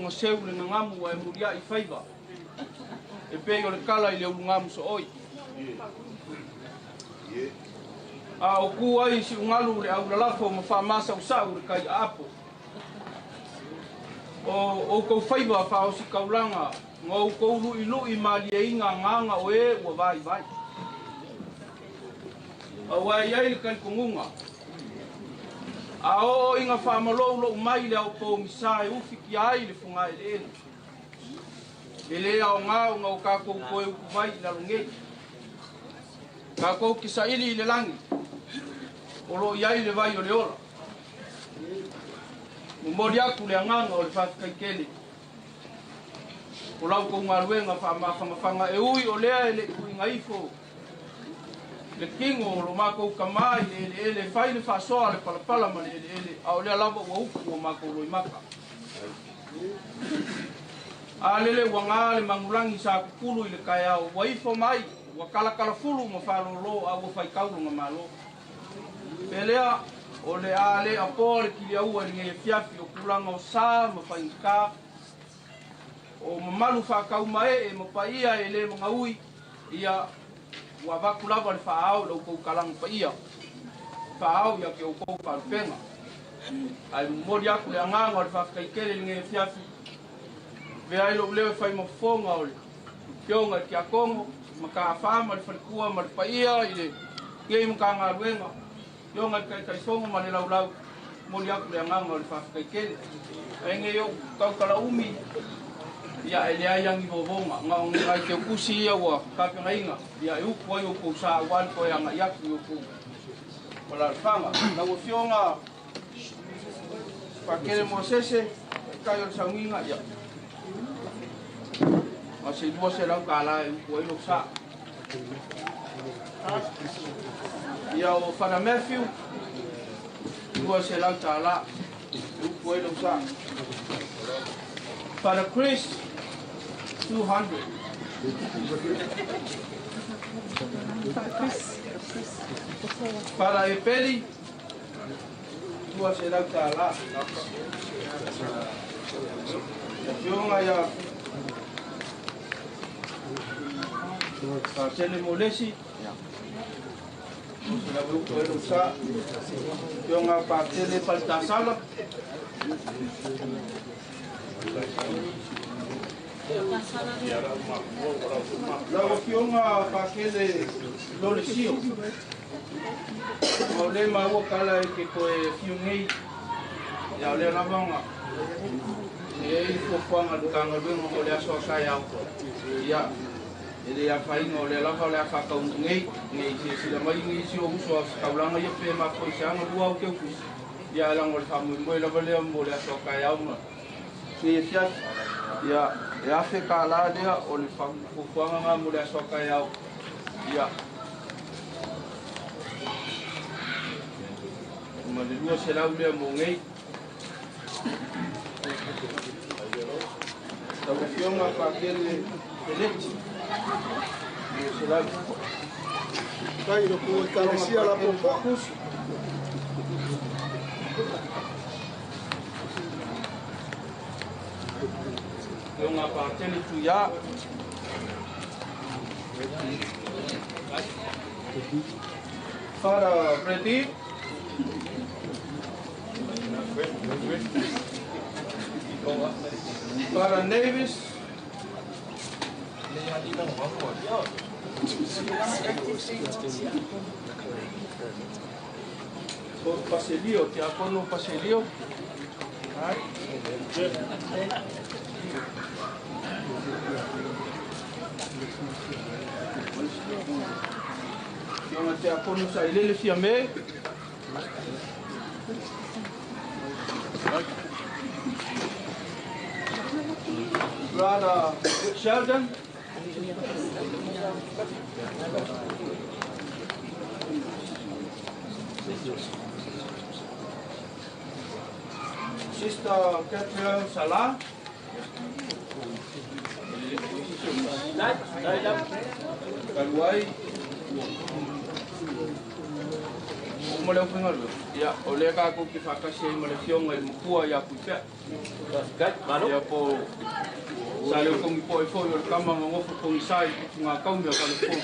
H: ona seu le gagamu ae mulia'i faiva e pei o le kala i le ulugamuso'oi. A o ku ai i si'ugalu le aulalafo ma fa'amasaʻusaʻu le kai aapo. O oukou faiva faaosikaulaga ma oukou lu'ilu'i malieiga agaga o ē ua vaivai. Auā i ai le talitonuga. A oo ina faamalou lo'u mai le aopogisā e ufitia ai le fogaeleele. E lē aogā ona o tatou toe utuvai i lalogei. Tatou te saili i le lagi, o loo i ai le vai o le ola. Momoli atu le agaga o le faafetai tele o la outou galuega faamafagafaga e ui o lea e le'i tuuina ifo le tino o lo matou tamā i le eleele e fai le faasoa a le palapala ma le eleele, a o lea lava ua upu ua matou loimata. A lele ua gā le manulagi sa tutulu i le taeao, ua ifo mai, ua talatalafulu ma faalōlō a ua faitau lona malo. Pe lea, o le a le apoa le kiliaua i lenei afiafi o tulaga o sa ma faigatā, o mamalu faataumaee ma paia e lē magaui, ia ua avatu lava le faaao i la outou talaga paia, faaao ia te outou faalupega. Ae momoli atu le agaga o le faafetai tele i lenei afiafi, avea ai lo'u leo e fai ma fofoga o le afioga i le tiakono Mataafa ma le faletua ma le paia i lenei Matagaluega, afioga i le Taitaifono ma le laulau, momoli atu le agaga o le faafetai tele. Ae nei o'u tautalaumi, ia e leai agi vovoga, na o ni nai teutusi ia ua tapenaina, ia e upu ai outou sa auā le toe aga'i atu i outou alaalafaga. Lau Afioga Pakele Mosese, taitai o le sauniga, ia ma se $200 e upu ai lou sa. Ia o Fana Matthew, $200 e upu ai lou sa. Father Chris, 200. Father Epeli, $200. Afioga ia Patele Molesi, $200 e upu ai lou sa. Afioga Patele Palitasala, Lau Afioga Pakele Lolesio, ma o lea maua tala e te toe afio nei, ia o lea lava ona e i ai le fuafuaga a le Matagaluega mo le aso a taeao, ia e le afaina o lea lava o le a faataunuu nei, ne i silasila mai nisi o uso a ositaulaga ia pe mafua i se aga lua au teutusi, ia ae leaga o le faamoemoe lava lea mo le aso a taeao ma lenei afiafi. Ia, e $1,000 lea o le fuafuaga lena mo le aso a taeao. Ia, ma le 200 lea mo nei. Lau Afioga Patele Feleti, 200.
K: Kai lo ku ekalesia la popoa.
H: Kusi. Afioga Patele Tuiā. Father Brady. Father Navis. O Paselio, Tiakono Paselio. Afioga Tiakono Sailele Fiame. Brother Sheldon. Sister Catherine Salah. Talu ai, ua uma le aufaigaluega, ia, o lea tatou te faatasi ai ma le Afioga i le Matua ia Tuipea. Ia po o Saleutogipoe foi o le tama na nofo pogisa i le putugataumi a Falefono.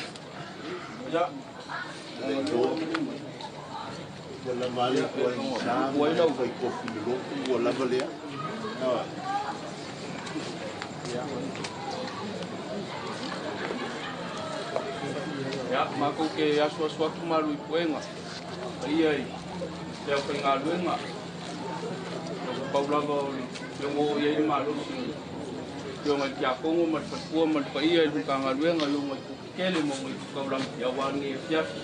H: Ia.
D: Ua lava le ituaiga sa ma le fai kofi i le lotu, ua lava lea.
H: Ia, matou te asuasu atu malu i puega, paia i le aufaigaluega, o pau lava o le mea ua oo i ai le malosi o le Afioga i le Tiakono ma le faletua ma le paia i le Matagaluega i ona itu tetele ma ona itu taulagi aua lenei afiafi.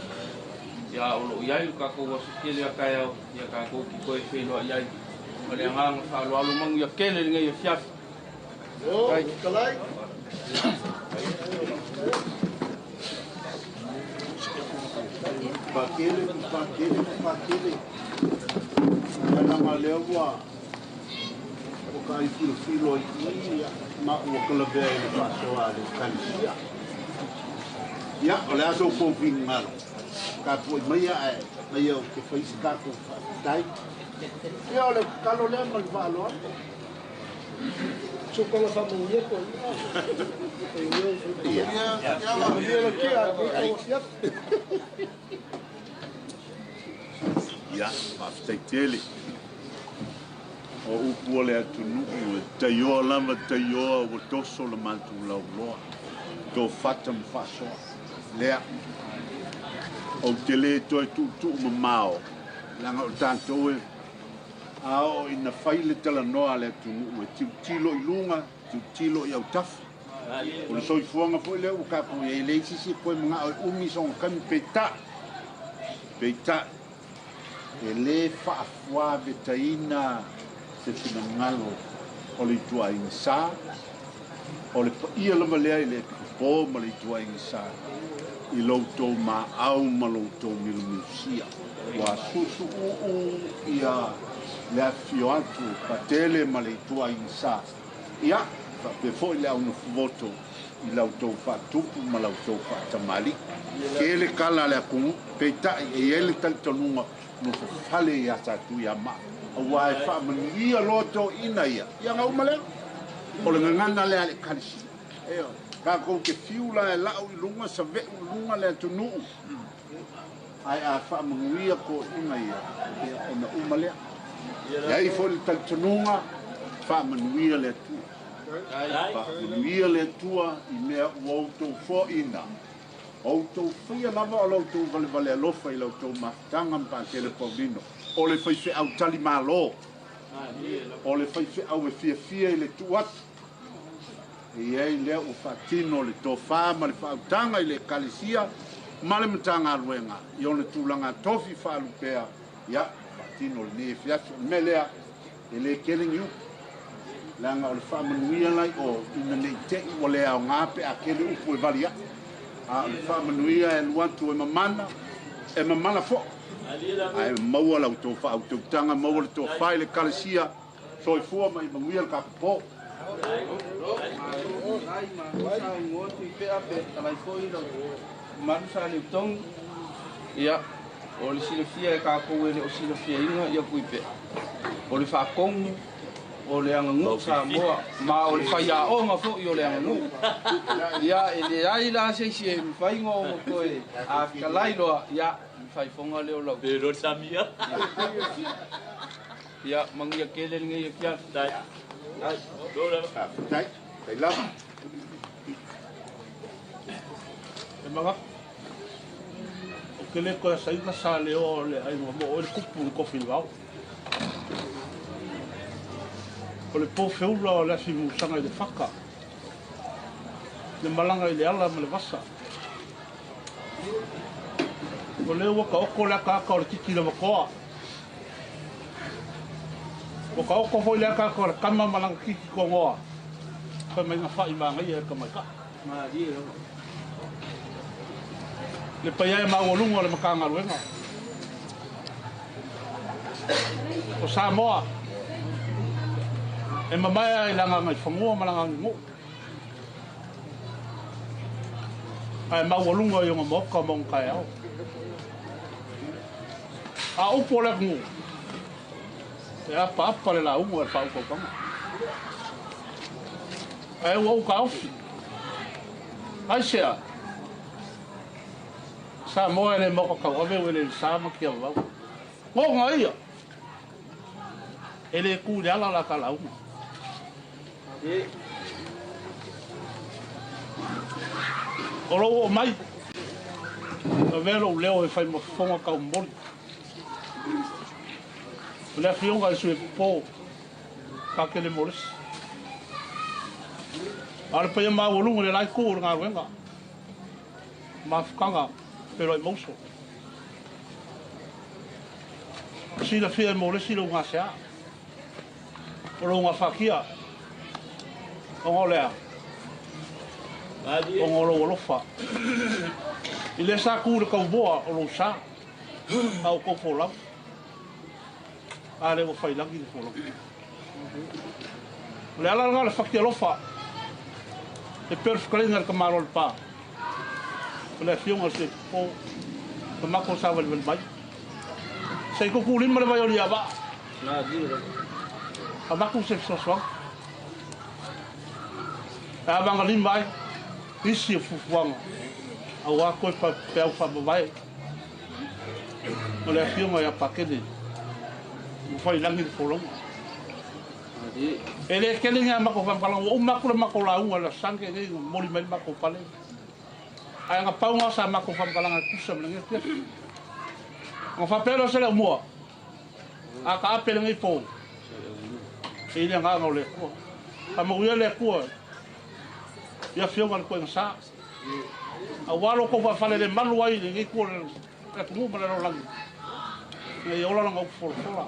H: Ia, o lo o i ai lo tatou aso tele a taeao, ia tatou te toe feiloai ai ma le agaga faaaloalo. Manuia tele lenei afiafi. Faafetai.
D: Pakele, pakele, pakele. Ia leaga lea ua ua taai filofilo ai i i, ma ua talavea i le faasoa a le Ekalesia. Ia, o le a sou pou finagalo, tapuai maia ae aia ou te fai se tatou faafetai. Ia, o le tatalo lea ma le faaaloalo. Ia. Ia, faafetai tele. O upu a le atunuu, e taioa lava taioa ua toso le matou lauloa, tofata ma faasoa. Lea, ou te le toe tuutuu mamao, leaga o tatou e a oo ina fai le talanoa a le atunuu, e tilotilo i luga, tilotilo i autafa. O le soifuaga foi lea ua tatou i ai, e leai se isi e toe manao e umi sona taimi, peitai, peitai, e le faafuavetaina se finagalo o le ituaiga sa, o le paia lava lea i le Epikopo ma le ituaiga sa, i lo outou maau ma lo outou milumilusia. Ua susuuu ia le afifio atu o Patele ma le ituaiga sa, ia, faapea foi le aunofovoto i la outou faatupu ma la outou faatamalii. Tele tala a le atunuu, peitai e i ai le talitonuga nofofale ia Satuiamaa, aua e faamanuia loa toeaiina ia, ia ona uma lea. O le gagana lea a le Ekalesia. Ioe. Tatou te fiu la e lau i luga, saveu i luga le atunuu, ae a faamanuia toeaiina ia, ia ona uma lea. E i ai foi le talitonuga, faamanuia le Atua. Faamanuia le Atua i mea ua outou foaina, o outou faia lava o la outou valevale alofa i la outou mafutaga ma Patele Paulino, o le faifeau talimalo, o le faifeau e fiafia i le tuu atu. E i ai lea ua faatino le tofa ma le faautaga i le Ekalesia ma le Matagaluega i ona tulaga tofi faalupea, ia, faatino lenei afiafi. O le mea lea, e le tele ni upu, leaga o le faamanuia la i o, ina ne i te i ua le aoga pe a tele upu e vali ai. A o le faamanuia e alu atu e mamana, e mamana foi, ae maua la outou faautautaga, maua le tofa i le Ekalesia, soifua ma ia manuia le tatou po.
H: Malu sa leutogi, ia, o le silafia e tatou e le o silafiaina ia Tuipea, o le faatonu o le aganuu Samoa, ma o le faiaoga foi o le aganuu. Ia, e leai la se isi e mafai ona toe fetalai loa, ia, le faifoga lea o lau. Ia, manuia tele lenei afiafi.
D: Faafetai, faafetai lava.
K: E manatu, ou te le toe asaina sa leoa o le aiga moo ai le tupu i le tofi vao. O le po feula o le afi musaga i le faka, le malaga i le ala ma le vasa. O lea ua taoto le ataata o le titi lavatoa. Ua taoto foi le ataata o le tama ma lana titi togoa. Fai mai na fa'i manaia e tamaitai. Le paia e maualuga o le Matagaluega o Samoa e mamae i lana agaifanua ma lana aganuu, ae maualuga i ona maota ma ona taeao. A upu o le atunuu, e apaapa le lauga i le faautautaga, ae ua ou taofi. Aisea? Samoa e le maota tauave ua eleelesa ma tiavavau. Goga ia! E le tu i le ala la ta lauga. O lou oo mai, avea lou leo e fai ma fofoga taumoli. O le afioga i le sui popo Pakele Molesi. A o le paia maualuga i le la itu o le galuega, mafutaga feiloai mauso. Silafia e Molesi lou gasea, o lou gafatia, ona o le a? Ona o lou alofa. I lea sa tu i le taumoa o lou sa, a o tou folau. A lea ua fai lagi le folauga. O le ala lena o le fati alofa e pei o le fetalaiga i le tamaloa Lepa, o le afioga i le Sui Popo, le matou savalivali mai. Se i tutuulima le vai o Aliivaa, avatu se fesoasoani. E avagalima ai isi o fuafuaga aua toe peau faamavae o le afioga ia Pakele ua fai lagi le folauga. E le tele ni a matou faamatalaga, ua uma atu le matou lauga i le Aso Sane nei na momoli mai le matou pale. Ae na pau lena o sa matou faamatalaga e tusa ma lenei afiafi. Ona faapea lea o se leo a taape lenei po, e i le agaga o le Atua. Faamanuia le Atua i afioga i le toega sa. Aua lo outou faafalelemalu ai i lenei itu o le atunuu ma le lalolagi, ina ia ola lana upu folafola.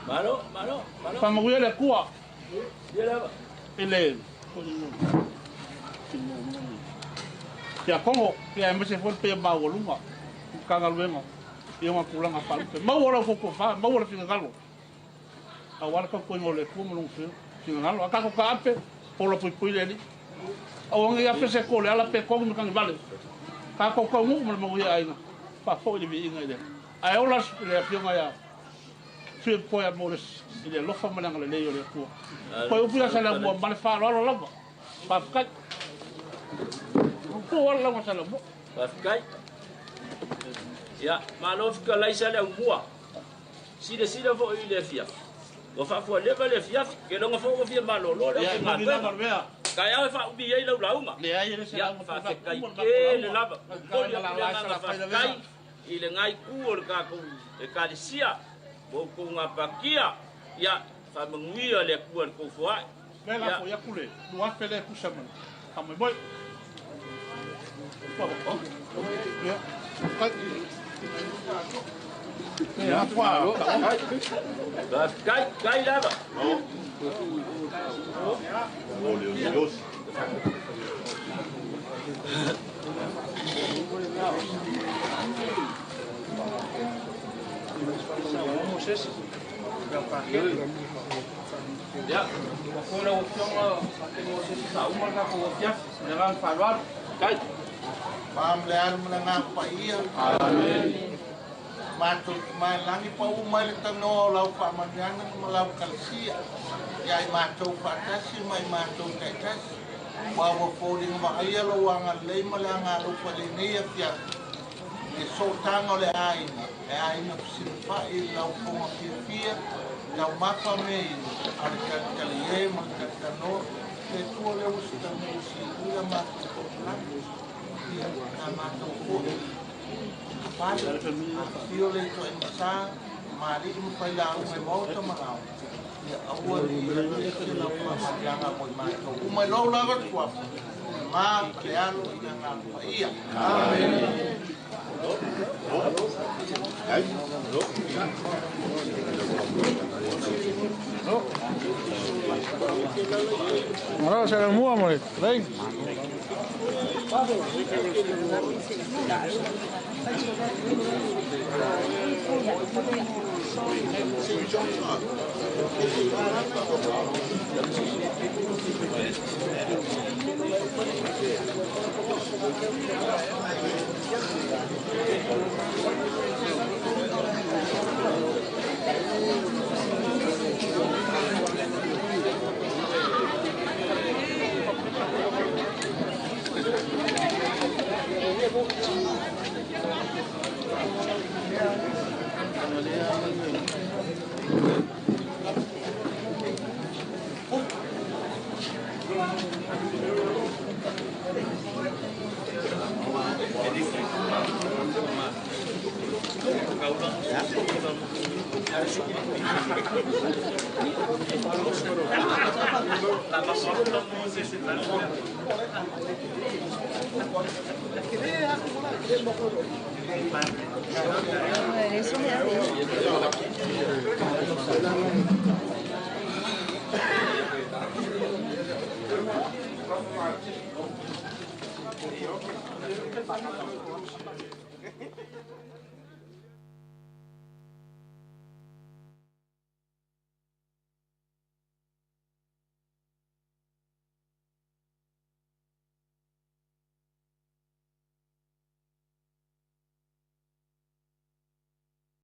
N: Malo, malo, malo.
K: Faamanuia le Atua i le tiakono, ia aemaise foi le paia maualuga i Matagaluega i ona tulaga faalupe. Maua lau tofa, maua le finagalo, aua le tautuaina o le Atua ma lona finagalo. A tatou taape, pola puipui le Alii. Aua ne i afe se ko le ala pe kogu ma tagivale. Tatou taunuu ma le manuia aiga, faafoi le viiga i le Ae ola le afioga ia Sui Popo ia Molesi i le alofa ma le agalelei o le Atua. Toe upu ia Saleaaumua ma le faaaloalo lava. Faafetai. Po ala lauga Saleaaumua.
N: Faafetai. Ia, malo fetalai Saleaaumua. Silasila foi i le afiafi. Ua faafualeva le afiafi. Keloga foi ua fia malolo le
K: Ia,
N: aufaigaluega. Taeao e faaumi ai lau lauga.
K: Leai, e le se
N: Ia,
K: lauga
N: faafetai
K: uma le
N: tele
K: matou
N: lava.
K: lauga.
N: Momoli atu le agaga faafetai i lenei itu o le tatou ekalesia. Ua outou gapatia. Ia, faamanuia le Atua i le tou foai.
K: Le la
N: Ia,
K: foi atu le 2,000 le tusa ma le faamoemoe. Ia, ia,
N: faafetai, tai lava.
O: Ia, ua foi lau afioga Pakele Mosese sa uma le tatou afiafi. Le agaga faaaloalo.
N: Tai.
A: Maam le alu ma le agaga paia. Amen. Matou mai lagi pau mai le tanoa o lau faamanuiaga ma lau kalesia. Ia i matou faatasi ma i matou taitasi. Ua ua foliga vaaia lou agalelei ma le agalofa i lenei afiafi. Le sootaga o le aiga, e aiga fesilafai i le laufofoga fiafia, taumafa meainu, a le talitali e ma le talitanoa. Le Atua lea ua se taunuu siuia matou toatalaga. Ia, na matou foi. Pale, afifio le itoaiga sa, malii ma failauga i maota ma lao. Ia aua ne i aveese lau faamanuiaga mo i matou. Uma i lou lava suafa, ma ma le alo i le agaga paia. Amen.
H: Malo Saleaaumua mo le fetalaiga.